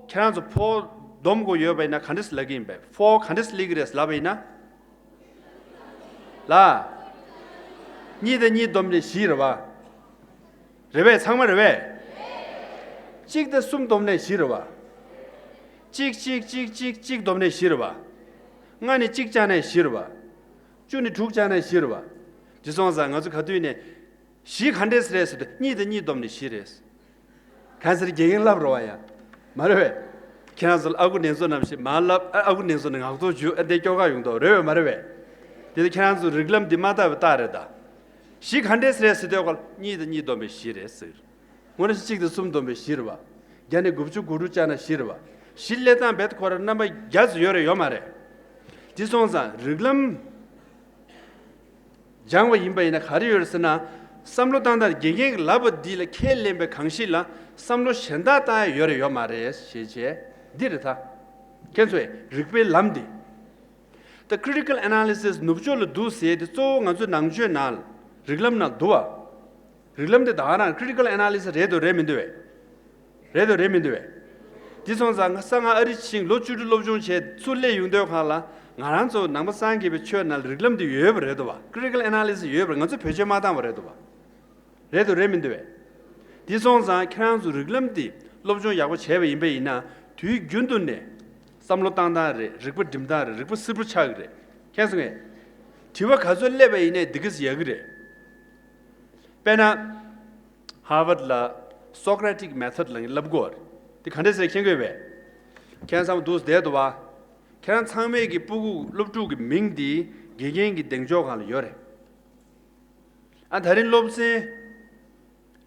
ཁྱེད་རང་ཚོ་four སྡོམ་དགོས་ཡོད་པ་ཡིན་ན་ག་འདྲས་ལབ་ཀྱི་ཡིན་པས། four ག་འདྲས་སླེབས་ཀྱི་རེད་ལབ་པ་ཡིན་ན། ལ། གཉིས་དང་གཉིས་བསྡོམས་ནས་བཞི་རེད་བ། རེད་པས། ཚང་མ་རེད་པས། གཅིག་དང་གསུམ་བསྡོམས་ནས་བཞི་རེད་བ། གཅིག་གཅིག་གཅིག་གཅིག་གཅིག་བསྡོམས་ནས་བཞི་རེད་བ། ལྔ་ནས་གཅིག་བཅག་ནས་བཞི་རེད་བ། བཅུ་ནས་དྲུག་བཅག་ནས་བཞི་རེད་བ། དེ་སོང་ཙང་ང་ཚོ་ག་དུས་ནས་བཞི་ག་འདྲས་རེད་ཟེར་དུས་གཉིས་དང་གཉིས་བསྡོམས་ནས་བཞི་རེད། གང་ཟེར་དགེ་རྒན་ལབ་རོགས་ཡ། མ་རེད་པས། ཁྱེད་རང་ཚོ་ལ་ཨ་ཁུ་ནེ་ཚོ་ནམ་ཞིག་མ་ལབ་ཨ་ཨ་ཁུ་ནེ་ཚོ་ནས་ངག་ཐོག་འཇུ་ཨ་འདས་སྐྱོ་ག་ཡོང་དོ་རེད་པས་མ་རེད་པས། དེ་ལྟར་ཁྱེད་རང་ཚོ་རིགས་ལམ་འདི་མ་དག་པའི་རྟགས་རེད་ད། བཞི་ག་འདྲས་རེད་ཟེར་དུས་ཀོ་གཉིས་དང་གཉིས་བསྡོམས་པས་བཞི་རེད་ཟེར། དངོས་གནས་གཅིག་དང་གསུམ་བསྡོམས་པས་བཞི་རེད་བ། བརྒྱ་ནས་དགུ་བཅུ་གོ་དྲུག་བཅག་ན་བཞི་རེད་བ། བཞི་སླེབས་སྟངས་རྦད་ཁོ་རང་རྣམ་པ་བརྒྱ་ཙམ་ཡོད་རེད་ཡོད་མ་རེད། དེ་སོང་ཙང་རིགས་ལམ་སྦྱངས་པ་ཡིན་པ་ཡིན་ན་ག་རེ་ཡོད་རེད་ཟེར་ན། བསམ་བློ་བཏང་སྟངས་དགེ་རྒན་གྱིས་ལབ་པ་འདི་ལ་ཁས་ལེན་པའི་གང་ཞིག་ལ་བསམ་བློ་གཞན་དག་བཏང་ཡ་ཡོད་རེད་ཡོད་མ་རེད་ཞེས་བྱས་འདི་རེད་ད། ཁྱེད་ཚོས་རིག་པའི་ལམ་འདི། ད་critical analysis ནུབ་ཕྱོགས་ལ་འདུག་ཟེར་དེ་གཙོ་བོ་ང་ཚོའི་ནང་ཆོས་ནང་རིགས་ལམ་ནང་འདུག་བ། རིགས་ལམ་དེ་ད་ག་རང་critical analysis རེད་འདུག་རེད་མི་འདུག་བས། རེད་འདུག་རེད་མི་འདུག་བས། དེ་སོང་ཙང་ང་གསང་སྔགས་ཨ་རི་ཕྱིན་ལོ་བཅུ་དྲུག་སློབ་སྦྱོང་བྱས་ཚུར་སླེབས་ཡོང་དུས་སྒང་ལ་ང་རང་ཚོ་ནང་པ་སངས་རྒྱས་པའི་ཆོས་ནང་ལ་རིགས་ལམ་དེ་ཡོད་པ་རེད་འདུག་བ། critical analysis ཡོད་པ་རེད། ང་ཚོ་བེད་སྤྱོད་མ་བཏང་བ་རེད་འདུག་བ། རེད་འདུག་རེད་མི་འདུག་བས། དེ་སོང་ཙང་ཁྱེད་རང་ཚོ་རིགས་ལམ་དེ་སློབ་སྦྱོང་ཡག་པོ་བྱས་པ་ཡིན་པ་ཡིན་ན་དུས་རྒྱུན་དུ་ནས་བསམ་བློ་བཏང་སྟངས་རེད། རིག་པ་སྒྲིམ་སྟངས་རེད། རིག་པ་བསིལ་པོ་ཆགས་ཀྱི་རེད། མཁྱེན་སོང་ངས། དྲི་བ་ག་ཚོད་སླེབས་པ་ཡིན་ནའི་འདི་གས་ཡག་གི་རེད། དཔེར་ན། Harvard ལ་Socratic method ལབ་ཀྱི་བསླབ་གོ་རེད། དེ་ག་འདྲས་ཟེར་མཁྱེན་གྱི་ཡོད་པས། ཁྱེད་རང་ཚང་མ་འདུག་བསྡད་འདུག་བ། ཁྱེད་རང་ཚང་མས་ཀྱི་སྤུ་གུ་སློབ་ཕྲུག་གི་མིང་འདི་དགེ་རྒན་གྱི་གདེང་འཇོག་སྒང་ལ་ཡོད་རེད། ཨ་དེ་རིང་སློབ་ཚན་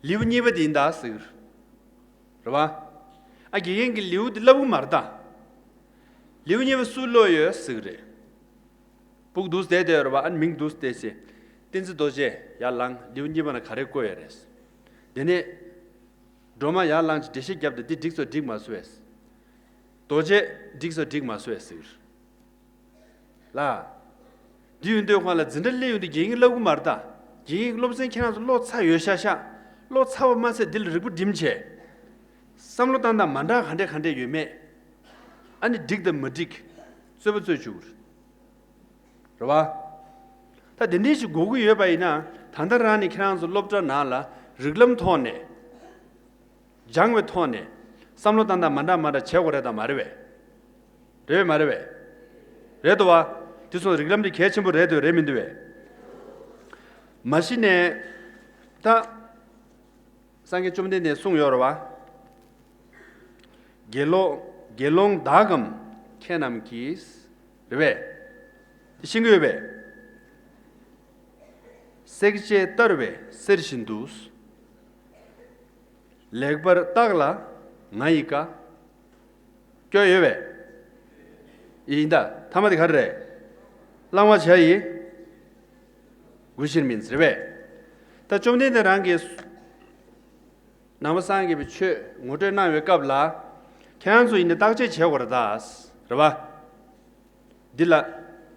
ལེའུ་གཉིས་པ་དེ་ཡིན་ད་ཟེར་གྱི་རེད་བ། ཨ་དགེ་རྒན་གྱིས་ལེའུ་དེ་བསླབ་གི་མ་རེད་ད། ལེའུ་གཉིས་པ་སུ་ཀློག་ཡོད་ཟེར་གྱི་རེད། སྤུ་གུ་འདུག་བསྡད་བསྡད་ཡོད་རེད་བ། ཨ་ནི་མིང་འདུག་བསྡད་ཟེར། བསྟན་འཛིན་རྡོ་རྗེ་ཡར་ལངས། ལེའུ་གཉིས་པ་ན་ག་རེ་བཀོད་ཡོད་རེད། དེ་ནས་སྒྲོལ་མ་ཡར་ལངས་ཀྱིས་འགྲེལ་བཤད་བརྒྱབ་སྟེ་འདི་འགྲིག་སོང་འགྲིག་མ་སོང་ཟེར། རྡོ་རྗེ་འགྲིག་སོང་འགྲིག་མ་སོང་ཟེར། ལ། འདི་ཡོང་དུས་སྒང་ལ་འཛིན་གྲྭ་སླེབས་ཡོང་དུས་དགེ་རྒན་བསླབ་གི་མ་རེད་ད། དགེ་རྒན་སློབ་ཚན་ཁྱེད་རང་ཚོ་ཀློག་ཚར་ཡོད་ཤག་ཤག་ཀློག་ཚར་བ་མ་ཚད་འདི་ལ་རིག་པ་སྒྲིམ་བྱས། བསམ་བློ་བཏང་སྟངས་མ་འདྲ་ག་འདྲས་ག་འདྲས་ཡོད་མེད། ཨ་ནི་འགྲིག་དང་མ་འགྲིག་རྩོད་པ་རྩོད་བཅུག་རེད་བ། ད་དེ་འདྲས་ཞིག་དགོས་ཀྱི་ཡོད་པ་ཡིན་ན་ད་ལྟ་རང་ནས་ཁྱེད་རང་ཚོ་སློབ་གྲྭ་ནང་ལ་རིགས་ལམ་ཐོག་ནས། སྦྱངས་པའི་ཐོག་ནས་བསམ་བློ་བཏང་སྟངས་མ་འདྲ་མ་འདྲ་བྱེད་དགོས་རེད་དམ་མ་རེད་པས། རེད་པས་མ་རེད་པས། རེད་དོ་བ། དེ་སོང་རིགས་ལམ་དེ་གལ་ཆེན་པོ་རེད་འདུག་རེད་མི་འདུག་པས། མ་གཞི་ནས་ད་སངས་རྒྱས་བཅོམ་ལྡན་འདས་གསུངས་ཡོད་རེད་བ། དགེ་སློང་དགེ་སློང་དག་གམ་མཁས་རྣམས་ཀྱིས། རེད་པས། དེ་ཤེས་ཀྱི་ཡོད་པས། བསྲེག་བཅད་གཏར་བས་གསེར་བཞིན་དུ། ལེགས་པར་བརྟགས་ལ་ང་ཡི་བཀའ། སྐྱོ་ཡོད་པས། ཡིན་ད་ཐ་མ་དེ་ག་རེ་རེད། བླང་བར་བྱ་ཡི། གུས་ཕྱིར་མིན་ཟེར་བས། ད་བཅོམ་ལྡན་འདས་རང་གིས་ནང་པ་སངས་རྒྱས་པའི་ཆོས་ངོ་སྤྲོད་གནང་བའི་སྐབས་ལ། ཁྱེད་རང་ཚོ་ཡིན་ན་བརྟག་དཔྱད་བྱེད་དགོས་རེད་ད། རེད་བ། འདི་ལ་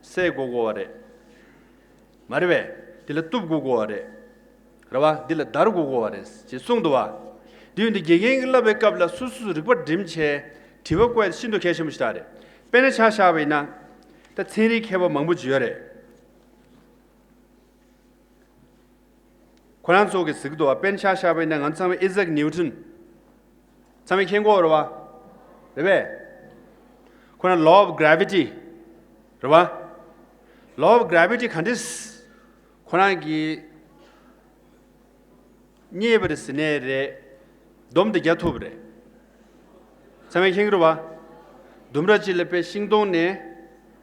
བསྲེག་དགོས་དགོས་པ་རེད། མ་རེད་པས། འདི་ལ་གཏུབ་དགོས་དགོས་པ་རེད། རེད་བ། འདི་ལ་བརྡར་དགོས་དགོས་པ་རེད་ཅེས་གསུངས་འདུག་བ། འདི་ཡོད་འདི་དགེ་རྒན་གྱིས་བསླབ་པའི་སྐབས་ལ་སོ་སོས་རིག་པ་སྒྲིམ་བྱས་དྲི་བ་བཀོད་ཤིན་ཏུ་གལ་ཆེན་པོ་ཞིག་རེད། དཔེར་ན་ཆ་བཞག་པ་ཡིན་ན། ད་ཚན་རིག་མཁས་པ་མང་པོ་ཅིག་ཡོད་རེད། ཁོ་རང་ཚོ་གིས་གཟིགས་འདུག་བ། དཔེར་ན་ཆ་བཞག་པ་ཡིན་ན་ང་ཚོ་ཚང་མས་ཨི་ཟེག་ནིའུ་ཊོན། ཚང་མས་མཁྱེན་གྱི་ཡོད་རེད་བ། རེད་པས། ཁོ་རང་law of gravity རེད་བ། Law of gravity ག་འདྲས། ཁོ་རང་གིས་རྙེད་པ་རེད་ཟེར་ནའི་རེད། སྡོམ་དེ་རྒྱག་ཐུབ་པ་རེད། ཚང་མས་མཁྱེན་གྱི་རེད་བ། ལྡུམ་ར་གཅིག་ལ་དཔེ་ཤིང་སྡོང་ནས་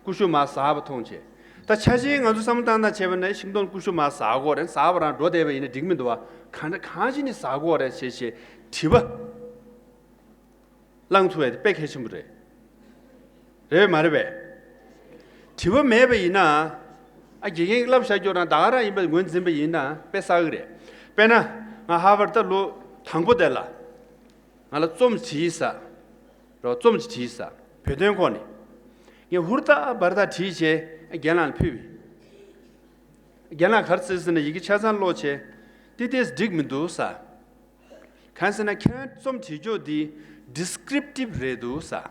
ཀུ་ཤུ་མར་ཟགས་པ་མཐོང་བྱས། ད་ཆ་ཤས་ང་ཚོ་བསམ་བློ་བཏང་སྟངས་བྱས་པ་ན་ཤིང་སྡོང་ཀུ་ཤུ་མར་ཟགས་ཀྱི་ཡོད་རེད། ཟགས་པ་རང་འགྲོ་བསྡད་པ་ཡིན་ན་འགྲིག་མི་འདུག་བ། གང་འདྲ་གང་ཅི་ནས་ཟགས་ཀྱི་ཡོད་རེད་ཅེས་བྱས་དྲི་བ་བླངས་ཐུབ་པ་དེ་དཔེ་གལ་ཆེན་པོ་རེད། རེད་པས་མ་རེད་པས། དྲི་བ་མེད་པ་ཡིན་ན། ཨ་དགེ་རྒན་གྱིས་བསླབ་བཞག་རྒྱུ་རང་ད་ག་རང་ཡིན་པ་ངོས་འཛིན་པ་ཡིན་ན་དཔེ་བསགས་ཀྱི་རེད། དཔེར་ན། ང་ཧར་ཝར་ཌ་ལོ་དང་པོ་དེ་ལ། ང་ལ་རྩོམ་བྲིས་ས། རོ་རྩོམ་ཅིག་བྲིས་ས། བོད་དོན་སྐོར་ནས། ངས་ཧུར་ཐག་འབར་ཐག་བྲིས་བྱས་རྒན་ལགས་ལ་ཕུལ་བས། རྒན་ལགས་ག་རེ་ཟེར་ཟེར་ན་ཡི་གེ་ཆ་ཚང་ཀློག་བྱས། འདི་ཏོག་ཙམ་འགྲིག་མི་འདུག་ཟེར། གང་ཟེར་ན་ཁྱེད་རང་རྩོམ་བྲིས་ཕྱོགས་འདི་ཌི་སི་ཀི་རིབ་ཊིབ་རེད་འདུག་ཟེར།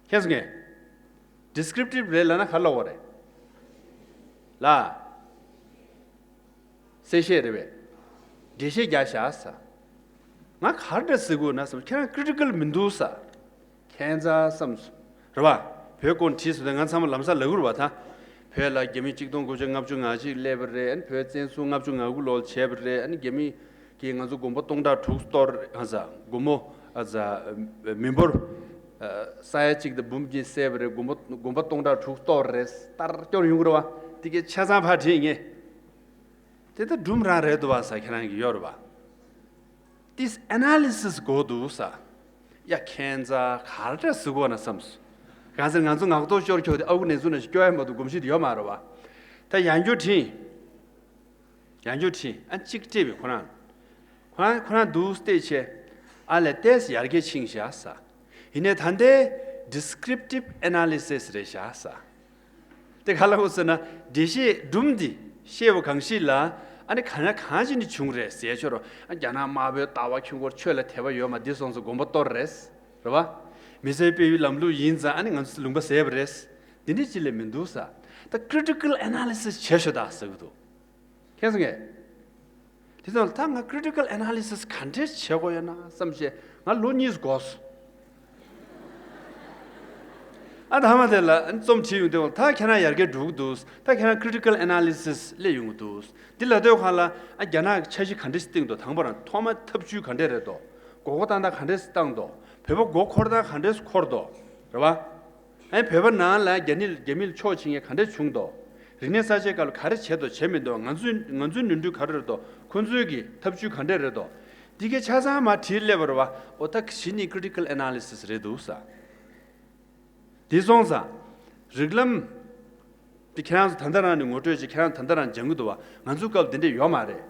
མཁྱེན་སོང་ངས། ཌི་སི་ཀི་རིབ་ཊིབ་རེད་ལབ་ན་ག་རེ་ལབ་དགོས་རེད། ལ། གསལ་བཤད་རེད་པས། འགྲེལ་བཤད་རྒྱག་བཞག་ཟེར། ང་ག་རེ་འདྲ་ཟེར་དགོས་ན་བསམ། ཁྱེད་རང་ཀི་རི་ཊི་ཀལ་མི་འདུག་ཟེར། ཁྱད་མཚར་བསམ་སོང་། རེད་བ། བོད་སྐོར་བྲིས་སོང་དུས་ང་ཚང་མ་ལམ་སང་ལབ་ཀྱི་རེད་བ་ད། བོད་ལ་རྒྱ་མི་གཅིག་སྟོང་དགུ་བརྒྱ་ལྔ་བཅུ་ང་གཅིག་སླེབས་པ་རེད། ཨ་ནི་བོད་བཙན་བཟུང་ལྔ་བཅུ་ང་དགུ་ལོར་བྱས་པ་རེད། ཨ་ནི་རྒྱ་མི་གིས་ང་ཚོ་དགོན་པ་སྟོང་ཕྲག་དྲུག་གཏོར། ཨ་ཟ། སྒོར་མོ། ཨ་ཟ། མི་འབོར། ཨ། ས་ཡ་གཅིག་དང་འབུམ་གཉིས་བསད་པ་རེད། དགོན་པ་དགོན་པ་སྟོང་ཕྲག་དྲུག་གཏོར་རེད། ལྟར་སྐྱོར་ཡོང་གི་རེད་བ། དེ་གའི་ཆ་ཚང་ཕར་བྲིས་ངས། དེ་ལྟར་སྒྲུང་རང་རེད་འདུག་བ་ཟེར་ཁྱེད་རང་གིས་ཡོད་རེད་བ། ཏིས་ཨ་ན་ལི་སིས་དགོས་འདུག་ཟེར། ཡ་ཁྱད་མཚར་ག་རེ་ཟེར་དགོས་ན་བསམ་སོང་། གང་ཟེར་ང་ཚོ་ངག་ཐོག་ཤོར་ཁྱོག་དེ་ཨ་ཁུ་ནེ་ཙོ་ནེ་ཞིག་སྐྱོ་ཡ་མ་གཏོགས་གོམས་གཤིས་དེ་ཡོད་མ་རེད་བ། ད་ཡང་བསྐྱར་བྲིས། ཡང་བསྐྱར་བྲིས། ཨ་གཅིག་སྤྲད་པའི་ཁོ་རང་། ཁོ་རང་ཁོ་རང་འདུག་སྟེ་བྱས། ཨ་ལས་ཏོག་ཙམ་ཡར་རྒྱས་ཕྱིན་བཞག་ཟེར། ཡིན་ནའི་ད་ལྟའི་ཌི་སི་ཀི་རིབ་ཊིབ་ཨ་ན་ལི་སིས་རེད་བཞག་ཟེར། དེ་ག་ལ་འོ་ཟེར་ན། འགྲེལ་བཤད་སྒྲུང་འདི་བཤད་པ་གང་ཞིག་ལ། ཨ་ནི་གང་ན་གང་ཞིག་ནས་བྱུང་རེད་ཟེར་ཆོག་རོ། ཨ་རྒྱ་ནག་དམར་པོའི་ལྟ་བ་ཁྱོད་ཀོར་ཆོས་ལ་དད་པ་ཡོད་མ་འདི་སོང་ཙང་དགོན་པ་གཏོར་རེད། རེད་བ། མི་ཚེ་དཔེ་ཡུལ་ལམ་ལུགས་ཡིན་ཙང་ཨ་ནི་ང་ཚོ་ལུང་པ་ཟས་པ་རེད། འདི་འདྲ་ཅིག་ལས་མི་འདུག་ཟེར། ད་ཀི་རི་ཊི་ཀལ་ཨ་ན་ལི་སིས་བྱེད་ཤོག་ད་ཟེར་གི་འདུག་མཁྱེན་སོང་ངས། དེ་ཙང་ད་ང་ཀི་རི་ཊི་ཀལ་ཨ་ན་ལི་སིས་ག་འདྲས་བྱེད་དགོས་ཡོད་ན་བསམ་བྱས་ང་ལོ་གཉིས་འགོར་སོང་། ཨ་ཐ་མ་དེ་ལ་རྩོམ་བྲིས་ཡོང་དུས་ད་ཁྱེད་རང་ཡར་རྒྱས་འགྲོ་གི་འདུག་ད་ཁྱེད་རང་ཀི་རི་ཊི་ཀལ་ཨ་ན་ལི་སིས་སླེབས་ཡོང་གི་འདུག་འདི་ལབ་དུས་སྒང་ལ་ཨ་རྒྱ་ནག་གི་འཆར་གཞི་ག་འདྲས་བཏིང་འདུག་དང་པོ་རང་ཐོག་མ་ཐབས་ཇུས་ག་འདྲས་རེད་འདུག་མགོ་སྐོར་བཏང་སྟངས་ག་འདྲས་བཏང་འདུག་བོད་པ་མགོ་འཁོར་སྟངས་ག་འདྲས་འཁོར་འདུག་རེད་བ། ཨ་ནི་བོད་པ་ནང་ལ་རྒྱ་ནི་རྒྱ་མི་ལ་ཕྱོགས་ཕྱིན་མཁན་ག་འདྲ་བྱུང་འདུག་རིག་གནས་གསར་བརྗེའི་སྐབས་ལ་ག་རེ་བྱས་འདུག་བྱས་མི་འདུག་ང་ཚོའི་ང་ཚོའི་ནོར་འཁྲུལ་ག་རེ་རེད་འདུག་ཁོ་ཚོའི་གི་ཐབས་ཇུས་ག་འདྲ་རེད་འདུག་འདི་གའི་ཆ་ཚང་མར་བྲིས་སླེབས་པ་རེད་བ། འོ་ད་གཞི་ནི་ཀི་རི་ཊི་ཀལ་ཨ་ན་ལི་སིས་རེད་འདུག་ཟེར། དེ་སོང་ཙང་། རིགས་ལམ། དེ་ཁྱེད་རང་ཚོ་ད་ལྟ་རང་ནས་ངོ་སྤྲོད་བྱེད། ཁྱེད་རང་ད་ལྟ་རང་སྦྱང་གི་འདུག་བ། ང་ཚོའི་སྐབས་དེ་འདྲ་ཡོད་མ་རེད།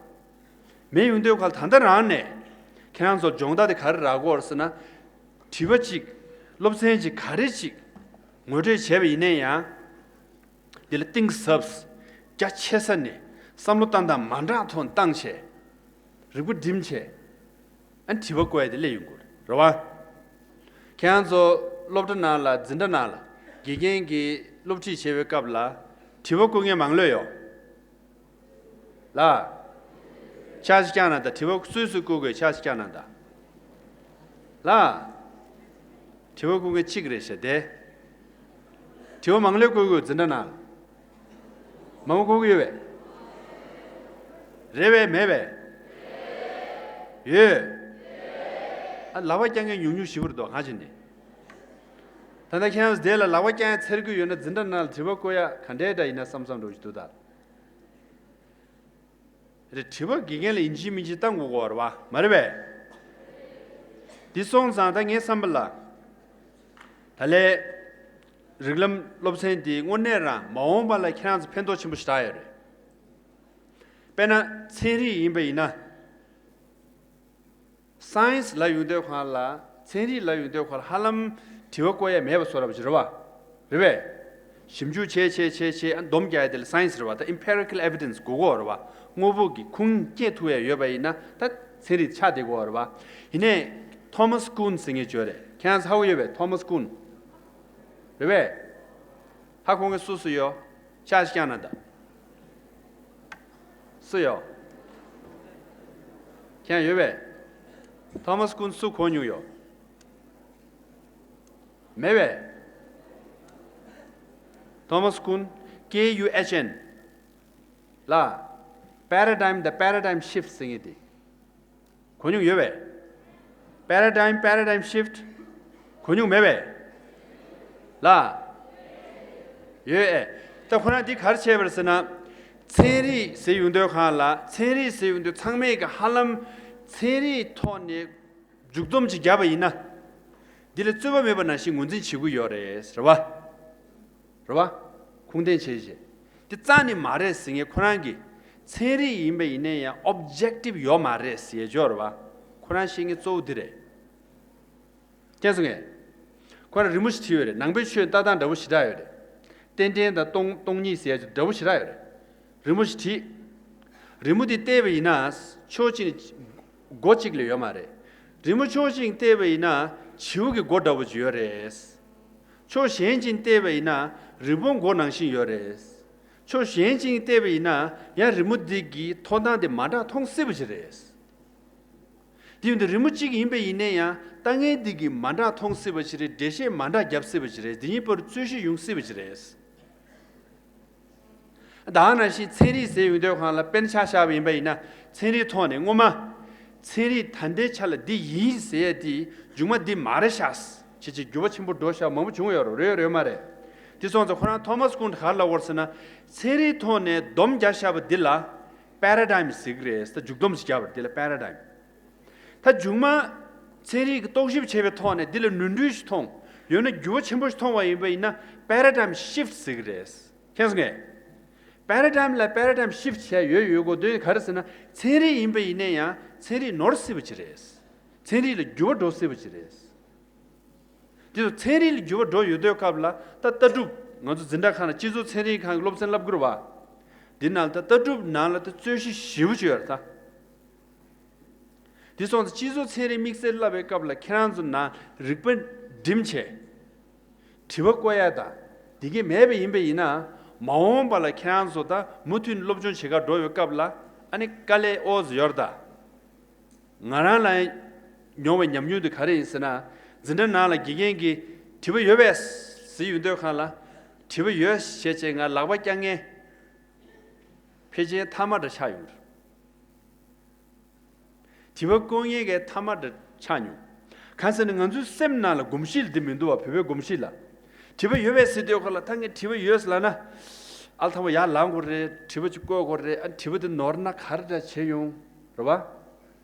མེད་ཡོང་དུས་སྒང་ལ་ད་ལྟ་རང་ནས། ཁྱེད་རང་ཚོར་སྦྱོང་བརྡར་དེ་ག་རེ་རག་གི་ཡོད་རེད་ཟེར་ན། དྲི་བ་གཅིག་སློབ་ཚན་གཅིག་ག་རེ་གཅིག་ངོ་སྤྲོད་བྱས་པ་ཡིན་ན་ཡང་། འདི་ལ་གཏིང་ཟབ། རྒྱ་ཆེ་ས་ནས་བསམ་བློ་བཏང་སྟངས་མ་འདྲ་ཐོག་བཏང་བྱས། རིག་པ་སྒྲིམ་བྱས། ཨ་ནི་དྲི་བ་བཀོད་ཡ་དེ་སླེབས་ཡོང་གི་རེད་བ། ཁྱེད་རང་ཚོ་སློབ་གྲྭ་ནང་ལ་འཛིན་གྲྭ་ནང་ལ་དགེ་རྒན་གྱིས་སློབ་ཁྲིད་བྱེད་པའི་སྐབས་ལ་དྲི་བ་བཀོད་མཁན་མང་ལོས་ཡོད། ལ། ཕྱག་ཞིག་བརྐྱངས་གནང་དང་། དྲི་བ་སུས་སུས་བཀོད་དགོས་ཕྱག་ཞིག་བརྐྱངས་གནང་དང་། ལ། དྲི་བ་བཀོད་མཁན་གཅིག་རེད་ཤག་དེ། དྲི་བ་མང་ལོས་བཀོད་དགོས་འཛིན་གྲྭ་ནང་། མང་པོ་བཀོད་ཀྱི་ཡོད་པས། རེད་པས་མེད་པས། ཡོད། ཨ་ལག་པ་བརྐྱང་མཁན་ཉུང་ཉུང་ཞེ་པོ་རེད་འདུག་གང་ཅི་ནས། ད་ལྟ་ཁྱེད་རང་ཚོ་དེ་ལ་ལག་པ་བརྐྱང་ཡ་འཚེར་གྱི་ཡོད་ན་འཛིན་གྲྭ་ནང་ལ་དྲི་བ་བཀོད་ཡ་ག་འདྲའི་འདྲ་ཡིན་ན་བསམ་བསམ་འདྲ་བོ་ཞིག་འདུག་ད། རེད། དྲི་བ་དགེ་རྒན་ལ་ཡིན་གཅིག་མིན་གཅིག་བཏང་དགོས་ཀྱི་ཡོད་རེད་པ། མ་རེད་པས། འདི་སོང་ཙང་ད་ངའི་བསམ་པ་ལ། ད་ལས། རིགས་ལམ་སློབ་ཚན་འདི་དངོས་གནས་རང་མ་འོངས་པ་ལ་ཁྱེད་རང་ཚོ་ཕན་ཐོགས་ཆེན་པོ་ཞེ་དྲག་ཡོད་རེད། དཔེར་ན་ཚན་རིག་ཡིན་པ་ཡིན་ན། སའེན་སི་ལབ་ཡོང་དུས་སྒང་ལ། ཚན་རིག་ལབ་ཡོང་དུས་སྒང་ལ་ཧ་ལམ་དྲི་བ་བཀོད་ཡ་མེད་པ་བཟོ་འདྲ་པོ་ཅིག་རེད་པ། རེད་པས། ཞིབ་འཇུག་བྱས་བྱས་བྱས་བྱས་ཨ་སྡོམ་རྒྱག་ཡ་དེ་ལ་སའེན་སི་རེད་པ། ད་ཨེམ་པི་རི་ཀལ་ཨེ་བི་ཌེན་སི་དགོས་ཀྱི་ཡོད་རེད་པ། དངོས་པོ་གི་ཁུངས་སྐྱེལ་ཐུབ་ཡ་ཡོད་པ་ཡིན་ན་ད་ཚན་རིག་ཆགས་བསྡད་ཀྱི་ཡོད་རེད་པ། ཡིན་ནའི་ཐོ་མཱ་སི་ཀུན་ཟེར་མཁན་ཅིག་ཡོད་རེད། ཁྱེད་རང་ཚོ་ཧ་གོ་ཡོད་པས། ཐོ་མཱ་སི་ཀུན། རེད་པས། ཧ་གོ་མཁན་སུ་སུ་ཡོད། ཤ་ཞིག་བརྐྱངས་ན་ད། སུ་ཡོད། ཁྱེད་ཡོད་པས། ཐོ་མཱ་སི་ཀུན་སུ་གོ་མྱོང་ཡོད། མེད་པས། ཐོ་མཱ་སི་ཀུན། ཀེ་ཡུ་ཨེཆ་ཨེན། ལ། པེ་ར་ཌའིམ་དང་པེ་ར་ཌའིམ་ཤིཕ་ཊི་ཟེར་མཁན་དེ། གོ་མྱོང་ཡོད་པས། པེ་ར་ཌའིམ། པེ་ར་ཌའིམ་ཤིཕ་ཊི། གོ་མྱོང་མེད་པས། ལ། ཡོད་ཨེ། ད་ཁོ་རང་འདི་ག་རེ་བྱས་པ་རེད་ཟེར་ན། ཚན་རིག་ཟེར་ཡོང་དུས་སྒང་ལ། ཚན་རིག་ཟེར་ཡོང་དུས་ཚང་མས་ཀྱི་ཧ་ལམ་ཚན་རིག་ཐོག་ནས་མཇུག་སྡོམ་ཅིག་བརྒྱབ་པ་ཡིན་ན། འདི་ལ་རྩོད་པ་མེད་པ་ནང་བཞིན་ངོས་འཛིན་བྱེད་ཀྱི་ཡོད་རེད། རེད་པ། རེད་པ། ཁུངས་ལྡན་བྱས་བྱས། འདི་རྩ་ནས་མ་རེད་ཟེར་མཁན་ཁོ་རང་གི། ཚན་རིག་ཡིན་པ་ཡིན་ན་ཡང་ཨོབ་ཇེག་ཊིབ་ཡོད་མ་རེད་ཟེར་ཡས་ཅིག་ཡོད་རེད་པ། ཁོ་རང་བཤད་མཁན་གཙོ་བོ་འདི་རེད། མཁྱེན་སོང་ངས། ཁོ་རང་རི་མོ་ཞིག་བྲིས་ཡོད་རེད། ནང་པའི་ཆོས་ལྟ་སྟངས་འདྲ་པོ་ཞེ་དྲག་ཡོད་རེད། རྟེན་འབྲེལ་དང་སྟོང་སྟོང་ཉིད་ཟེར་ཡ་ཅིག་འདྲ་པོ་ཞེ་དྲག་ཡོད་རེད། རི་མོ་ཞིག་བྲིས། རི་མོ་འདི་བལྟས་པ་ཡིན་ན། ཕྱོགས་གཅིག་ནས་སྒོ་གཅིག་ལས་ཡོད་མ་རེད། རི་མོ་ཕྱོགས་གཅིག་བལྟས་པ་ཡིན་ན་བྱིའུ་གི་མགོ་འདྲ་པོ་ཅིག་ཡོད་རེད། ཕྱོགས་གཞན་གཅིག་བལྟས་པ་ཡིན་ན་རི་བོང་མགོ་ནང་བཞིན་ཡོད་རེད། ཕྱོགས་གཞན་གཅིག་བལྟས་པ་ཡིན་ན་ཡང་རི་མོ་འདི་གི་མཐོང་སྟངས་དེ་མ་འདྲ་མཐོང་སྲིད་པ་ཅིག་རེད། དེ་ཡིན་དུས་རི་མོ་གཅིག་ཡིན་པ་ཡིན་ན་ཡང་ལྟ་མཁན་འདི་གིས་མ་འདྲ་མཐོང་སྲིད་པ་ཅིག་རེད། འགྲེལ་བཤད་མ་འདྲ་རྒྱབ་སྲིད་པ་ཅིག་རེད། འདི་གཉིས་བར་རྩོད་གཞི་ཡོང་སྲིད་པ་ཅིག་རེད། ད་ག་ནང་བཞིན་ཚན་རིག་ཟེར་ཡོང་དུས་སྒང་ལ་དཔེར་ན་ཆ་བཞག་པ་ཡིན་པ་ཡིན་ན། ཚན་རིག་ཐོག་ནས་སྔོན་མ། ཚན་རིག་ད་ལྟའི་ཆ་ལ་འདི་ཡིན་ཟེར་ཡས་དེ་མཇུག་མ་འདི་མ་རེད་ཤག་ཅེས་ཅིག་འགྱུར་བ་ཆེན་པོ་འགྲོ་ཤག་མང་པོ་བྱུང་ཡོད་རེད། རེད་ཡོད་མ་རེད། དེ་སོང་ཙང་ཁོ་རང་ཐོ་མཱ་སི་ཀུན་གྱིས་ག་རེ་ལབ་ཡོད་ཟེར་ན། ཚན་རིག་ཐོག་ནས་སྡོམ་རྒྱག་བཞག་པ་འདི་ལ་པེ་ར་ཌའིམ་ཟེར་གྱི་རེད། ད་མཇུག་སྡོམ་ཞིག་བརྒྱབ་པ་རེད། འདི་ལ་པེ་ར་ཌའིམ། ད་མཇུག་མ་ཚན་རིག་གི་རྟོག་ཞིབ་བྱས་པའི་ཐོག་ནས་འདི་ལ་ནོར་འཁྲུལ་ཞིག་མཐོང་། ཡང་ན་འགྱུར་བ་ཆེན་པོ་ཞིག་མཐོང་བ་ཡིན་པ་ཡིན་ན་པེ་ར་ཌའིམ་ཤིཕ་ཊི་ཟེར་གྱི་རེད། མཁྱེན་སོང་ངས། པེ་ར་ཌའིམ་ལ་པེ་ར་ཌའིམ་ཤིཕ་ཊི་བྱས་ཡོད་ཡོད་དགོས་དོན་ག་རེ་ཟེར་ན། ཚན་རིག་ཡིན་པ་ཡིན་ན་ཡང་ཚན་རིག་ནོར་སྲིད་པ་ཅིག་རེད། ཚན་རིག་ལ་འགྱུར་བ་འགྲོ་སྲིད་པ་ཅིག་རེད། དེ་ཚོ་ཚན་རིག་ལ་འགྱུར་བ་འགྲོ་ཡོད་དུས་སྐབས་ལ་ད་ལྟ་གྲུབ། ང་ཚོ་འཛིན་གྲྭ་ཁག་ནང་སྤྱི་ཚོགས་ཚན་རིག་ཁང་གི་སློབ་ཚན་བསླབ་ཀྱི་རེད་པ། འདི་ནང་ལ་ད་ལྟ་གྲུབ་ནང་ལ་ད་རྩོད་གཞི་ཞེ་པོ་ཅིག་ཡོད་རེད་ད། དེ་སོང་ཙང་སྤྱི་ཚོགས་ཚན་རིག་དམིགས་བསལ་བསླབ་པའི་སྐབས་ལ་ཁྱེད་རང་ཚོ་ནང་རིག་པ་སྒྲིམ་བྱས། དྲི་བ་བཀོད་ཡ་དང་དེ་གས་མེད་པ་ཡིན་པ་ཡིན་ན། མ་འོངས་པ་ལ་ཁྱེད་རང་ཚོ་ད་མུ་མཐུད་ནས་སློབ་སྦྱོང་བྱེད་གར་འགྲོ་བའི་སྐབས་ལ་ཨ་ནི་དཀའ་ལས་ཨོ་ཙི་ཡོད་རེད་ད། ང་རང་ལ་མྱོང་བའི་ཉམས་མྱོང་དེ་ག་རེ་ཡིན་ཟེར་ན། འཛིན་གྲྭ་ནང་ལ་དགེ་རྒན་གྱིས་དྲི་བ་ཡོད་པས་ཟེར་ཡོང་དུས་སྒང་ལ། དྲི་བ་ཡོད་ཞེས་བྱས་ང་ལག་པ་བརྐྱང་མཁན། ཕལ་ཆེར་མཐའ་མ་འདྲ་ཆགས་ཡོང་གི་རེད། དྲི་བ་བཀོད་མཁན་གྱི་མཐའ་མ་འདྲ་ཆགས་མྱོང་། གང་ཟེར་ན་ང་ཚོའི་སེམས་ནང་ལ་གོམས་གཤིས་འདི་མི་འདུག་པ། བོད་པའི་གོམས་གཤིས་ལ། དྲི་བ་ཡོད་པས་ཟེར་དུས་སྒང་ལ་ད་ངས་དྲི་བ་ཡོད་ལབ་ན། ཨ་ལ་ཐ་མ་ཡར་ལངས་དགོས་རེད། དྲི་བ་ཅིག་བཀོད་དགོས་རེད། ཨ་དྲི་བ་འདི་ནོར་ན་ག་རེ་འདྲ་བྱེད་ཡོང་། རེད་པ།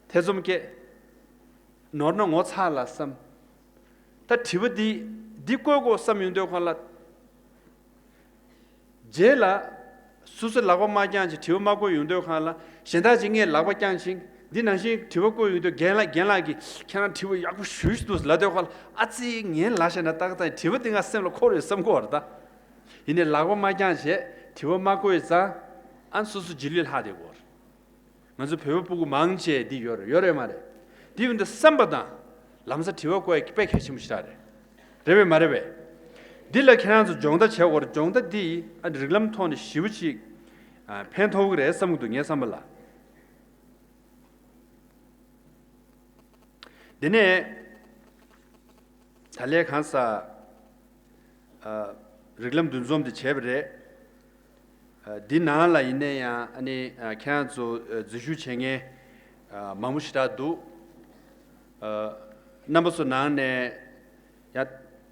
ཐེ་ཚོམ་སྐྱེ། ནོར་ན་ངོ་ཚ་ལ་བསམ། ད་དྲི་བ་འདི་འདི་བཀོད་དགོས་བསམ་ཡོང་དུས་སྒང་ལ། རྗེས་ལ། སོ་སོ་ལག་པ་མ་བརྐྱངས་ཅིག་དྲི་བ་མ་བཀོད་ཡོང་དུས་སྒང་ལ། གཞན་དག་ཅིག་ངས་ལག་པ་བརྐྱངས་ཤིང་འདི་ནང་བཞིན་དྲི་བ་བཀོད་ཡོང་དུས་རྒན་ལགས་རྒན་ལགས་ཀྱིས་ཁྱེད་རང་དྲི་བ་ཡག་པོ་ཞེ་པོ་ཅིག་འདུག་ལབ་དུས་སྒང་ལ། ཨ་ཙི་ངའི་ལབ་བཞག་ན་ཏག་ཏག་དྲི་བ་འདི་ང་སེམས་ལ་འཁོར་ཡོད་བསམ་གྱི་ཡོད་རེད་ད། ཡིན་ནའི་ལག་པ་མ་བརྐྱངས་བྱས་དྲི་བ་མ་བཀོད་ཙང་། ཨ་སོ་སོ་རྗེས་ལུས་ལྷག་བསྡད་ཡོད་རེད། ང་ཚོ་བོད་པ་སྤུ་གུ་མང་ཆེ་འདི་ཡོད་རེད། ཡོད་རེད་མ་རེད། དེ་ཡིན་དུས་བསམ་པ་དང་། ལམ་སང་དྲི་བ་བཀོད་ཡ་དཔེ་གལ་ཆེན་པོ་ཞིག་རེད། རེད་པས་མ་རེད་པས། འདི་ལ་ཁྱེད་རང་ཚོ་སྦྱོང་བརྡར་བྱེད་དགོས་རེད། སྦྱོང་བརྡར་འདི་ཨ་རིགས་ལམ་ཐོག་ནས་ཞེ་པོ་ཅིག་ཨ་ཕན་ཐོགས་ཀྱི་རེད་བསམ་གྱི་འདུག་ངའི་བསམ་པ་ལ། དེ་ནས་ད་ལས་གང་ཟག་ཨ་རིགས་ལམ་འདུ་འཛོམས་དེ་བྱས་པ་རེད། ཨ་འདི་ནང་ལ་ཡིན་ན་ཡང་ཨ་ནི་ཨ་ཁྱེད་རང་ཚོ་ཨ་འཛུལ་ཞུགས་བྱེད་མཁན་ཨ་མང་པོ་ཞེ་དྲག་འདུག་ཨ་རྣམ་པ་ཚོ་ནང་ནས་ཡང་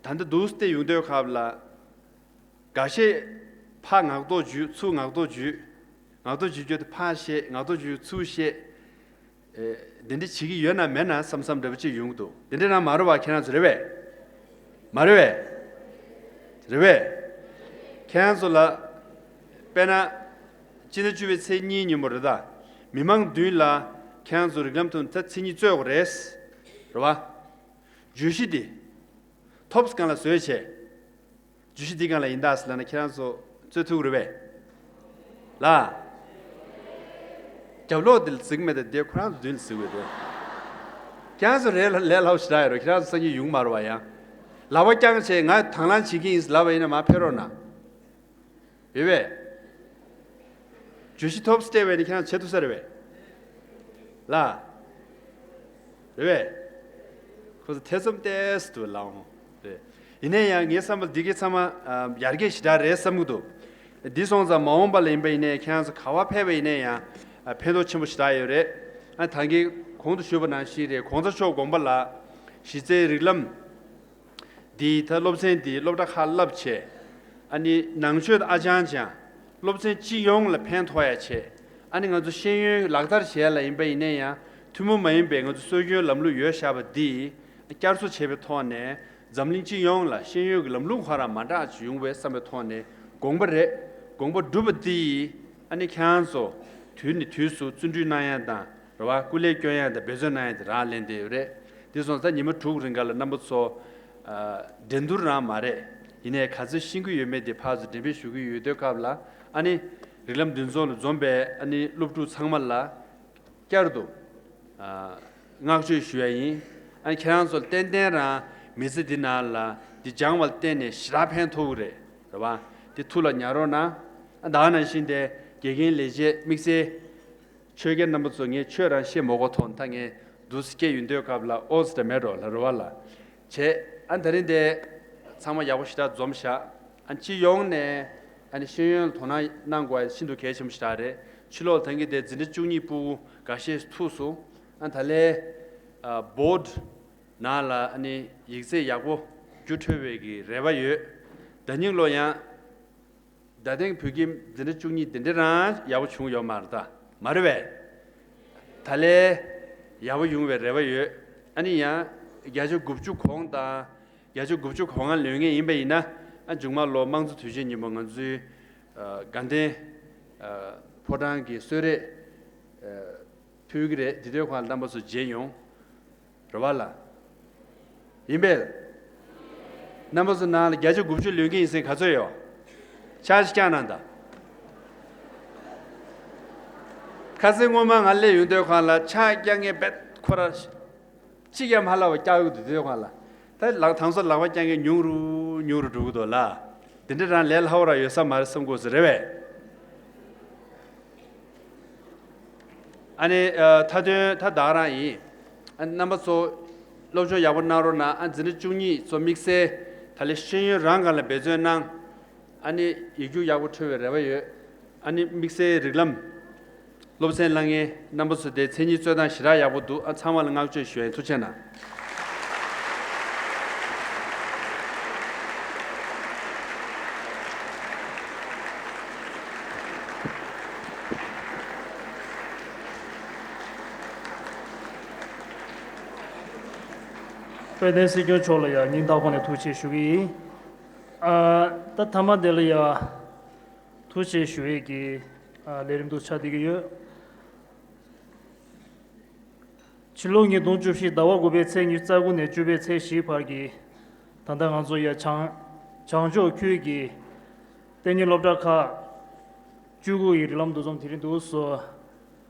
ད་ལྟ་འདུག་སྟེ་ཡོང་དུས་སྐབས་ལ་འགའ་ཤས་ཕར་ངག་ཐོག་འཇུས། ཚུར་ངག་ཐོག་འཇུས། ངག་ཐོག་བརྗོད་རྒྱུ་དེ་ཕར་བཤད། ངག་ཐོག་བརྗོད་རྒྱུ་ཚུར་བཤད། ཨེ། འདི་འདྲ་བྱེད་ཀྱི་ཡོད་ན་མེད་ན་བསམ་བསམ་འདྲ་པོ་ཅིག་ཡོང་གི་འདུག། འདི་འདྲ་རང་མ་རེད་བ། ཁྱེད་རང་ཚོ་རེད་པས། མ་རེད་པས། རེད་པས། ཁྱེད་རང་ཚོ་ལ། དཔེར་ན། སྤྱི་ཟླ་བཅུ་པའི་ཚེས་གཉིས་ཉིན་མོ་རེད་ད། མི་མང་མདུན་ལ་ཁྱེད་རང་ཚོ་རིགས་ལམ་ཐོག་ད་མཚན་ཉིད་རྩོད་དགོས་རེད། རེད་བ། བརྗོད་གཞི་འདི། ཐོབ་སྒང་ལ་བཟོས་བྱས། བརྗོད་གཞི་འདི་སྒང་ལ་ཡིན་ད་ཟེར་ལབ་ན་ཁྱེད་རང་ཚོ་རྩོད་ཐུབ་ཀྱི་རེད་པས། ལ། རྒྱབ་ལོགས་འདི་ལ་གཟིགས་མེད་དེ། འདི་ཁོ་རང་ཚོ་མདུན་ལ་གཟིགས་དགོས་ཏེ། ཁྱེད་རང་ཚོ་རེད་ལ་ལས་སླ་པོ་ཞེ་དྲག་ཡོད་རེད། ཁྱེད་རང་ཚོ་སང་ཉིན་ཡོང་མ་རེད་བ། ཡང་ལག་པ་བརྐྱངས་བྱས་ང་དང་བླངས་བྱེད་ཀྱི་ཡིན་ཟེར་ལབ་པ་ཡིན་ན་མར་ཕེབས་རོགས་གནང་། ཡོད་པས། བརྗོད་གཞི་ཐོབ་སྟེ་བས་ནི་ཁྱེད་རང་བྱེད་ཐུབ་ས་རེད་པས། ལ། རེད་པས། ཁོ་ཚོ་ཐེ་ཚོམ་ཏོག་ཙམ་འདུག་ལགས་འོང་། རེད། ཡིན་ནའི་ཡང་ངའི་བསམ་པར་འདི་གའི་ཚང་མ་ཨ། ཡར་རྒྱས་ཞེ་དྲག་རེད་བསམ་གྱི་འདུག། འདི་སོང་ཙང་མ་འོངས་པ་ལ་ཡིན་པ་ཡིན་ནའི་ཁྱེད་རང་ཚོ་ག་པར་ཕེབས་པ་ཡིན་ནའི་ཡང་ཨ། ཕན་ཐོགས་ཆེན་པོ་ཞེ་དྲག་ཡོད་རེད། ཨ། ད་གིན་གོང་དུ་ཞུས་པ་ནང་བཞིན་རེད། གོང་ས་མཆོག་དགོངས་པ་ལ། གཞི་རྩའི་རིགས་ལམ། འདི་ད་སློབ་ཚན་འདི་སློབ་གྲྭ་ཁག་བསླབ་བྱས། ཨ་ནི་ནང་ཆོས་དང་ཨ་ཅང་ཅང་། སློབ་ཚན་སྤྱི་ཡོངས་ལ་ཕན་ཐོགས་ཡ་བྱས། ཨ་ནི་ང་ཚོ་ཤེས་ཡོན་ལག་བསྟར་བྱེད་ཡ་ལ་ཡིན་པ་ཡིན་ན་ཡང་ཐུན་མོང་མ་ཡིན་པའི་ང་ཚོ་སྲོལ་རྒྱུན་ལམ་ལུགས་ཡོད་བཞག་པ་འདི་བསྐྱར་གསོ་བྱས་པའི་ཐོག་ནས་འཛམ་གླིང་སྤྱི་ཡོངས་ལ་ཤེས་ཡོན་གྱི་ལམ་ལུགས་ཁོ་རང་མ་འདྲ་ཅིག་ཡོང་བའི་བསམ་པའི་ཐོག་ནས་དགོངས་པ་རེད། དགོངས་པ་སྒྲུབ་པ་འདི་ཨ་ནི་ཁྱེད་རང་ཚོ་དུས་ནས་དུས་སུ་བརྩོན་འགྲུས་གནང་ཡ་དང་། རེད་བ། སྐུ་ལས་སྐྱོན་ཡ་དང་འབད་བརྩོན་གནང་ཡ་དེ་རག་ལས་བསྡད་ཡོད་རེད། དེ་སོང་ཙང་ཉི་མ་དྲུག་རིང་ག་ལ་རྣམ་པ་ཚོ། ཨ། འགྲན་བསྡུར་རང་མ་རེད། ཡིན་ནའི་ག་ཚོད་ཤེས་ཀྱི་ཡོད་མེད་དེ་ཕར་ཚུར་འགྲེམས་སྤེལ་ཞུ་གི་ཡོད་དུས་སྐབས་ལ། ཨ་ནི་རིགས་ལམ་འདི་ཚོ་ལ་འཛོམས་པའི་ཨ་ནི་སློབ་ཕྲུག་ཚང་མ་ལ་བསྐྱར་དུ། ཨ། བསྔགས་བརྗོད་ཞུ་ཡ་ཡིན། ཨ་ནི་ཁྱེད་རང་ཚོ་ལ་ཏན་ཏན་རང་མི་ཚེ་འདི་ནང་ལ་འདི་སྦྱངས་པ་ལ་བརྟེན་ནས་ཞེ་དྲག་ཕན་ཐོགས་ཀྱི་རེད། རེད་བ། འདི་ཐུགས་ལ་ཉར་རོགས་གནང་། ཨ། ད་ག་ནང་བཞིན་དེ་དགེ་རྒན་ལས་བྱེད་དམིགས་བསལ། ཆོས་རྒན་རྣམ་པ་ཚོ། ངས་ཆོས་རང་བཤད་མ་དགོས་ཐོག་ད་ངས་འདུག་སེ་སྐད་ཡོད་དུས་སྐབས་ལ་ཨོ་ཙི་ད་མེད་འགྲོ་ལ་རེད་བ་ལ། བྱས། ཨ། ད་རིང་དེ་ཚང་མ་ཡག་པོ་ཞེ་དྲག་འཛོམས་ཤག། ཨ། སྤྱི་ཡོངས་ནས་ཨ་ནི་ཤེས་ཡོན་ལ་དོ་སྣང་གནང་དགོས་པ་ཤིན་ཏུ་གལ་ཆེན་པོ་ཞེ་དྲག་རེད། ཕྱི་ལོགས་ལ་ད་གིན་དེ་འཛིན་གྲྭ་བཅུ་གཉིས་ཕྲུ་གུ་འགའ་ཤས་ཐུག་སོང་། ཨ། ད་ལན། ཨ། བོཌ་ནང་ལ་ཨ་ནི་ཡིག་ཚད་ཡག་པོ་རྒྱུགས་འཕྲོད་པའི་གི་རེ་བ་ཡོད། ད་ཉིང་ལོ་ཡང་། རྡ་སྟེང་བོད་ཁྱིམ་འཛིན་གྲྭ་བཅུ་གཉིས་དེ་འདྲ་རང་ཡག་པོ་བྱུང་ཡོད་མ་རེད་ད། མ་རེད་པས། ད་ལན་ཡག་པོ་ཡོང་བའི་རེ་བ་ཡོད། ཨ་ནི་ཡང་བརྒྱ་ཆ་དགུ་བཅུ་གོང་དང་། བརྒྱ་ཆ་དགུ་བཅུ་གོ་ལྔ་ལོན་མཁན་ཡིན་པ་ཡིན་ན། ཨ། མཇུག་མ་ལོ་དམངས་གཙོ་དུས་ཆེན་ཉིན་མོ་ང་ཚོའི། ཨ། དགའ་ལྡན། ཨ། ཕོ་བྲང་གི་གསོལ་རས། ཨ། ཕུལ་གྱི་རེད། དེ་དུས་ཁོང་རྣམ་པ་ཚོ་མཇལ་ཡོང་། རེད་བ་ལ། ཡིན་པས། རྣམ་པ་ཚོ་ནང་ལ་བརྒྱ་ཆ་དགུ་བཅུ་ལོན་མཁན་ཡིན་ཟེར་ག་ཚོད་ཡོད། ཕྱག་ཅིག་བརྐྱངས་གནང་དང་། ཁ་སང་སྔོན་མ་ང་སླེབས་ཡོང་དུས་ཁོང་ལ་ཕྱག་བརྐྱངས་མཁན་རྦད་ཁོ་ར། གཅིག་ཡང་མ་ལྷག་པ་བརྐྱངས་ཡོང་དུས་དུས་ཁོང་ལ། ད་ལག་དང་སོ་ལག་པ་བརྐྱངས་མཁན་ཉུང་རུ་ཉུང་རུ་འགྲོ་གི་འདུག་ལ། དེ་འདྲ་རང་ལས་སླ་པོ་རང་ཡོད་ས་མ་རེད་བསམ་དགོས་ས་རེད་པས། ཨ་ནི། ཨ། མཐའ་དོན་ད་ག་རང་ཡིན། ཨ། རྣམ་པ་ཚོ་སློབ་སྦྱོང་ཡག་པོ་གནང་རོགས་གནང་། ཨ། འཛིན་གྲྭ་བཅུ་གཉིས་ཚོ་དམིགས་བསལ་ད་ལན་ཤེས་ཡོན་རང་སྒང་ལ་འབད་བརྩོན་གནང་། ཨ་ནི་ཡིག་རྒྱུགས་ཡག་པོ་འཕྲོད་པའི་རེ་བ་ཡོད། ཨ་ནི་དམིགས་བསལ་རིགས་ལམ་སློབ་ཚན་བླངས་མཁན་རྣམ་པ་ཚོ་དེ་མཚན་ཉིད་རྩོད་སྟངས་ཞེ་དྲག་ཡག་པོ་འདུག། ཨ། ཚང་མ་ལ་བསྔགས་བརྗོད་ཞུ་ཡ་ཡིན། ཐུགས་རྗེ་གནང་། དཔལ་ལྡན་སྲིད་སྐྱོང་མཆོག་ལ་ཡང་སྙིང་ཐག་པ་ནས་ཐུགས་རྗེ་ཆེ་ཞུ་གི་ཡིན། ཨ། ད་མཐའ་མ་དེ་ལ་ཡང་ཐུགས་རྗེ་ཆེ་ཞུ་ཡས་ཀྱི། ཨ། ལས་རིམ་དུ་ཆགས་བསྡད་ཀྱི་ཡོད། ཕྱི་ལོ་ཉིས་སྟོང་བཅུ་བཞི་ཟླ་བ་དགུ་པའི་ཚེས་ཉི་ཤུ་རྩ་དགུ་ནས་བཅུ་པའི་ཚེས་བཞིའི་བར་གྱི། ད་ལྟ་ང་ཚོ་ཡ་བྱང་། བྱང་ཕྱོགས་ཁུལ་གྱི་གཏན་ཉིན་སློབ་གྲྭ་ཁག་བཅུ་དགུ་ཡི་རིགས་ལམ་འདུ་འཛོམས་དེ་རིང་འདུག་སེ་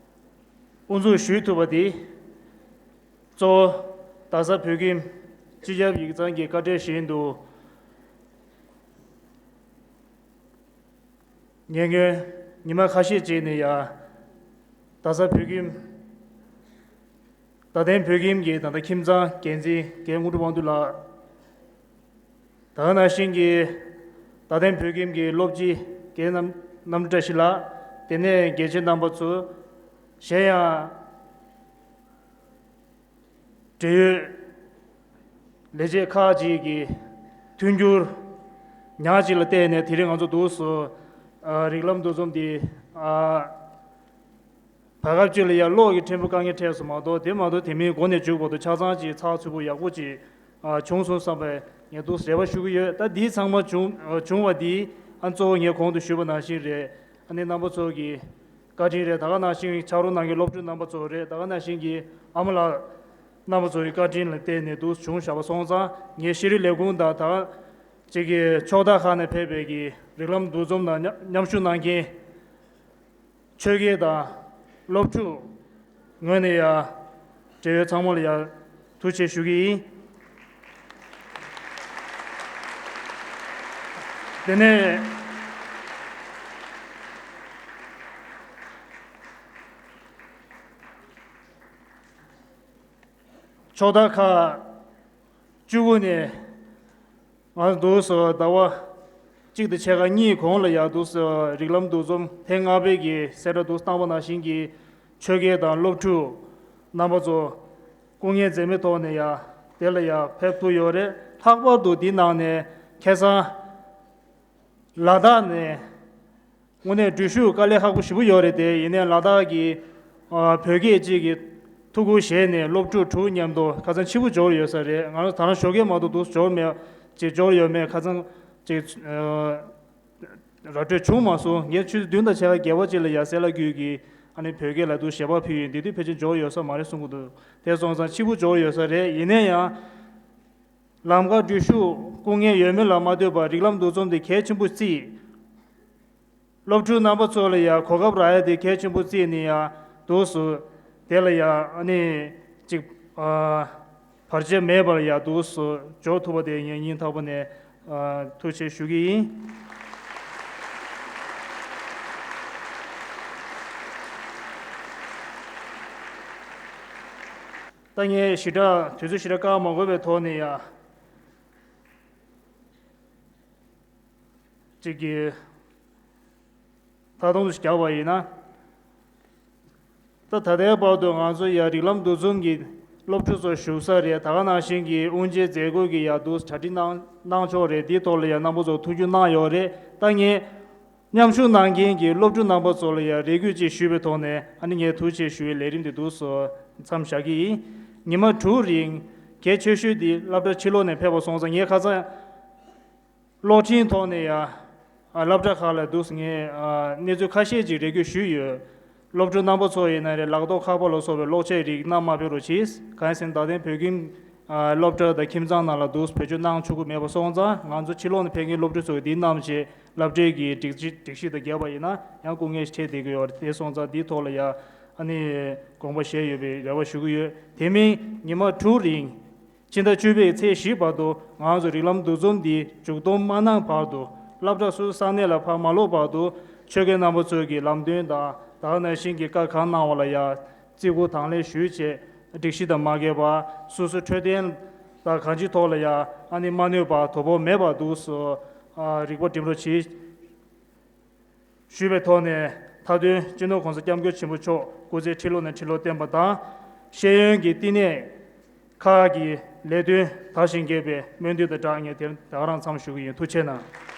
དབུ་འཛུགས་ཞུས་ཐུབ་པ་དེ། གཙོ་བོ་རྡ་ས་བོད་ཁྱིམ་སྤྱི་ཁྱབ་ཡིག་ཚང་གི་བཀའ་འབྲེལ་བཞིན་དུ། ཉེ་སྔོན་ཉི་མ་ཁ་ཤས་རྗེས་ནས་ཡང་རྡ་ས་བོད་ཁྱིམ། རྡ་སྟེང་བོད་ཁྱིམ་གྱི་ད་ལྟ་ཁྱིམ་ཚང་འགན་འཛིན་རྒན་དངོས་གྲུབ་དབང་འདུས་ལགས། ད་ག་ནང་བཞིན་གྱི་རྡ་སྟེང་བོད་ཁྱིམ་གྱི་སློབ་སྤྱི་རྒན་རྣམ་རྣམ་གྲྭ་བཀྲ་ཤིས་ལགས། དེ་ནས་དགེ་ཆེ་རྣམ་པ་ཚོ། གཞན་ཡང་འབྲེལ་ཡོད་ལས་བྱེད་ཁག་ཅིག་གིས་མཐུན་འགྱུར་ཉག་གཅིག་ལ་བརྟེན་ནས་དེ་རིང་ང་ཚོ་འདུག་སེ། ཨ། རིགས་ལམ་འདུ་འཛོམས་འདི། ཨ། བར་སྐབས་ཅིག་ལ་ཡང་གློག་གི་ཕྲན་བུ་དཀའ་ངལ་འཕྲད་སོང་མ་གཏོགས། དེ་མ་གཏོགས་དེ་མིན་འགོ་ནས་མཇུག་བར་དུ་ཆ་ཚང་ཅིག་ཚགས་ཚུད་པོ་ཡག་པོ་ཅིག་ཨ་བྱུང་སོང་བསམ་པའི་ངས་འདུག་རེ་བ་ཞུ་གི་ཡོད། ད་འདིའི་ཚང་མ་བྱུང་ཨ་བྱུང་བ་འདི་ཨ་གཙོ་བོ་ངས་གོང་དུ་ཞུས་པ་ནང་བཞིན་རེད། ཨ་ནི་རྣམ་པ་ཚོ་གི་བཀའ་དྲིན་རེད། ད་ག་ནང་བཞིན་ཕྱག་རོགས་གནང་མཁན་སློབ་ཕྲུག་རྣམ་པ་ཚོ་རེད། ད་ག་ནང་བཞིན་གྱི་ཨ་མ་ལགས་རྣམ་པ་ཚོ་ཡི་བཀའ་དྲིན་ལ་བརྟེན་ནས་འདུག་བྱུང་བཞག་པ་སོང་ཙང་། ངས་ཤེས་རིག་ལས་ཁུངས་དང་ད་ག་ཅིག་གི་ཕྱོགས་མཐའ་ཁག་ནས་ཕེབས་པའི་གི་རིགས་ལམ་འདུ་འཛོམས་ནང་མཉམ་མཉམ་ཞུགས་གནང་མཁན་ཆོས་དགེ་དང་སློབ་ཕྲུག་ངོས་ནས་ཡང་འབྲེལ་ཡོད་ཚང་མ་ལ་ཡང་ཐུགས་རྗེ་ཆེ་ཞུ་གི་ཡིན། དེ་ནས་ཕྱོགས་མཐའ་ཁག་བཅུ་དགུ་ནས། ང་འདུག་སེ་ཟླ་བ་གཅིག་དང་ཕྱེད་ཀ་གཉིས་གོང་ལ་ཡང་འདུག་སེ་རིགས་ལམ་འདུ་འཛོམས་ཐེངས་ལྔ་པའི་གི་གསལ་བསྒྲགས་འདུག་བཏང་བ་ནང་བཞིན་གྱི་ཆོས་དགེ་དང་སློབ་ཕྲུག་རྣམ་པ་ཚོ་སྐུ་ངལ་འཛེམས་མེད་ཐོག་ནས་ཡང་དེ་ལ་ཡང་ཕེབས་ཐུབ་ཡོད་རེད། ལྷག་པར་དུ་འདི་ནང་ནས་ཁ་སང་ལ་དྭགས་ནས། དངོས་གནས་འགྲུལ་བཞུད་དཀའ་ལས་ཁག་པོ་ཞེ་པོ་ཡོད་རེད་དེ། ཡིན་ནའི་ལ་དྭགས་ཀྱི་ཨ་བོད་སྐད་ཅིག་གི་ཐུགས་ཁུར་བཞེས་ནས་སློབ་ཕྲུག་དྲུག་མཉམ་དུ་ཁ་སང་ཕྱི་པོ་འབྱོར་ཡོད་ས་རེད། ང་རང་ད་རང་ཞོགས་ཀས་མ་གཏོགས་འདུག་འབྱོར་མེད་ཅིག་འབྱོར་ཡོད་མེད་ཁ་སང་ཅིག་ཨ་ར་སྤྲོད་བྱུང་མ་སོང་། ངས་ཆུ་ཚོད་བདུན་དང་ཕྱེད་ཀ་བརྒྱད་པ་ཅིག་ལ་ཡ་སེ་ལ་ཀུན་གྱིས་ཨ་ནི་བོད་སྐད་ལ་འདུག་ཞལ་པར་ཕུལ་ཡོད། འདི་དུས་ཕལ་ཆེར་འབྱོར་ཡོད་ས་མ་རེད་གསུང་གི་འདུག་དེ་སོང་ཙང་ཕྱི་པོ་འབྱོར་ཡོད་ས་རེད། ཡིན་ནའི་ཡང་། ལམ་ཁ་འགྲུལ་བཞུད་སྐུ་ངལ་ཡོད་མེད་ལ་མ་ལྟོས་པར་རིགས་ལམ་འདུ་འཛོམས་དེ་གལ་ཆེན་པོ་བརྩིས། སློབ་ཕྲུག་རྣམ་པ་ཚོ་ལ་ཡང་གོ་སྐབས་རག་ཡ་དེ་གལ་ཆེན་པོ་བརྩིས་ནས་ཡང་འདུག་སེ་དེ་ལ་ཡང་ཨ་ནི་ཅིག་ཨ་བར་ཆད་མེད་པར་ཡང་འདུག་སེ་འཇོག་ཐུབ་པ་དེ་ངས་སྙིང་ཐག་པ་ནས་ཨ་ཐུགས་རྗེ་ཆེ་ཞུ་གི་ཡིན། ད་ངས་ཞེ་དྲག་དུས་ཚོད་ཞེ་དྲག་བཀག་མ་དགོས་པའི་ཐོག་ནས་ཡ་གཅིག་གི་མཐའ་སྡོམ་དུ་བརྒྱབ་པ་ཡིན་ན། ད་ད་ལྟའི་བར་དུ་ང་ཚོ་ཡ་རིགས་ལམ་འདུ་འཛོམས་ཀྱི་སློབ་ཕྲུག་ཚོ་བཞུགས་ས་རེད། ད་ག་ནང་བཞིན་གྱི་དབུ་འབྱེད་མཛད་སྒོ་གི་ཡ་འདུག་གྲ་སྒྲིག་གནང་གནང་ཕྱོགས་རེད། འདིའི་ཐོག་ལ་ཡ་རྣམ་པ་ཚོ་ཐུགས་རྒྱུས་གནང་ཡོད་རེད། ད་ངས། མཉམ་ཞུགས་གནང་མཁན་གྱི་སློབ་ཕྲུག་རྣམ་པ་ཚོ་ལ་ཡང་རེ་སྐུལ་ཅིག་ཞུས་པའི་ཐོག་ནས་ཨ་ནི་ངས་ཐུགས་རྗེ་ཆེ་ཞུ་བའི་ལས་རིམ་དེ་འདུག་སེ་མཚམས་བཞག་གི་ཡིན། ཉི་མ་དྲུག་རིང་གལ་ཆེ་ཤོས་འདི་སློབ་གྲྭ་ཕྱི་ལོགས་ནས་ཕེབས་པ་སོང་ཙང་། ངས་ཁ་སང་གློག་འཕྲིན་ཐོག་ནས་ཡང་ཨ་སློབ་གྲྭ་ཁག་ལ་འདུག་སེ་ངས་ཨ་གནས་ཚུལ་ཁ་ཤས་ཅིག་རེ་སྐུལ་ཞུས་ཡོད། སློབ་ཕྲུག་རྣམ་པ་ཚོ་ཡིན་ན་རེད། ལག་ཐོགས་ཁ་པར་ལ་སོགས་པའི་གློག་ཆས་རིགས་བསྣམས་མ་ཕེབས་རོགས་གྱིས། གང་ཡིན་ཟེར་ན་ད་ཐེངས་བོད་ཁྱིམ་ཨ་སློབ་གྲྭ་དང་ཁྱིམ་ཚང་ནང་ལ་འདུག་སེ་བེད་སྤྱོད་གནང་ཆོག་གི་མེད་པ་སོང་ཙང་། ང་ཚོ་ཕྱི་ལོགས་ནས་ཕེབས་མཁན་སློབ་ཕྲུག་ཚོ་གིས་འདི་བསྣམས་བྱས་སློབ་གྲྭའི་གི་སྒྲིག་གཞི་སྒྲིག་གཞི་དང་འགལ་བ་ཡིན་ན་ཡང་སྐུ་ངལ་འཕྲད་བསྡད་ཀྱི་ཡོད་རེད། དེ་སོང་ཙང་འདིའི་ཐོག་ལ་ཡང་ཨ་ནི་དགོངས་པ་བཞེས་ཡོད་པའི་རེ་བ་ཞུ་གི་ཡོད། དེ་མིན་ཉི་མ་དྲུག་རིང་ཕྱི་ཟླ་བཅུ་པའི་ཚེས་བཞི་བར་དུ་ང་ཚོ་རིགས་ལམ་འདུ་འཛོམས་འདི་མཇུག་སྡོམ་མ་གནང་བར་དུ། སློབ་གྲྭ་སོ་སོའི་ས་གནས་ལ་ཕར་མ་ལོག་བར་དུ་ཆོས་དགེ་རྣམ་པ་ཚོས་ཀྱི་ལམ་སྟོན་དང་ད་ག་ནང་བཞིན་གྱི་བཀའ་གང་གནང་བ་ལ་ཡང་བརྩི་བཀུར་དང་ལེན་ཞུས་བྱས། སྒྲིག་གཞི་དང་མ་འགལ་བར་སོ་སོའི་འཕྲོད་བསྟེན་དང་གང་ཅིའི་ཐོག་ལ་ཡང་ཨ་ནི་མ་གནོད་པར་དོ་ཕོག་མེད་པར་འདུག་སེ་ཨ་རིག་པ་སྒྲིམ་རོགས་གྱིས། ཞུས་པའི་ཐོག་ནས་མཐའ་དོན་སྤྱི་ནོར་༸གོང་ས་༸སྐྱབས་མགོན་ཆེན་པོ་མཆོག་སྐུ་ཚེ་ཁྲི་ལོ་ནས་ཁྲི་ལོ་བརྟན་པ་དང་། ཤེས་ཡོན་གྱི་བསྟི་གནས་ཁག་གི་ལས་དོན་དར་ཞིང་རྒྱས་པའི་སྨོན་འདུན་དང་སྦྲགས་ངས་དེ་ད་ག་རང་མཚམས་ཞུ་གི་ཡིན། ཐུགས་རྗེ་གནང་།